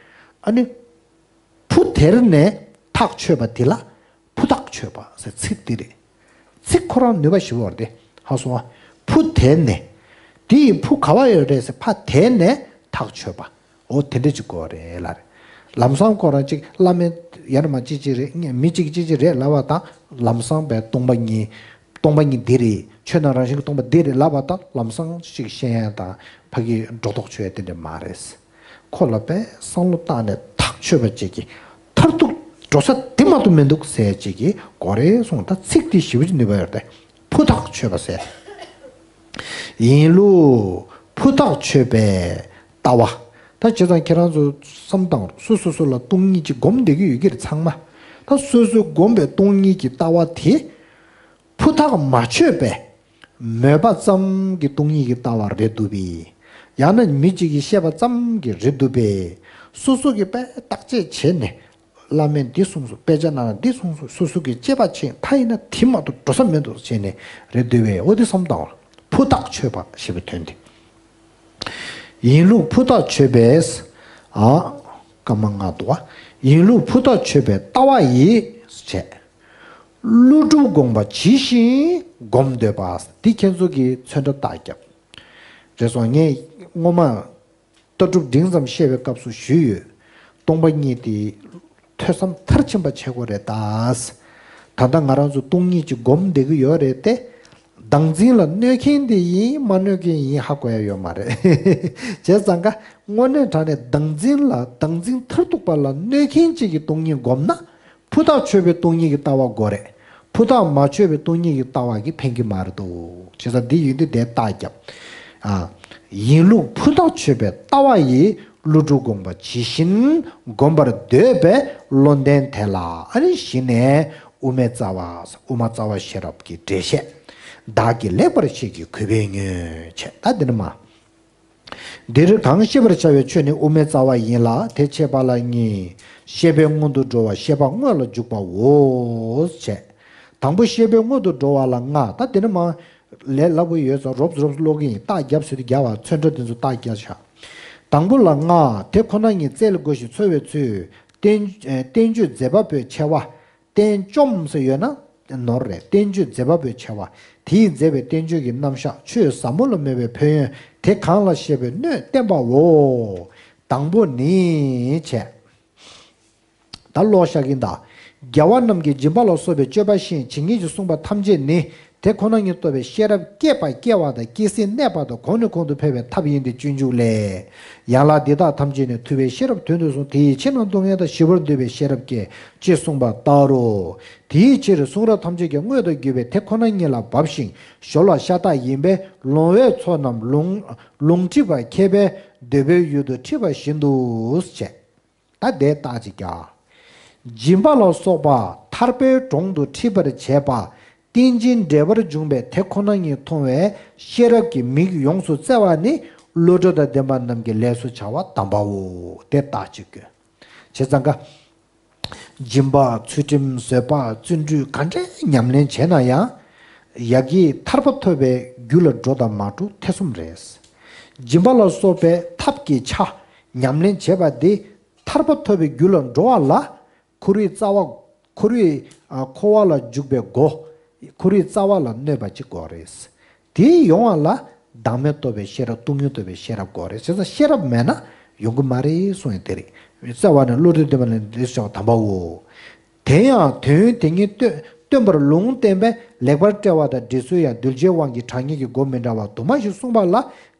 ཨ་ནི། ཕུ་དེར་ནས་ཐག་ཆོད་པ་དེ་ལ་ཕུ་ཐག་ཆོད་པ་ཟེར་ཚིག་འདི་རེད། ཚིག་ཁོ་རང་ནུས་པ་ཞེ་པོ་རེད་དེ། ཧ་སོང་ཨ། ཕུ་དེར་ནས། དེ་ཡི་ཕུ་ག་བ་ཡོད་རེད་ཟེར། ཕ་དེར་ནས་ཐག་ཆོད་པ། འོ་དེ་འདྲ་ཅིག་དགོས་རེད་ལ་རེད། ལམ་སང་ཁོ་རང་ཅིག་བླ་མའི་ཡར་མར་ཅིག་ཅིག་རེད། མི་ཅིག་ཅིག་ཅིག་རེད་ལབ་པ་དང་། ལམ་སང་བའི་སྟོང་པ་ཉིད། སྟོང་པ་ཉིད་འདི་རེད། ཆོས་རྣམས་རང་བཞིན་གྱིས་སྟོང་པ་འདི་རེད་ལབ་པ་དང་། ལམ་སང་ཅིག་ཤེས་ཡ་དང་ཕ་གི་སྒྲོ་འདོགས་ཆོད་ཡ་དེ་འདྲ་མ་རེད། ཁོ་ལ་དཔེ་བསམ་བློ་བཏང་ནས་ཐག་ཆོད་པ་ཅིག་གི་མཐར་ཐུག་འགྲོ་ས་དེ་མ་གཏོགས་མི་འདུག་ཟེར་ཅིག་གི་དགོས་རེད་གསུངས། ད་ཚིག་དེ་ཞེ་པོ་ཅིག་ནུས་པ་ཡོད་རེད་དེ། ཕུ་ཐག་ཆོད་པ་ཟེར། ཡིན་ལུགས་ཕུ་ཐག་ཆོད་པའི་ལྟ་བ། ད་བྱས་ཙང་ཁྱེད་རང་ཚོ་བསམ་བཏང་རོགས། སོ་སོ་སོ་ལ་སྟོང་ཉིད་ཀྱི་སྒོམ་བསྡད་ཀྱི་ཡོད་ཀྱི་རེད་ཚང་མ། ད་སོ་སོའི་སྒོམ་པའི་སྟོང་ཉིད་ཀྱི་ལྟ་བ་དེ། ཕུ་ཐག་མ་ཆོད་པའི་མོས་པ་ཙམ་གྱི་སྟོང་ཉིད་ཀྱི་ལྟ་བ་རེད་འདུག་པས། ཡང་ན་མི་གཅིག་གིས་བཤད་པ་ཙམ་གྱིས་རེད་འདུག་པས། སོ་སོ་གིས་དཔེ་བརྟག་དཔྱད་བྱས་ནས། བླ་མས་འདི་གསུངས་སོང་། དཔེ་ཆ་ནང་ལ་འདི་གསུངས་སོང་། སོ་སོ་གིས་དཔྱད་པ་བྱས། ད་ཡིན་ན་དེ་མ་གཏོགས་འགྲོ་ས་མི་འདུག་བྱས་ནས་རེད་འདུག་པས། འོ་དེ་བསམ་བཏང་བ། ཕུ་ཐག་ཆོད་པ་ཞེས་པའི་དོན་དེ། ཡིན་ལུགས་ཕུ་ཐག་ཆོད་པས། ཨ། སྐར་མ་ལྔ་འདུག་པ། ཡིན་ལུགས་ཕུ་ཐག་ཆོད་པའི་ལྟ་བ་ཡིས་བྱས། ཀླུ་སྒྲུབ་དགོངས་པ་ཇི་བཞིན་སྒོམ་འདོད་པ། འདི་ཁྱེད་ཚོ་གིས་ཚོན་ཁྲ་རྟགས་བརྒྱབ། རེད་སོང་། ངས་སྔོན་མ་ལྟ་གྲུབ་འབྲིང་ཙམ་བཤད་པའི་སྐབས་སུ་ཞུས་ཡོད། སྟོང་པ་ཉིད་དེ་ཐོས་བསམ་མཐར་ཕྱིན་པ་བྱེད་དགོས་རེད་ད། ད་ལྟ་ང་རང་ཚོ་སྟོང་ཉིད་ཅིག་སྒོམ་བསྡད་ཀྱི་ཡོད་རེད་དེ། བདག་འཛིན་ལ་གནོད་མཁན་དེ་ཡིན་མ་གནོད་མཁན་ཡིན་ཧ་གོ་ཡ་ཡོད་མ་རེད། བྱས་ཙང་ཀ་དངོས་གནས་དྲང་གནས་བདག་འཛིན་ལ། བདག་འཛིན་མཐར་ཐུག་པ་ལ་གནོད་མཁན་གཅིག་གིས་སྟོང་ཉིད་སྒོམ་ན། ཕུ་ཐག་ཆོད་པའི་སྟོང་ཉིད་ཀྱི་ལྟ་བ་དགོས་རེད། ཕུ་ཐག་མ་ཆོད་པའི་སྟོང་ཉིད་ཀྱི་ལྟ་བ་གིས་ཕན་གྱི་མ་རེད་དོ། བྱས་ཙང་འདི་ཡོད་དུས་དེ་རྟགས་བརྒྱབ། ཨ། ཡིན་ལུགས་ཕུ་ཐག་ཆོད་པའི་ལྟ་བ་ཡིས། ཀླུ་སྒྲུབ་དགོངས་པ་ཇི་བཞིན་སྒོམ་པར་འདོད་པའི་བློ་ལྡན་དེ་ལ། ཨ་ནི་གཞི་ནས་དབུ་མའི་རྩ་བ། དབུ་མ་རྩ་བ་ཤེས་རབ་ཀྱི་འགྲེལ་བཤད། བདག་གིས་ལེགས་པར་བཤད་ཀྱི་གུས་པས་ཉོན། བྱས། ད་འདི་ནི་མ། འདིར་གང་བཤད་པར་བྱ་བའི་ཆོས་ནི་དབུ་མའི་རྩ་བ་ཡིན་ལ། དེ་ཕྱེ་བ་ལ་གཉིས། བཤད་པའི་སྔོན་དུ་འགྲོ་བ། བཤད་པ་དངོས་ལ་འཇུག་པའོ། བྱས། དང་པོ་བཤད་པའི་སྔོན་དུ་འགྲོ་བ་ལ་ལྔ། ད་དེ་ནི་མ་ལས་སླ་པོ་ཡོད་ཙང་རོབ་རོབ་ཀློག་གི་ཡིན། རྟགས་བརྒྱབ་ཟེར་དུས་རྒྱབ་པ། ཚོན་ཁྲ་དེ་ཚོ་རྟགས་བརྒྱབ་བཞག། དང་པོ་ལ་ལྔ། དེ་ཁོ་ན་ཉིད་རྩལ་དགོས་ཤིང་འཚོལ་བའི་ཚུལ། བསྟན་བསྟན་བཅོས་མཛད་པ་པོས་ཕྱེ་བ། བསྟན་བཅོམ་ཟེར་ཡོད་ན་ནོར་རེད། བསྟན་བཅོས་མཛད་པ་པོས་ཕྱེ་བ། དེས་མཛད་པའི་བསྟན་བཅོས་ཀྱི་རྣམ་གཞག་ཆོས་ཟབ་མོ་ལ་མོས་པའི་ཕན་ཡོན་དེ་གང་ལ་བཤད་པའི་སྣོད་བསྟན་པའོ། དང་པོ་ནི་བྱས། ད་ཀློག་བཞག་གིན་ད། རྒྱལ་བ་རྣམས་ཀྱིས་སྦྱིན་པ་ལ་སོགས་པའི་སྤྱོད་པ་བཞིན་ཇི་སྙེད་ཅིག་གསུངས་པ་ཐམས་ཅད་ནི། དེ་ཁོ་ན་ཉིད་རྟོགས་པའི་ཤེས་རབ་སྐྱེས་པ་སྐྱེ་བ་དང་སྐྱེ་སྲིད་གནས་པ་དང་གོང་ནས་གོང་དུ་འཕེལ་བའི་ཐབས་ཡིན་ཏེ། སྤྱོད་འཇུག་ལས། ཡན་ལག་འདི་དག་ཐམས་ཅད་ནི་ཐུབ་པའི་ཤེས་རབ་དོན་དུ་གསུངས། དེ་ཡི་ཕྱིར་ན་སྡུག་བསྔལ་དང་ཞི་བར་འདོད་པའི་ཤེས་རབ་སྐྱེ། ཅེས་གསུངས་པ་ལྟར་རོ། དེའི་ཕྱིར་གསུང་རབ་ཐམས་ཅད་ཀྱང་དངོས་དང་བརྒྱུད་པའི་དེ་ཁོ་ན་ཉིད་ལ་བབས་ཤིང་སྦྱོར་བ་ཤ་སྟག་ཡིན་པས། ལོང་བའི་ཚོགས་རྣམས་ལུང་ལུང་ཁྲིད་པ་མཁས་པས་འདོད་པའི་ཡུལ་དུ་ཁྲིད་པ་བཞིན་དུ་བྱས། ད་དེ་རྟགས་ཅིག་རྒྱག། སྦྱིན་པ་ལ་སོགས་པ་ཐར་པའི་གྲོང་དུ་ཁྲིད་པར་བྱེད་པ། རྟེན་ཅིང་འབྲེལ་པར་འབྱུང་བའི་དེ་ཁོ་ན་ཉིད་མཐོང་བའི་ཤེས་རབ་ཀྱི་མིག་ཡོངས་སུ་བཙལ་བ་ནི། བློ་གྲོས་དང་ལྡན་པ་རྣམས་ཀྱི་ལས་སུ་བྱ་བ་དམ་པའོ། དེ་རྟགས་ཅིག་དགོས། བྱས་ཙང་ཀ་སྦྱིན་པ། ཚུལ་ཁྲིམས། བཟོད་པ། བརྩོན་འགྲུས་ག་འདྲའི་ཉམས་ལེན་བྱས་ན་ཡང་། ཡ་གི་ཐར་པ་ཐོབ་པའི་རྒྱུ་ལ་འགྲོ་དང་མ་འགྲོ་ཐེ་ཚོམ་རེད། སྦྱིན་པ་ལ་སོགས་པའི་ཐབས་ཀྱི་ཆ་ཉམས་ལེན་བྱེད་པ་འདི། ཐར་པ་ཐོབ་པའི་རྒྱུ་ལ་འགྲོ་བ་ལ། འཁོར་བའི་རྩ་བ། འཁོར་བའི་ཨ་འཁོར་བ་ལ་འཇུག་པའི་སྒོ། འཁོར་བའི་རྩ་བ་ལ་གནོད་པ་ཅིག་དགོས་རེད། དེ་ཡོང་བ་ལ་བདག་མེད་རྟོགས་པའི་ཤེས་རབ། སྟོང་ཉིད་རྟོགས་པའི་ཤེས་རབ་དགོས་རེད། བྱས་ཙང་ཤེས་རབ་མེད་ན་ཡོང་གི་མ་རེད་གསུངས་ཡ་དེ་རེད། བཙལ་བ་ནི་བློ་གྲོས་ལྡན་པ་ལ་ལས་སུ་བྱ་བ་དམ་པའོ། དེ་ཡང་དོན་དེ་ཉིད་སྟོན་སྟོན་པར་ལུང་བསྟན་པས་ལེགས་པར་བཀྲལ་བ་དང་འགྲེལ་ཚུལ་ཡང་གདུལ་བྱའི་དབང་གིས་དྲང་ངེས་ཀྱི་སྒོ་མི་འདྲ་བ་དུ་མ་ཞིག་གསུངས་པ་ལ།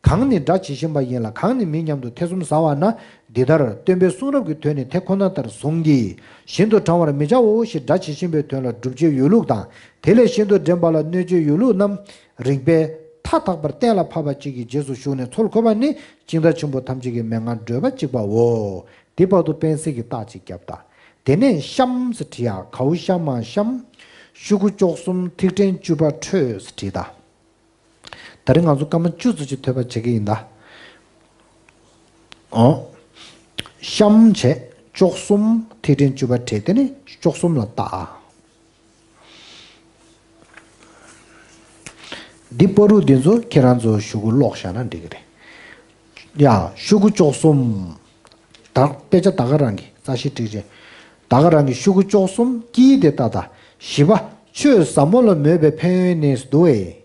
གང་ནི་སྒྲ་ཇི་བཞིན་པ་ཡིན་ལ། གང་ནི་མིན་སྙམ་དུ་ཐེ་ཚོམ་ཟ་བ་ན། འདི་ལྟར་སྟོན་པའི་གསུང་རབ་ཀྱི་དོན་ནི་དེ་ཁོ་ན་ལྟར་གཟུང་གི། གཞན་དུ་དྲང་བར་མི་བྱའོ་ཞེས། སྒྲ་ཇི་བཞིན་པའི་དོན་ལ་སྒྲུབ་བྱེད་ཡོད་ལུགས་དང་། དེ་ལས་གཞན་དུ་འདྲེན་པ་ལ་གནོད་བྱེད་ཡོད་ལུགས་རྣམས། རིགས་པས་མཐའ་དག་པར་གཏན་ལ་ཕབ་པ་གཅིག་གི་རྗེས་སུ་ཞུགས་ནས་ཚོལ་དགོས་པ་ནི། ཤིང་རྟ་ཆེན་པོ་ཐམས་ཅད་ཀྱི་མན་ངག་བགྲོད་པ་གཅིག་པའོ། དེ་བར་དུ་པཎ་ཞྭ་གི་རྟགས་གཅིག་བརྒྱབ་ད། དེ་ནས་ཤམ་ཟེར་བྲིས་ཡ། གའུ་ཤ་མ་ཤམ། ཤོག་གུ་བཅུ་གསུམ་ཐིག་ཕྲེང་བཅུ་པ་འཕྲོས་ཟེར་བྲིས་ད། ད་རིང་ང་ཚོ་སྐར་མ་བཅུ་ཙམ་ཅིག་ཐོས་པ་བྱེད་ཀྱི་ཡིན་ད། ཨོ། ཤམ་བྱས། བཅུ་གསུམ་ཐིག་ཕྲེང་བཅུ་པ་བྲིས། དེ་ནི་བཅུ་གསུམ་ལ་བཏགས་ཨ། འདི་བར་དུ་འདི་ཚོ་ཁྱེད་རང་ཚོ་ཤོག་གུ་ཀློག་བཞག་ན་འགྲིག་གི་རེད། ཡ། ཤོག་གུ་བཅུ་གསུམ། ད་དཔེ་ཆ་ད་ག་རང་གི་རྩ་ཤེ་བྲིས་རྗེས། ད་ག་རང་གི་ཤོག་གུ་བཅུ་གསུམ་དཀྱིལ་དེ་ལྟ་ད། བཞི་པ། ཆོས་ཟབ་མོ་ལ་མོས་པའི་ཕན་ཡོན་ནི་འདུག་ཨེ།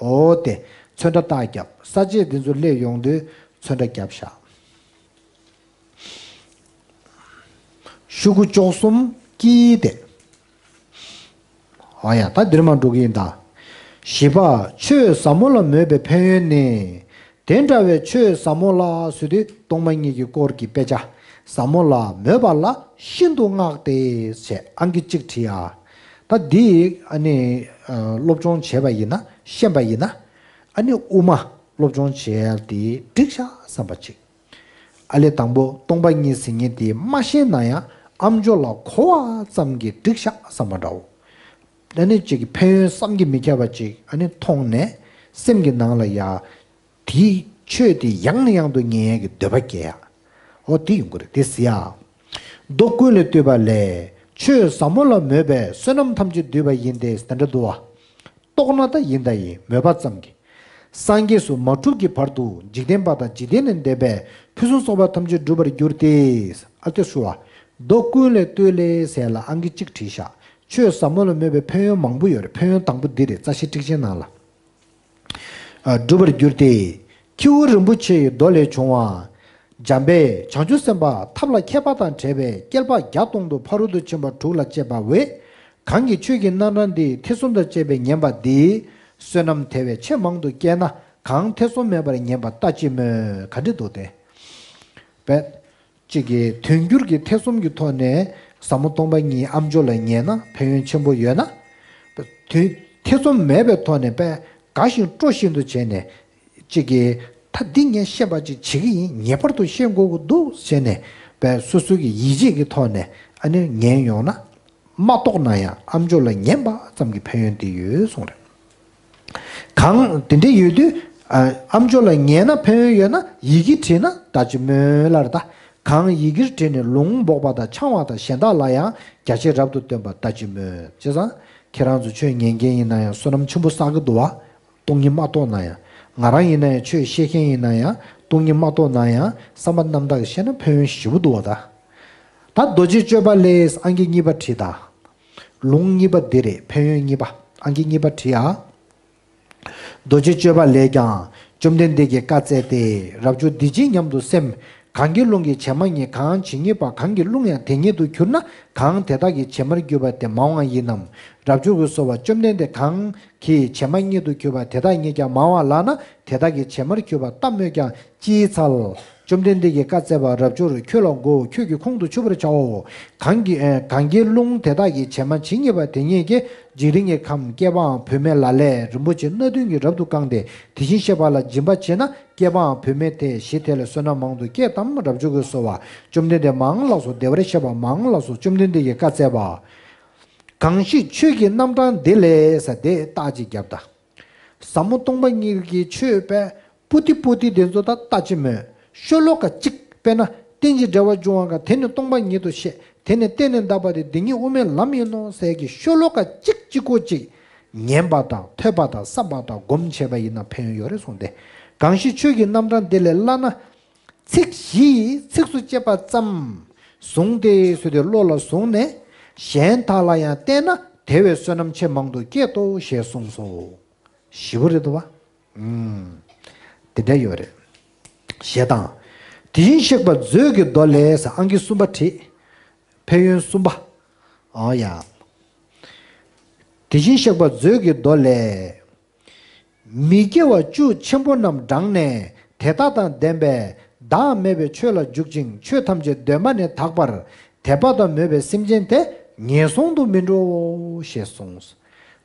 འོ་དེ། ཚོན་ཁྲ་རྟགས་བརྒྱབ། ས་བཅད་འདི་ཚོ་སླེབས་ཡོང་དུས་ཚོན་ཁྲ་བརྒྱབ་བཞག། ཤོག་གུ་བཅུ་གསུམ་དཀྱིལ་དེ། ཨ་ཡ། ད་འདིར་མ་འགྲོ་གི་ཡིན་ད། བཞི་པ། ཆོས་ཟབ་མོ་ལ་མོས་པའི་ཕན་ཡོན་ནི། དེ་འདྲ་བའི་ཆོས་ཟབ་མོ་ལ་ཟེར་དུས་སྟོང་པ་ཉིད་ཀྱི་སྐོར་གྱི་དཔེ་ཆ། ཟབ་མོ་ལ་མོས་པ་ལ་ཤིན་ཏུ་བསྔགས་ཏེ་ཞེས་ཨང་ཀི་གཅིག་བྲིས་ཡ། ད་འདི་ཨ་ནི་སློབ་སྦྱོང་བྱས་པ་ཡིན་ན། ཤེས་པ་ཡིན་ན། ཨ་ནི་དབུ་མ་སློབ་སྦྱོང་བྱས་ཡ་དེ་འགྲིག་ཤག་བསམ་པ་གཅིག། ཨ་ལས་དང་པོ་སྟོང་པ་ཉིད་ཟེར་མཁན་དེ་མ་ཤེས་ན་ཡང་ཨམ་ཅོག་ལ་གོ་བ་ཙམ་གྱིས་འགྲིག་ཤག་བསམ་པ་འདྲ་བོ། ཨ་ནི་གཅིག་གི་ཕན་ཡོན་བསམ་གྱིས་མི་ཁྱབ་པ་ཅིག་ཨ་ནི་མཐོང་ནས་སེམས་ཀྱི་ནང་ལ་ཡ། དེའི་ ཆོས་དེ་ཡང་ནས་ཡང་དུ་ཉན་ཡས་ཀྱི་འདོད་པ་སྐྱེ་ཡ། འོ་དེ་ཡོང་གི་རེད། དེ་ཟེར་ཡ། མདོ་ཀུན་ལས་བཏུས་པ་ལས། ཆོས་ཟབ་མོ་ལ་མོས་པས་བསོད་ནམས་ཐམས་ཅད་བསྡུས་པ་ཡིན་ཏེ། དེ་འདྲ་འདུག་བ། རྟོགས་ན་ད་ཡིན་ད་ཡིན་མོས་པ་ཙམ་གྱིས། སངས་རྒྱས་སུ་མ་གྲུབ་ཀྱི་བར་དུ་འཇིག་རྟེན་པ་དང་འཇིག་རྟེན་ལས་འདས་པའི་ཕུན་སུམ་ཚོགས་པ་ཐམས་ཅད་འགྲུབ་པར་འགྱུར་ཏེ། ཨ་ཏི་ཧྲུ་བ། མདོ་ཀུན་ལས་བཏུས་ལས་ཟེར་ལ་ཨང་ཀི་གཅིག་བྲིས་ཤག་ཆོས་ཟབ་མོ་ལ་མོས་པའི་ཕན་ཡོན་མང་པོ་ཡོད་རེད། ཕན་ཡོན་དང་པོ་འདི་རེད། རྩ་ཤེ་ཊིག་ཆེན་ནང་ལ། ཨ་འགྲུབ་པར་འགྱུར་ཏེ། ཁྱེའུ་རིན་པོ་ཆེའི་མདོ་ལས་བྱུང་བ། འཇམ་དཔལ་བྱང་ཆུབ་སེམས་དཔའ་ཐབས་ལ་མཁས་པ་དང་བྲལ་བའི་བསྐལ་པ་བརྒྱ་སྟོང་དུ་ཕ་རོལ་ཏུ་ཕྱིན་པ་དྲུག་ལ་སྤྱད་པ་བས། གང་གིས་ཆོས་ཀྱི་རྣམ་གྲངས་འདི་ཐེ་ཚོམ་དང་བཅས་པས་ཉན་པ་འདིས། བསོད་ནམས་དེ་བས་ཆེས་མང་དུ་སྐྱེས་ན་གང་ཐེ་ཚོམ་མེད་པར་ཉན་པ་ལྟ་ཅི་སྨོས། ག་འདྲ་འདུག་སྟེ། པས། གཅིག་གིས་དོན་འགྱུར་གྱི་ཐེ་ཚོམ་གྱི་ཐོག་ནས་ཟབ་མོ་སྟོང་པ་ཉིད་ཨ་མཆོག་ལ་ཉན་ན་ཕན་ཡོན་ཆེན་པོ་ཡོད་ན། དོན་ཐེ་ཚོམ་མེད་པའི་ཐོག་ནས་པས་དགའ་ཞིང་སྤྲོ་བཞིན་དུ་བྱས་ནས། གཅིག་གིས་ད་འདི་ངས་ཤེས་པ་ཅིག་བྱེད་ཀྱི་ཡིན། ངེས་པར་དུ་ཤེས་དགོས་ཀྱི་འདུག་ཟེར་ནས་པས་སོ་སོ་གི་ཡིད་ཆེས་ཀྱི་ཐོག་ནས་ཨ་ནི་ཉན་ཡོང་ན། མ་རྟོགས་ན་ཡང་ཨ་མཆོག་ལ་ཉན་པ་ཙམ་གྱི་ཕན་ཡོན་དེ་ཡོད་གསུངས་རེད། གང་དེ་འདྲ་ཡོད་དུས། ཨ་ཨ་མཆོག་ལ་ཉན་ན་ཕན་ཡོན་ཡོད་ན་ཡི་གེ་བྲིས་ན་ལྟ་ཅི་སྨོས་ལབ་རེད་ད། གང་ཡི་གེར་བྲིས་ནས་ལུང་འབོགས་པ་དང་འཆང་བ་དང་གཞན་དག་ལ་ཡང་རྒྱ་ཆེར་རབ་ཏུ་སྟོན་པ་ལྟ་ཅི་སྨོས། བྱས་ཙང་ཁྱེད་རང་ཚོ་ཆོས་ཉན་མཁན་ཡིན་ན་ཡང་བསོད་ནམས་ཆེན་པོ་བསགས་ཀྱི་འདུག་བ། སྟོང་ཉིད་མ་རྟོགས་ན་ཡང་། ང་རང་ཡིན་ན་ཡང་ཆོས་བཤད་མཁན་ཡིན་ན་ཡང་སྟོང་ཉིད་མ་རྟོགས་ན་ཡང་བསམ་པ་རྣམ་དག་གིས་བཤད་ན་ཕན་ཡོན་ཞེ་པོ་འདུག་བ་ད། ད་རྡོ་རྗེ་སྤྱོད་པ་ལས་ཨང་ཀི་གཉིས་པ་བྲིས་ད། ལུང་གཉིས་པ་འདི་རེད། ཕན་ཡོན་གཉིས་པ། ཨང་ཀི་གཉིས་པ་བྲིས་ཨ། རྡོ་རྗེ་སྤྱོད་པ་ལས་ཀྱང་། བཅོམ་ལྡན་འདས་ཀྱིས་བཀའ་སྩལ་ཏེ། རབ་འབྱོར་འདི་ཕྱིའི་ཉམས་དུ་སེམས། གང་གི་རླུང་གིས་བྱེ་མ་སྙེད། གང་ཇི་སྙེད་པ། གང་གི་རླུང་ཡང་དེ་སྙེད་དུ་གྱུར་ན། གང་དེ་དག་གི་བྱེ་མར་གྱུར་པ་དེ་མང་བ་ཡིན་ནམ། རབ་འབྱོར་གྱིས་གསོལ་བ། བཅོམ་ལྡན་འདས་གང་གི་བྱེ་མ་སྙེད་དུ་གྱུར་པ་དེ་དག་ཉིད་ཀྱང་མང་བ་ལགས་ན། དེ་དག་གི་བྱེ་མར་གྱུར་པ་ལྟ་སྨོས་ཀྱང་། ཅིའི་ཚལ། བཅོམ་ལྡན་འདས་ཀྱིས་བཀའ་སྩལ་པ། རབ་འབྱོར་ཁྱོད་ལ་མགོ་བོ་ཁྱོད་ཀྱི་ཁོང་དུ་ཆུད་པར་བྱའོ། གང་གི་ཨེ་གང་གི་རླུང་དེ་དག་གི་བྱེ་མ་ཇི་སྙེད་པ་དེ་སྙེད་ཀྱིས་འཇིག་རྟེན་གྱི་ཁམས་བསྐལ་པའམ་བུད་མེད་ལ་ལས་རིན་པོ་ཆེ་སྣ་བདུན་གྱིས་རབ་ཏུ་བཀང་སྟེ་དེ་བཞིན་གཤེགས་པ་ལ་སྦྱིན་པ་བྱེད་ན་བསྐལ་པའམ་བུད་མེད་དེ་གཞི་དེ་ལས་བསོད་ནམས་མང་དུ་སྐྱེད་དམ། རབ་འབྱོར་གྱིས་གསོལ་བ། བཅོམ་ལྡན་འདས་མ་ལགས་སོ། བདེ་བར་གཤེགས་པ་མ་ལགས་སོ། བཅོམ་ལྡན་འདས་ཀྱིས་བཀའ་སྩལ་པ། གང་ཞིག་ཆོས་ཀྱི་རྣམ་གྲངས་འདི་ལས་ཟེར་དེ་རྟགས་ཅིག་བརྒྱབ་ད། ཟབ་མོ་སྟོང་པ་ཉིད་ཀྱི་ཆོས་པས་པུ་ཏི་པུ་ཏི་དེ་ཚོ་ད་ལྟ་ཅི་མོད། ཤོ་ལོ་ཀ་གཅིག་དཔེར་ན་རྟེན་ཅིང་འབྲེལ་བར་འབྱུང་བ་གང་། དེ་ནི་སྟོང་པ་ཉིད་དུ་ཤེས། དེ་ནི་བརྟེན་ནས་འདག་པ་སྟེ། འདི་ཉིད་དབུ་མའི་ལམ་ཡིན་ནོ་ཟེར་གྱི་ཤོ་ལོ་ཀ་གཅིག་གཅིག་པོ་གཅིག་ཉན་པ་དང་ཐོས་པ་དང་བསམ་པ་དང་སྒོམ་བྱས་པ་ཡིན་ན་ཕན་ཡོན་ཡོད་རེད་གསུངས་ཏེ། གང་ཞིག་ཆོས་ཀྱི་རྣམ་གྲངས་འདི་ལས་བླ་ན། ཚིག་བཞི་ཡིས་ཚིགས་སུ་བཅད་པ་ཙམ་བཟུང་སྟེ་ཟེར་ཏེ་བློ་ལ་བཟུང་ནས་གཞན་དག་ལ་ཡང་བསྟན་ན་དེ་བས་བསོད་ནམས་ཆེས་མང་དུ་སྐྱེད་དོ་ཞེས་གསུངས་སོ། ཞེ་པོ་རེད་འདུག་བ། ཨུམ། དེ་འདྲ་ཡོད་རེད། ཞེས་དང་། དེ་བཞིན་གཤེགས་པ་མཛོད་ཀྱི་མདོ་ལས་ཨང་ཀི་གསུམ་པ་བྲིས། ཕན་ཡོན་གསུམ་པ། ཨོ་ཡ། དེ་བཞིན་གཤེགས་པ་མཛོད་ཀྱི་མདོ་ལས། མི་དགེ་བ་བཅུ་ཆེན་པོ་རྣམས་བགྲངས་ནས་དེ་དག་དང་ལྡན་པའི་བདག་མེད་པའི་ཆོས་ལ་འཇུག་ཅིང་ཆོས་ཐམས་ཅད་གདོད་མ་ནས་དག་པར་དད་པ་དང་མོས་པའི་སེམས་ཅན་དེ་ངན་སོང་དུ་མི་འགྲོའོ་ཞེས་གསུངས།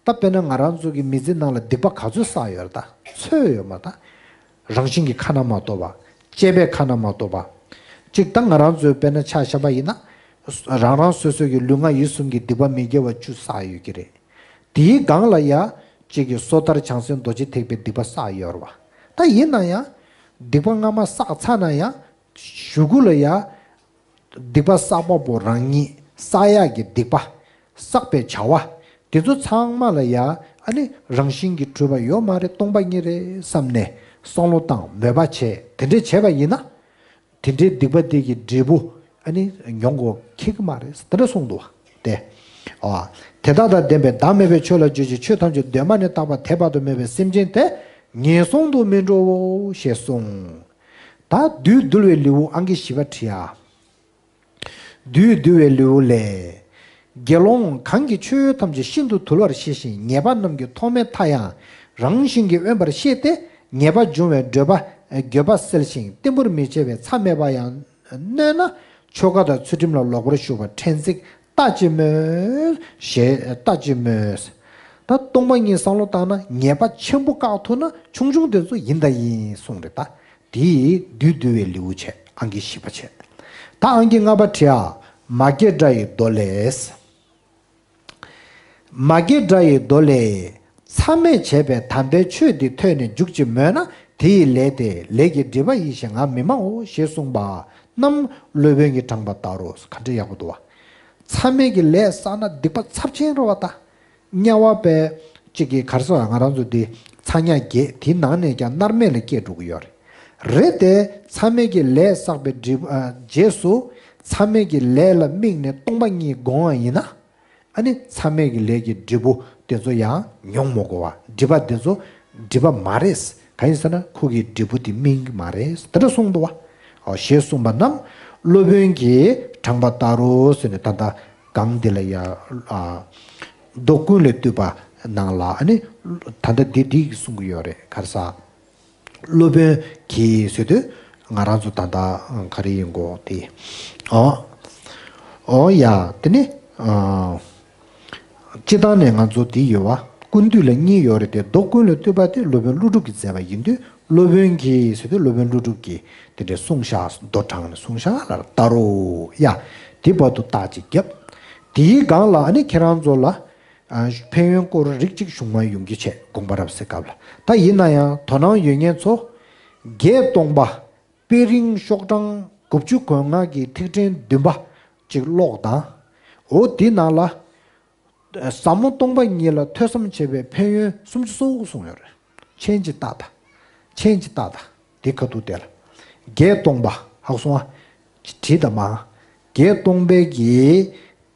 ད་དཔེར་ན་ང་རང་ཚོ་གི་མི་ཚེ་ནང་ལ་སྡིག་པ་ག་ཚོད་བསགས་ཡོད་རེད་ད། ཚོད་ཡོད་མ་ད། རང་བཞིན་གྱིས་ཁ་ན་མ་ཐོ་བ། གཅེས་པས་ཁ་ན་མ་ཐོ་བ། གཅིག་ད་ང་རང་ཚོའི་དཔེར་ན་ཆ་བཞག་པ་ཡིན་ན། རང་རང་སོ་སོ་གི་ལུས་ངག་ཡིད་གསུམ་གྱི་སྡིག་པ་མི་དགེ་བ་བཅུ་བསགས་ཡོད་ཀྱི་རེད། དེའི་སྒང་ལ་ཡ། གཅིག་གི་སོ་ཐར་བྱང་སེམས་རྡོ་རྗེ་ཐེག་པའི་སྡིག་པ་བསགས་ཡོད་རེད་བ། ད་ཡིན་ན་ཡང་། སྡིག་པ་སྔ་མ་བསགས་ཚར་ན་ཡང་། གཞུག་གུ་ལ་ཡ། སྡིག་པ་བསགས་པ་པོ་རང་ཉིད་བསགས་ཡག་གི་སྡིག་པ། བསགས་པའི་བྱ་བ། དེ་ཚོ་ཚང་མ་ལ་ཡ། ཨ་ནི་རང་བཞིན་གྱིས་གྲུབ་པ་ཡོད་མ་རེད། སྟོང་པ་ཉིད་རེད་བསམ་ནས་བསམ་བློ་བཏང་མོས་པ་བྱས་དེ་འདྲས་བྱས་པ་ཡིན་ན། དེ་འདྲའི་སྡིག་པ་དེ་གི་འབྲས་བུ་ཨ་ནི་མྱོང་དགོས་ཁེགས་ཀྱི་མ་རེད་དེ་འདྲ་གསུངས་འདུག་བ། དེ། ཨ། དེ་དག་དང་ལྡན་པའི་བདག་མེད་པའི་ཆོས་ལ་འཇུག་ཅིང་ཆོས་ཐམས་ཅད་གདོད་མ་ནས་དག་པར་དད་པ་དང་མོས་པའི་སེམས་ཅན་དེ་ངན་སོང་དུ་མི་འགྲོའོ་ཞེས་གསུངས། ད་བདུད་འདུལ་བའི་ལེའུ་ཨང་ཀི་བཞི་པ་བྲིས་ཨ། བདུད་འདུལ་བའི་ལེའུ་ལས། དགེ་སློང་གང་གིས་ཆོས་ཐམས་ཅད་ཤིན་ཏུ་དུལ་བར་ཤེས་ཤིང་ཉེས་པ་རྣམས་ཀྱི་ཐོག་མའི་མཐའ་ཡང་རང་བཞིན་གྱིས་དབེན་པར་ཤེས་ཏེ་ཉེས་པ་སྦྱོང་བའི་འགྱོད་པ་འགྱོད་པ་སེལ་ཞིང་གཏི་མུར་མི་བྱེད་པའི་མཚམས་མེད་པ་ཡང་གནོད་ན་ཆོ་ག་དང་ཚུལ་ཁྲིམས་ལ་ལོག་པར་ཞུགས་པ་ཕྲན་ཚེགས་ལྟ་ཅི་སྨོས། ཞེས་ལྟ་ཅི་སྨོས། ད་སྟོང་པ་ཉིད་བསམ་བློ་བཏང་ན་ཉེས་པ་ཆེན་པོ་བཀག་ཐུབ་ན་ཆུང་ཆུང་དེ་ཚོ་ཡིན་ད་ཡིན་གསུངས་རེད་ད། དེ་ཡིས་བདུད་འདུལ་བའི་ལེའུ་བྱས། ཨང་ཀི་བཞི་པ་བྱས། ད་ཨང་ཀི་ལྔ་པ་བྲིས་ཨ། མ་སྐྱེས་དགྲ་ཡི་མདོ་ལས། མ་སྐྱེས་དགྲ་ཡི་མདོ་ལས། མཚམས་མེད་བྱས་པའི་དམ་པའི་ཆོས་འདི་ཐོས་ནས་འཇུག་ཅིང་མོས་ན་ དེ་ཡི་ལས་དེ་ལས་ཀྱི་སྒྲིབ་པ་ཡིས་ཞེས་ང་མི་སྨྲའོ་ཞེས་གསུངས་པ་རྣམས་སློབ་དཔོན་གྱིས་དྲངས་པ་ལྟར་རོ། ག་འདྲ་ཡག་པོ་འདུག་བ། མཚམས་མེད་ཀྱི་ལས་བསགས་ན་སྡིག་པ་ཚབས་ཆེན་རེད་བ་ད། དམྱལ་བ་པའི་གཅིག་གི་གར་སོགས་ང་རང་ཚོ་འདི་ཚ་དམྱལ་བརྒྱད་དེའི་ནང་ནས་ཀྱང་མནར་མེད་ལ་སྐྱེས་འགྲོ་གི་ཡོད་རེད། རེད་དེ་མཚམས་མེད་ཀྱི་ལས་བསགས་པའི་སྒྲིབ་ཨ་རྗེས་སུ་མཚམས་མེད་ཀྱི་ལས་ལ་དམིགས་ནས་སྟོང་པ་ཉིད་བསྒོམ་པ་ཡིན་ན། ཨ་ནི་མཚམས་མེད་ཀྱི་ལས་ཀྱི་འབྲས་བུ་དེ་ཚོ་ཡང་མྱོང་མི་དགོས་པ། སྒྲིབ་པ་དེ་ཚོ་སྒྲིབ་པ་མ་རེད། གང་ཡིན་ཟེར་ན་ཁོ་གི་འབྲས་བུ་དེ་སྨིན་གྱི་མ་རེད། དེ་འདྲ་གསུངས་འདུག་བ། ཨོ་ཞེས་གསུངས་པ་རྣམས་སློབ་དཔོན་གྱིས་དྲངས་པ་ལྟར་རོ་ཟེར་ནས་ད་ལྟ་གང་འདི་ལ་ཡ་ཨ་མདོ་ཀུན་ལས་བཏུས་པ་ནང་ལ་ཨ་ནི་ད་ལྟ་འདི་འདི་གསུང་གི་ཡོད་རེད། ག་རེ་ཟ། སློབ་དཔོན་གྱིས་ཟེར་དུས་ང་རང་ཚོ་ད་ལྟ་ག་རེ་ཡིན་གོ་དེ། ཨོ། ཨོ་ཡ་དེ་ནི། ཨ། སྤྱི་བཏང་ནས་ང་ཚོ་དེ་ཡོད་བ། ཀུན་བཏུས་ལ་གཉིས་ཡོད་རེད་དེ་མདོ་ཀུན་ལས་བཏུས་པ་དེ་སློབ་དཔོན་ཀླུ་སྒྲུབ་ཀྱིས་མཛད་པ་ཡིན་དུས་སློབ་དཔོན་གྱིས་ཟེར་དུས་སློབ་དཔོན་ཀླུ་སྒྲུབ་ཀྱིས་དེ་འདྲའི་གསུངས་བཞག་མདོ་དྲངས་ནས་གསུངས་བཞག་ལ་ལྟ་རོ། ཡ། དེ་བར་དུ་རྟགས་ཅིག་བརྒྱབ། དེའི་སྒང་ལ་ཨ་ནི་ཁྱེད་རང་ཚོ་ལ། ཨ། ཕན་ཡོན་སྐོར་རིགས་གཅིག་གཞུང་མ་ཡོང་རྒྱུ་བྱས་དགོངས་པ་རབ་གསལ་སྐབས་ལ། ད་ཡིན་ན་ཡང་དོ་སྣང་ཡོད་མཁན་ཚོ། བརྒྱད་སྟོང་པ། དཔེ་རིང་ཤོག་གྲངས་དགུ་བཅུ་གོ་ལྔ་གི་ཐིག་ཕྲེང་བདུན་པ་ཅིག་ཀློག་དང་། འོ་དེ་ནང་ལ། ཟབ་མོ་སྟོང་པ་ཉིད་ལ་ཐོས་བསམ་བྱེད་པའི་ཕན་ཡོན་སུམ་ཅུ་སོ་དགུ་གསུངས་ཡོད་རེད། མཆན་ཅིག་བཏགས་དང་། མཆན་ཅིག་བཏགས་དང་། དེ་ཁ་ཐུག་དེ་ལ། བརྒྱད་སྟོང་པ་ཧ་གོ་སོང་ཨ། བྲིས་དང་མ། བརྒྱད་སྟོང་པའི་གི་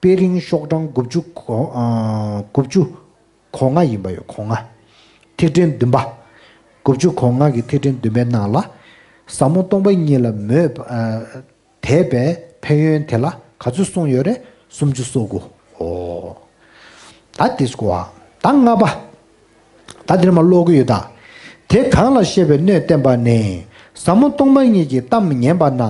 དཔེ་རིང་ཤོག་གྲངས་དགུ་བཅུ་གོ་ཨ་དགུ་བཅུ་གོ་ལྔ་ཡིན་པ་ཡོད་གོ་ལྔ། ཐིག་ཕྲེང་བདུན་པ། དགུ་བཅུ་གོ་ལྔ་གི་ཐིག་ཕྲེང་བདུན་པའི་ནང་ལ། ཟབ་མོ་སྟོང་པ་ཉིད་ལ་མོས་ཨ་དད་པའི་ཕན་ཡོན་དེ་ལ་ག་ཚོད་གསུངས་ཡོད་རེད། སུམ་ཅུ་སོ་དགུ། ཨོ། ད་དེ་སྐོར་བ། ད་ལྔ་པ། ད་འདིར་མ་ཀློག་གི་ཡོད་ད། དེ་གང་ལ་བཤད་པའི་སྣོད་བསྟན་པ་ནི། ཟབ་མོ་སྟོང་པ་ཉིད་ཀྱི་གཏམ་ཉན་པ་ན།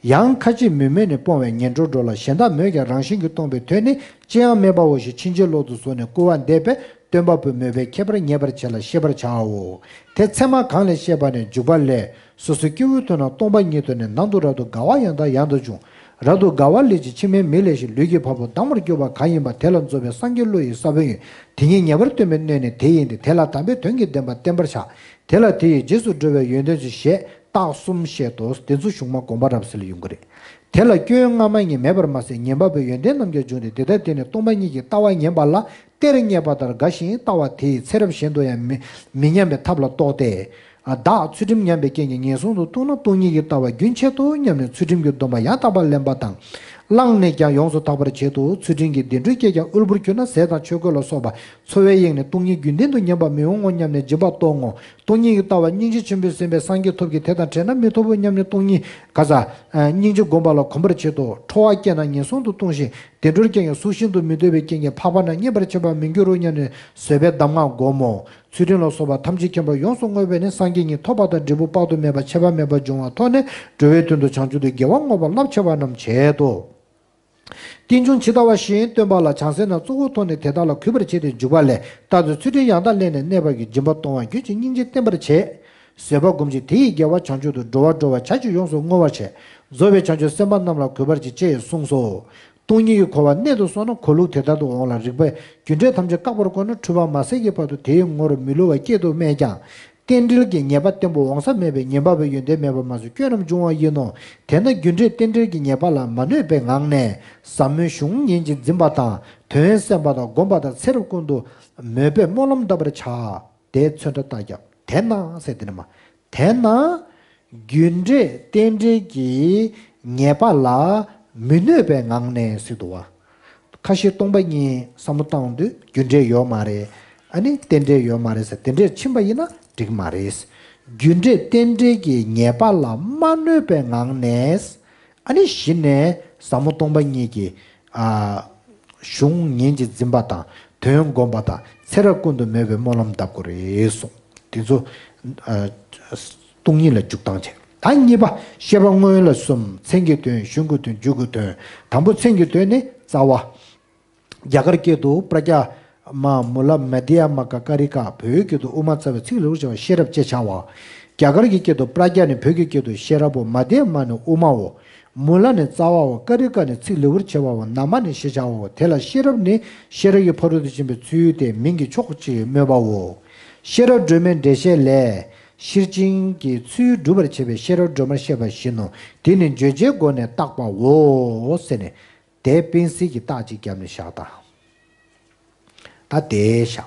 ཡང་ཁ་ཅིག་མི་མོས་ནས་སྤོང་བས་ངན་འགྲོར་འགྲོ་ལ། གཞན་དག་མོས་ཀྱང་རང་བཞིན་གྱིས་སྟོང་པའི་དོན་ནི་ཅི་ཡང་མེད་པའོ་ཞེས་ཕྱིན་ཅི་ལོག་ཏུ་བཟུང་ནས་སྐུར་བ་འདེབས་པས་སྟོན་པ་པོས་མོས་པས་ཁྱད་པར་ངེས་པར་བྱས་ལ་ཤེས་པར་བྱའོ། དེ་ཚད་མ་གང་ལས་བཤད་པ་ནས་འཇུག་པ་ལས། སོ་སོའི་སྐྱེ་བོའི་དོན་རྣམས་སྟོང་པ་ཉིད་དུ་ནི་ནང་དུ་རབ་ཏུ་དགའ་བ་ཡང་དང་ཡང་དུ་འབྱུང་། རབ་ཏུ་དགའ་བ་ལས་ཀྱང་ཕྱི་མའི་མི་ལས་ཤིང་ལུས་ཀྱི་བ་སྤུ་ལྡང་བར་གྱུར་པ་གང་ཡིན་པ་དེ་ལ་རྫོགས་པའི་སངས་རྒྱས་བློ་ཡི་ས་བོན་ཡོད། དེ་ཉིད་ངེས་པར་སྟོན་པའི་སྣོད་ནི་དེ་ཡིན་ཏེ། དེ་ལ་དམ་པའི་དོན་གྱི་བདེན་པ་བསྟན་པར་བྱ། དེ་ལ་དེ་ཡི་རྗེས་སུ་འགྲོ་བའི་ཡོན་ཏན་ཚོ་ཞེས་རྟགས་གསུམ་བཤད་དོ། དེ་ཚོ་གཞུང་མ་དགོངས་པ་རབ་གསལ་ལ་ཡོང་གི་རེད། དེ་ལ་སྐྱོན་སྔ་མ་ཉིད་མེད་པར་མ་ཟད་ཉན་པ་པོའི་ཡོན་ཏན་རྣམས་ཀྱང་འབྱུང་སྟེ། དེ་ལྟར་དེ་ནི་སྟོང་པ་ཉིད་ཀྱི་ལྟ་བ་ཉན་པ་ལ་གཏེར་རྙེད་པ་ལྟར་དགའ་ཞིང་ལྟ་བ་དེ་ཡི་ཚེ་རབས་གཞན་དུ་ཡང་མི་མི་ཉམས་པའི་ཐབས་ལ་རྟོགས་ཏེ། བདག་ཚུལ་ཁྲིམས་ཉམས་པའི་རྐྱེན་གྱིས་ངན་སོང་དུ་ལྟུང་ན་སྟོང་ཉིད་ཀྱི་ལྟ་བ་རྒྱུན་ཆད་དོ་སྙམ་ནས་ཚུལ་ཁྲིམས་ཀྱི་སྡོམ་པ་ཡང་དག་པར་ལེན་པ་དང་། བླངས་ནས་ཀྱང་ཡོངས་སུ་དག་པར་བྱེད་དོ། ཚུལ་ཁྲིམས་ཀྱི་བདེ་འགྲོས་སྐྱེས་ཀྱང་དབུལ་པོར་གྱུར་ན་ཟས་དང་ཆོས་གོས་ལ་སོགས་པ་འཚོ་བས་གཡེངས་ནས་སྟོང་ཉིད་རྒྱུན་ལྡན་དུ་ཉམས་པ་མི་འོང་ངོ་སྙམ་ནས་སྦྱིན་པ་གཏོང་ངོ་། སྟོང་ཉིད་ཀྱི་ལྟ་བ་སྙིང་རྗེ་ཆེན་པོས་ཟིན་པའི་སངས་རྒྱས་ཐོབ་ཀྱི་དེ་དང་བྲལ་ན་མི་ཐོབ་བོ་སྙམ་ནས་སྟོང་ཉིད་ག་ས། སྙིང་རྗེ་བསྒོམ་པ་ལ་གོམས་པར་བྱེད་དོ། ཁྲོ་བ་སྐྱེས་ན་ངན་སོང་དུ་ལྟུང་ཞིང་། བདེ་འགྲོར་སྐྱེ་ཡང་གཟུགས་ཤིན་ཏུ་མི་འདོད་པའི་རྐྱེན་གྱིས་འཕགས་པ་ན་རྙེད་པར་བྱེད་པ་མི་འགྱུར་རོ་སྙམ་ནས་བཟོད་པའི་གདམས་ངག་བསྒོམ་མོ། ཚུལ་ཁྲིམས་ལ་སོགས་པ་ཐམས་ཅད་མཁྱེན་པ་ཡོངས་སུ་བསྔོས་པས་ནི་སངས་རྒྱས་ཉིད་ཐོབ་པ་དང་འབྲས་བུ་དཔག་ཏུ་མེད་པ་ཆད་པ་མེད་པར་འབྱུང་བ་ཐོབ་ནས་འགྲོ་བའི་དོན་དུ་བྱང་ཆུབ་ཏུ་དགེ་བ་བསྔོ་བ་རླབས་ཆེ་བ་རྣམས་བྱེད་དོ། རྟེན་འབྱུང་ཇི་ལྟ་བ་བཞིན་སྟོན་པ་ལ་བྱང་སེམས་རྣམས་གཙོ་བོར་མཐོང་ནས་དེ་དག་ལ་གུས་པར་བྱས་ཏེ་འཇུག་པ་ལས་རྟག་ཏུ་ཚུལ་ཁྲིམས་ཡང་དག་བླངས་ནས་གནས་པ་གི་སྦྱིན་པ་གཏོང་བ་རྒྱུན་གྱི་སྙིང་རྗེ་བསྟེན་པར་བྱེད། བཟོད་པ་སྒོམ་ཞིང་དེ་ཡི་དགེ་བ་བྱང་ཆུབ་ཏུ་འགྲོ་བ་འགྲོ་བ་བྱ་ཕྱིར་ཡོངས་སུ་བསྔོ་བར་བྱེད། རྫོགས་པའི་བྱང་ཆུབ་སེམས་དཔའ་རྣམས་ལ་གུས་པར་བྱེད་ཅེས་གསུངས་སོ། སྟོང་ཉིད་ཀྱི་འཁོར་བ་གནད་དུ་སོང་ན་འཁོར་ལུགས་དེ་ལྟར་དུ་འོང་ལ། རིག་པས་རྒྱུ་འབྲས་ཐམས་ཅད་བཀག་པར་དཀོན་ན་འཁྲུལ་པ་མ་ཟད་ཀྱི་བར་དུ་དེའི་ངོར་མི་བསླུ་བ་སྐྱེད་དུ་མེད་ཀྱང་། རྟེན་འབྲེལ་གྱི་ཉེས་པ་བརྟན་པོ་འོང་ས་མེད་པས་ཉན་པ་པོའི་ཡོན་ཏན་མེད་པ་མ་ཟད་སྐྱོན་རྣམས་འབྱུང་བ་ཡིན་ནོ། དེས་ན་རྒྱུ་འབྲས་རྟེན་འབྲེལ་གྱི་ཉེས་པ་ལ་མ་གནོད་པའི་ངང་ནས་ཟབ་མོའི་གཞུང་ཉིད་ཀྱིས་འཛིན་པ་དང་དོན་གསན་པ་དང་སྒོམ་པ་དང་ཚེ་རབས་ཀུན་ཏུ་མོས་པས་སྨོན་ལམ་གདབ་པར་བྱ། དེའི་ཚོན་ཁྲ་རྟགས་བརྒྱབ། དེས་ན་ཟེར་དེ་ནི་མ། དེས་ན། རྒྱུ་འབྲས་རྟེན་འབྲེལ་གྱི་ཉེས་པ་ལ་མི་གནོད་པའི་ངང་ནས་ཟེར་འདུག་བ། ཁ་ཞེ་སྟོང་པ་ཉིད་བསམ་བློ་བཏང་དུས་རྒྱུ་འབྲས་ཡོད་མ་རེད། ཨ་ནི་རྟེན་འབྲེལ་ཡོད་མ་རེད་ཟེར་དེ་འདྲས་ཕྱིན་པ་ཡིན་ན་འགྲིག་མ་རེད། རྒྱུ་འབྲས་རྟེན་འབྲེལ་གྱི་ཉེས་པ་ལ་མ་གནོད་པའི་ངང་ནས། ཨ་ནི་གཞི་ནས་ཟབ་མོ་སྟོང་པ་ཉིད་ཀྱི་ཨ། གཞུང་ཉིད་ཀྱིས་འཛིན་པ་དང་དོན་བསྒོམ་པ་དང་ཚེ་རབས་ཀུན་ཏུ་མོས་པའི་སྨོན་ལམ་གདབ་དགོས་རེད་གསུངས། དེ་ཚོ་ཨ། སྟོང་ཉིད་ལ་འཇུག་སྟངས་བྱས། ད་གཉིས་པ་བཤད་པ་སྔོན་ལ་གསུམ། མཚན་གྱི་དོན། གཞུང་གི་དོན། མཇུག་གི་དོན། དང་པོ་མཚན་གྱི་དོན་ནི་རྩ་བ། རྒྱ་གར་སྐད་དུ་པྲཛྙཱ་མ་མུ་ལ་མ་དྷྱ་མ་ག་ཀ་རི་ཀ། བོད་སྐད་དུ་དབུ་མ་རྩ་བའི་ཚིག་ལེའུར་བྱ་བ་ཤེས་རབ་ཅེས་བྱ་བ། རྒྱ་གར་གྱི་སྐད་དུ་པྲཛྙཱ་ནི་བོད་ཀྱི་སྐད་དུ་ཤེས་རབ་བོ། མ་དྷྱ་མ་ནི་དབུ་མའོ། མུ་ལ་ནི་རྩ་བའོ། ཀ་རི་ཀ་ནི་ཚིག་ལེའུར་བྱ་བའོ། ན་མ་ནི་ཞེས་བྱའོ། དེ་ལ་ཤེས་རབ་ནི་ཤེས་རབ་ཀྱི་ཕ་རོལ་ཏུ་ཕྱིན་པའི་ཚུལ་ཏེ་མིང་གི་ཕྱོགས་ཀྱིས་སྨོས་པའོ། ཤེས་རབ་སྒྲོན་མའི་འགྲེལ་བཤད་ལས། ཤེར་ཕྱིན་གྱི་ཚུལ་སྒྲུབ་པར་བྱེད་པའི་ཤེས་རབ་སྒྲོན་མར་བཤད་པ་བཞིན་ནོ། དེ་ནི་བརྗོད་བྱའི་སྒོ་ནས་བཏགས་པའོ། ཟེར་ནས་དེ་དཔེ་གཟིགས་ཀྱི་རྟགས་ཅིག་བརྒྱབ་ནས་བཞག་དང་། ད་དེ་བཞག་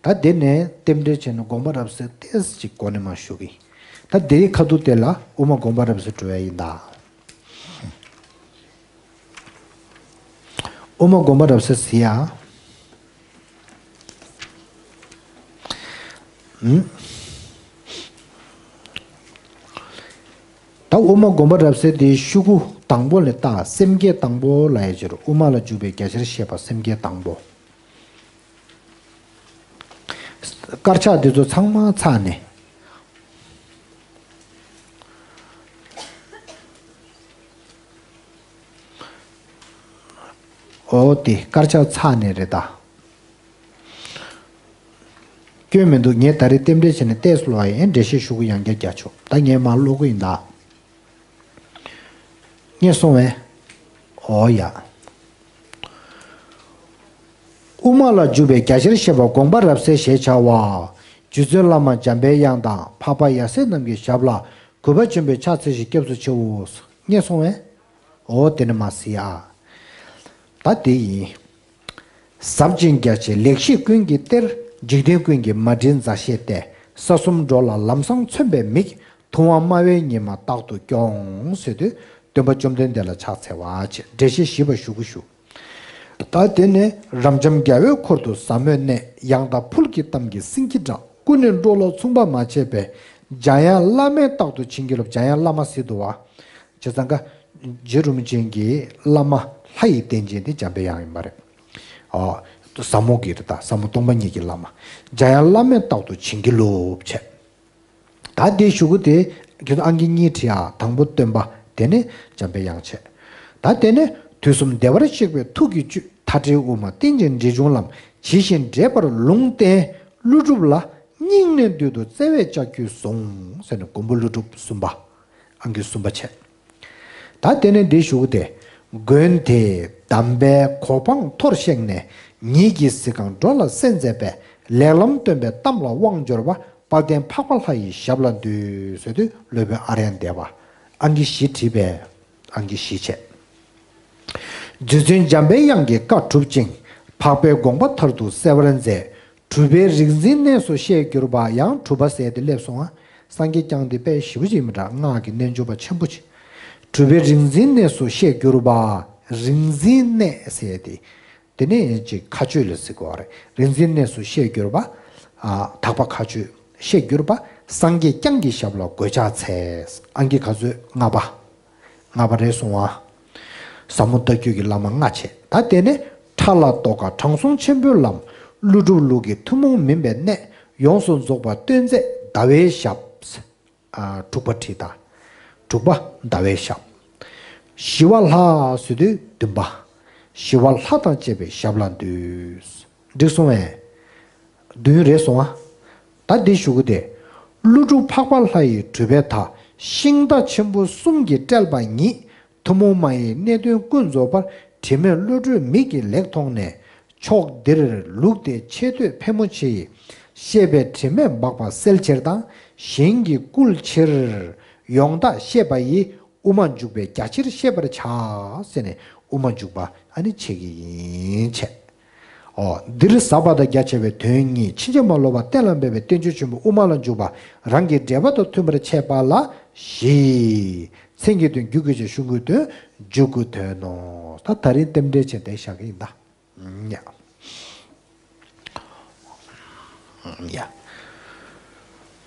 ད་དེ་ནས་རྟེན་འབྲེལ་བྱས་ནས་དགོངས་པ་རབ་གསལ་ཏོག་ཙམ་ཅིག་གོ་ནས་མར་ཞུ་གི། ད་དེའི་ཁ་ཐུག་དེ་ལ་དབུ་མ་དགོངས་པ་རབ་གསལ་འགྲོ་ཡ་ཡིན་ད། དབུ་མ་དགོངས་པ་རབ་གསལ་ཟེར་ཡ། ཨུམ། ད་དབུ་མ་དགོངས་པ་རབ་གསལ་དེའི་ཤོག་གུ་དང་པོ་ལས་ལྟ། སེམས་བསྐྱེད་དང་པོ་ལ་ཡ་ཅིག་རུ་དབུ་མ་ལ་འཇུག་པའི་རྒྱ་ཆེར་བཤད་པ་སེམས་བསྐྱེད་དང་པོ། དཀར་ཆག་འདི་ཚོ་ཚང་མ་ཚར་ནས། ཨོ་དེ་དཀར་ཆག་ཚར་ནས་རེད་ད། སྐྱོན་མི་འདུག་ངས་ད་རེས་རྟེན་འབྲེལ་བྱས་ནས་ཏོག་ཙམ་ཀློག་ཡིན། འགྲེལ་བཤད་ཤོག་གུ་ཡང་བསྐྱར་རྒྱག་ཆོག་ད་ངས་མར་ཀློག་གི་ཡིན་ད། ངས་སོང་བས། ཨོ་ཡ། དབུ་མ་ལ་འཇུག་པའི་རྒྱ་ཆེར་བཤད་པ་དགོངས་པ་རབ་གསལ་ཞེས་བྱ་བ། རྗེ་བཙུན་བླ་མ་འཇམ་པའི་དབྱངས་དང་འཕགས་པ་ཡབ་སྲས་རྣམས་ཀྱི་ཞབས་ལ་གུས་པ་ཆེན་པོས་ཕྱག་འཚལ་ཞིང་སྐྱབས་སུ་མཆིའོ། ངས་སོང་བས། ཨོ་དེ་ནི་མ་སི་ཨ། ད་དེ་ཡིན། ཟབ་ཅིང་རྒྱ་ཆེ་ལེགས་བཤད་ཀུན་གྱི་གཏེར། འཇིག་རྟེན་ཀུན་གྱི་མ་འདྲིས་མཛའ་བཤེས་ཏེ། ས་གསུམ་འགྲོ་ལ་ལམ་བཟང་མཚོན་པའི་མིག་ཐུབ་དབང་སྨྲ་བའི་ཉི་མ་རྟག་ཏུ་སྐྱོང་། ཟེར་དུས་སྟོན་པ་བཅོམ་ལྡན་འདས་ལ་ཕྱག་འཚལ་བ་བྱས། འགྲེལ་བཤད་བཞི་པ་ཞུ་གི་ཞུ། ད་དེ་ནས་རབ་འབྱམས་རྒྱལ་བའི་འཁོར་དུ་ཟབ་མོའི་གནས། ཡང་དག་ཕུལ་གྱི་གཏམ་གྱི་སེང་གེ་སྒྲ། ཀུན་ནས་འགྲོ་ལ་མཚུངས་པ་མ་བྱས་པའི། འཇམ་དབྱངས་བླ་མས་རྟག་ཏུ་བྱིན་གྱིས་རློབས། འཇམ་དབྱངས་བླ་མ་ཟེར་འདུག་བ། བྱས་ཙང་ཀ་རྗེ་རིན་པོ་ཆེ་གི་བླ་མ་ལྷ་ཡི་རྟེན་ཅན་དེ་འཇམ་པའི་དབྱངས་ཡིན་པ་རེད། ཨ། ཟབ་མོ་གི་རེད་ད། ཟབ་མོ་སྟོང་པ་ཉིད་ཀྱི་བླ་མ། འཇམ་དབྱངས་བླ་མས་རྟག་ཏུ་བྱིན་གྱིས་རློབས་བྱས། ད་དེའི་གཞུག་གུ་དེ་ཁྱེད་ཚོ་ཨང་ཀི་གཉིས་བྲིས་ཨ། དང་པོ་སྟོན་པ། དེ་ནས་འཇམ་པའི་དབྱངས་བྱས། ད་དེ་ནས་དུས་གསུམ་བདེ་བར་གཤེགས་པའི་ཐུགས་ཀྱི་བཅུད། མཐའ་བྲལ་དབུ་མ་རྟེན་ཅིང་འབྲེལ་འབྱུང་ལམ། ཇི་བཞིན་འགྲེལ་པར་ལུང་བསྟན། ཀླུ་སྒྲུབ་ལ་སྙིང་ནས་འདུད་དོ་བརྩེ་བས་ལྕགས་ཀྱུས་བཟུང་། ཟེར་ནས་མགོན་པོ་ཀླུ་སྒྲུབ་གསུམ་པ། ཨང་ཀི་གསུམ་པ་བྱས། ད་དེ་ནས་འདི་ཞུ་གི་དེ། མགོན་དེས་གདམས་པའི་གོ་འཕང་མཐོར་གཤེགས་ནས། ཉིད་ཀྱི་གཟི་ཁང་འགྲོ་ལ་གསལ་མཛད་པའི། ལེགས་ལམ་སྟོན་པའི་གཏམ་ལ་དབང་འབྱོར་པ། དཔལ་ལྡན་འཕགས་པ་ལྷ་ཡི་ཞབས་ལ་འདུད། ཟེར་དུས་སློབ་དཔོན་ཨཱརྱ་དེ་བ། ཨང་ཀི་བཞི་བྲིས་པས། ཨང་ཀི་བཞི་བྱས། རྗེ་བཙུན་འཇམ་པའི་དབྱངས་ཀྱི་བཀའ་གྲུབ་ཅིང་། འཕགས་པའི་དགོངས་པ་མཐར་ཐུག་གསལ་བར་མཛད། གྲུབ་པའི་རིག་འཛིན་གནས་སུ་བཤད་གྱུར་པ། ཡང་གྲུབ་པ་ཟེར་དེ་སླེབས་སོང་ང་། སངས་རྒྱས་བསྐྱངས་ཏེ་དཔེ་ཞེ་པོ་ཅིག་ཡིན་པ་འདྲ། སྔགས་ཀྱི་རྣལ་འབྱོར་པ་ཆེན་པོ་ཅིག་གྲུབ་པའི་རིག་འཛིན་གནས་སུ་བཤད་གྱུར་པ། རིག་འཛིན་གནས་ཟེར་དེ། དེ་ནས་ཅིག་མཁའ་སྤྱོད་ལ་ཟེར་དགོས་པ་རེད། རིག་འཛིན་གནས་སུ་བཤད་གྱུར་པ། ཨ། དག་པ་མཁའ་སྤྱོད་བཤད་གྱུར་པ། སངས་རྒྱས་བསྐྱངས་ཀྱི་ཞབས་ལ་གུས་ཕྱག་འཚལ། ཨང་ཀི་ག་ཚོད། ལྔ་པ། ལྔ་པ་རེད་སོང་ང་། ཟབ་མོ་ལྟ་བརྒྱུད་ཀྱི་བླ་མ་ལྔ་བྱས། ད་དེ་ནས་ཕྲ་ལ་རྟོགས་དཀའ་དྲང་སྲོང་ཆེན་པོའི་ལམ། ཀླུ་སྒྲུབ་ལུགས་ཀྱི་ཐུན་མོང་མིན་པའི་གནད། ཡོངས་སུ་རྫོགས་པ་སྟོན་མཛད་ཟླ་བའི་ཞབས། ཨ། དྲུག་པ་བྲིས་དང་། དྲུག་པ་ཟླ་བའི་ཞབས། ཞི་བ་ལྷ་ཟེར་དུས་བདུན་པ། ཞི་བ་ལྷ་དང་བཅས་པའི་ཞབས་ལ་འདུད། འགྲིག་སོང་ངས། བདུན་རེད་སོང་ང་། ད་འདི་ཞུ་གི་དེ། ཀླུ་སྒྲུབ་འཕགས་པ་ལྷ་ཡི་གྲུབ་པའི་མཐའ། ཤིང་རྟ་ཆེན་པོ་གསུམ་གྱིས་སྤྲད་པ་ཉིད། ཐུན་མོང་མ་ཡི་གནད་དོན་ཀུན་རྫོགས་པར། དྲི་མེད་བློ་གྲོས་མིག་གིས་ལེགས་མཐོང་ནས། ཕྱོགས་འདིར་ལུགས་དེ་ཆེ་བསྟོད་ཕལ་མོ་ཆེ་ཡིས། བཤད་པའི་དྲི་མས་སྦགས་པ་སེལ་ཕྱིར་དང་། གཞན་གྱིས་བསྐུལ་ཕྱིར་ཡོངས་དག་བཤད་པ་ཡི། དབུ་མ་འཇུག་པའི་རྒྱ་ཆེར་བཤད་པར་བྱ། ཟེར་ནས་དབུ་མ་འཇུག་པ་ཨ་ནི་བྱེད་ཀྱི་ཡིན་བྱས། ཨོ། འདིར་ཟབ་པ་དང་རྒྱ་ཆེ་བའི་དོན་གཉིས། ཕྱིན་ཅི་མ་ལོག་པ་གཏན་ལ་འབེབས་པའི་བསྟན་བཅོས་ཆེན་པོ་དབུ་མ་ལ་འཇུག་པ་རང་གི་འགྲེལ་པ་དང་མཐུན་པར་འཆད་པ་ལ་བཞི། མཚན་གྱི་དོན། རྒྱུད་ཀྱི་དོན། གཞུང་གི་དོན། མཇུག་གི་དོན་ནོ། ད་ད་རིང་རྟེན་འབྲེལ་བྱས་ཏེ་བཞག་གི་ཡིན་ད། ཡ། ཡ།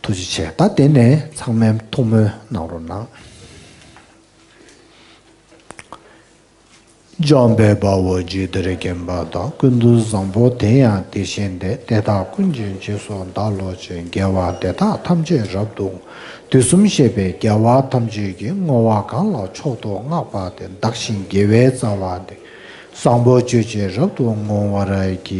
ཐུགས་རྗེ་ཆེ། ད་དེ་ནས་ཚང་མས་ཐུགས་སྨོན་གནང་རོགས་གནང་། འཇམ་དཔལ་དཔའ་བོས་ཇི་ལྟར་མཁྱེན་པ་དང་། ཀུན་ཏུ་བཟང་པོ་དེ་ཡང་དེ་བཞིན་ཏེ། དེ་དག་ཀུན་གྱི་རྗེས་སུ་བདག་སློབ་ཅིང་། དགེ་བ་འདི་དག་ཐམས་ཅད་རབ་ཏུ། དུས་གསུམ་གཤེགས་པའི་རྒྱལ་བ་ཐམས་ཅད་ཀྱིས། བསྔོ་བ་གང་ལ་མཆོག་ཏུ་བསྔགས་པ་དེས། བདག་གཞན་དགེ་བའི་རྩ་བ་འདི། བཟང་པོ་སྤྱོད་ཕྱིར་རབ་ཏུ་བསྔོ་བར་བགྱི།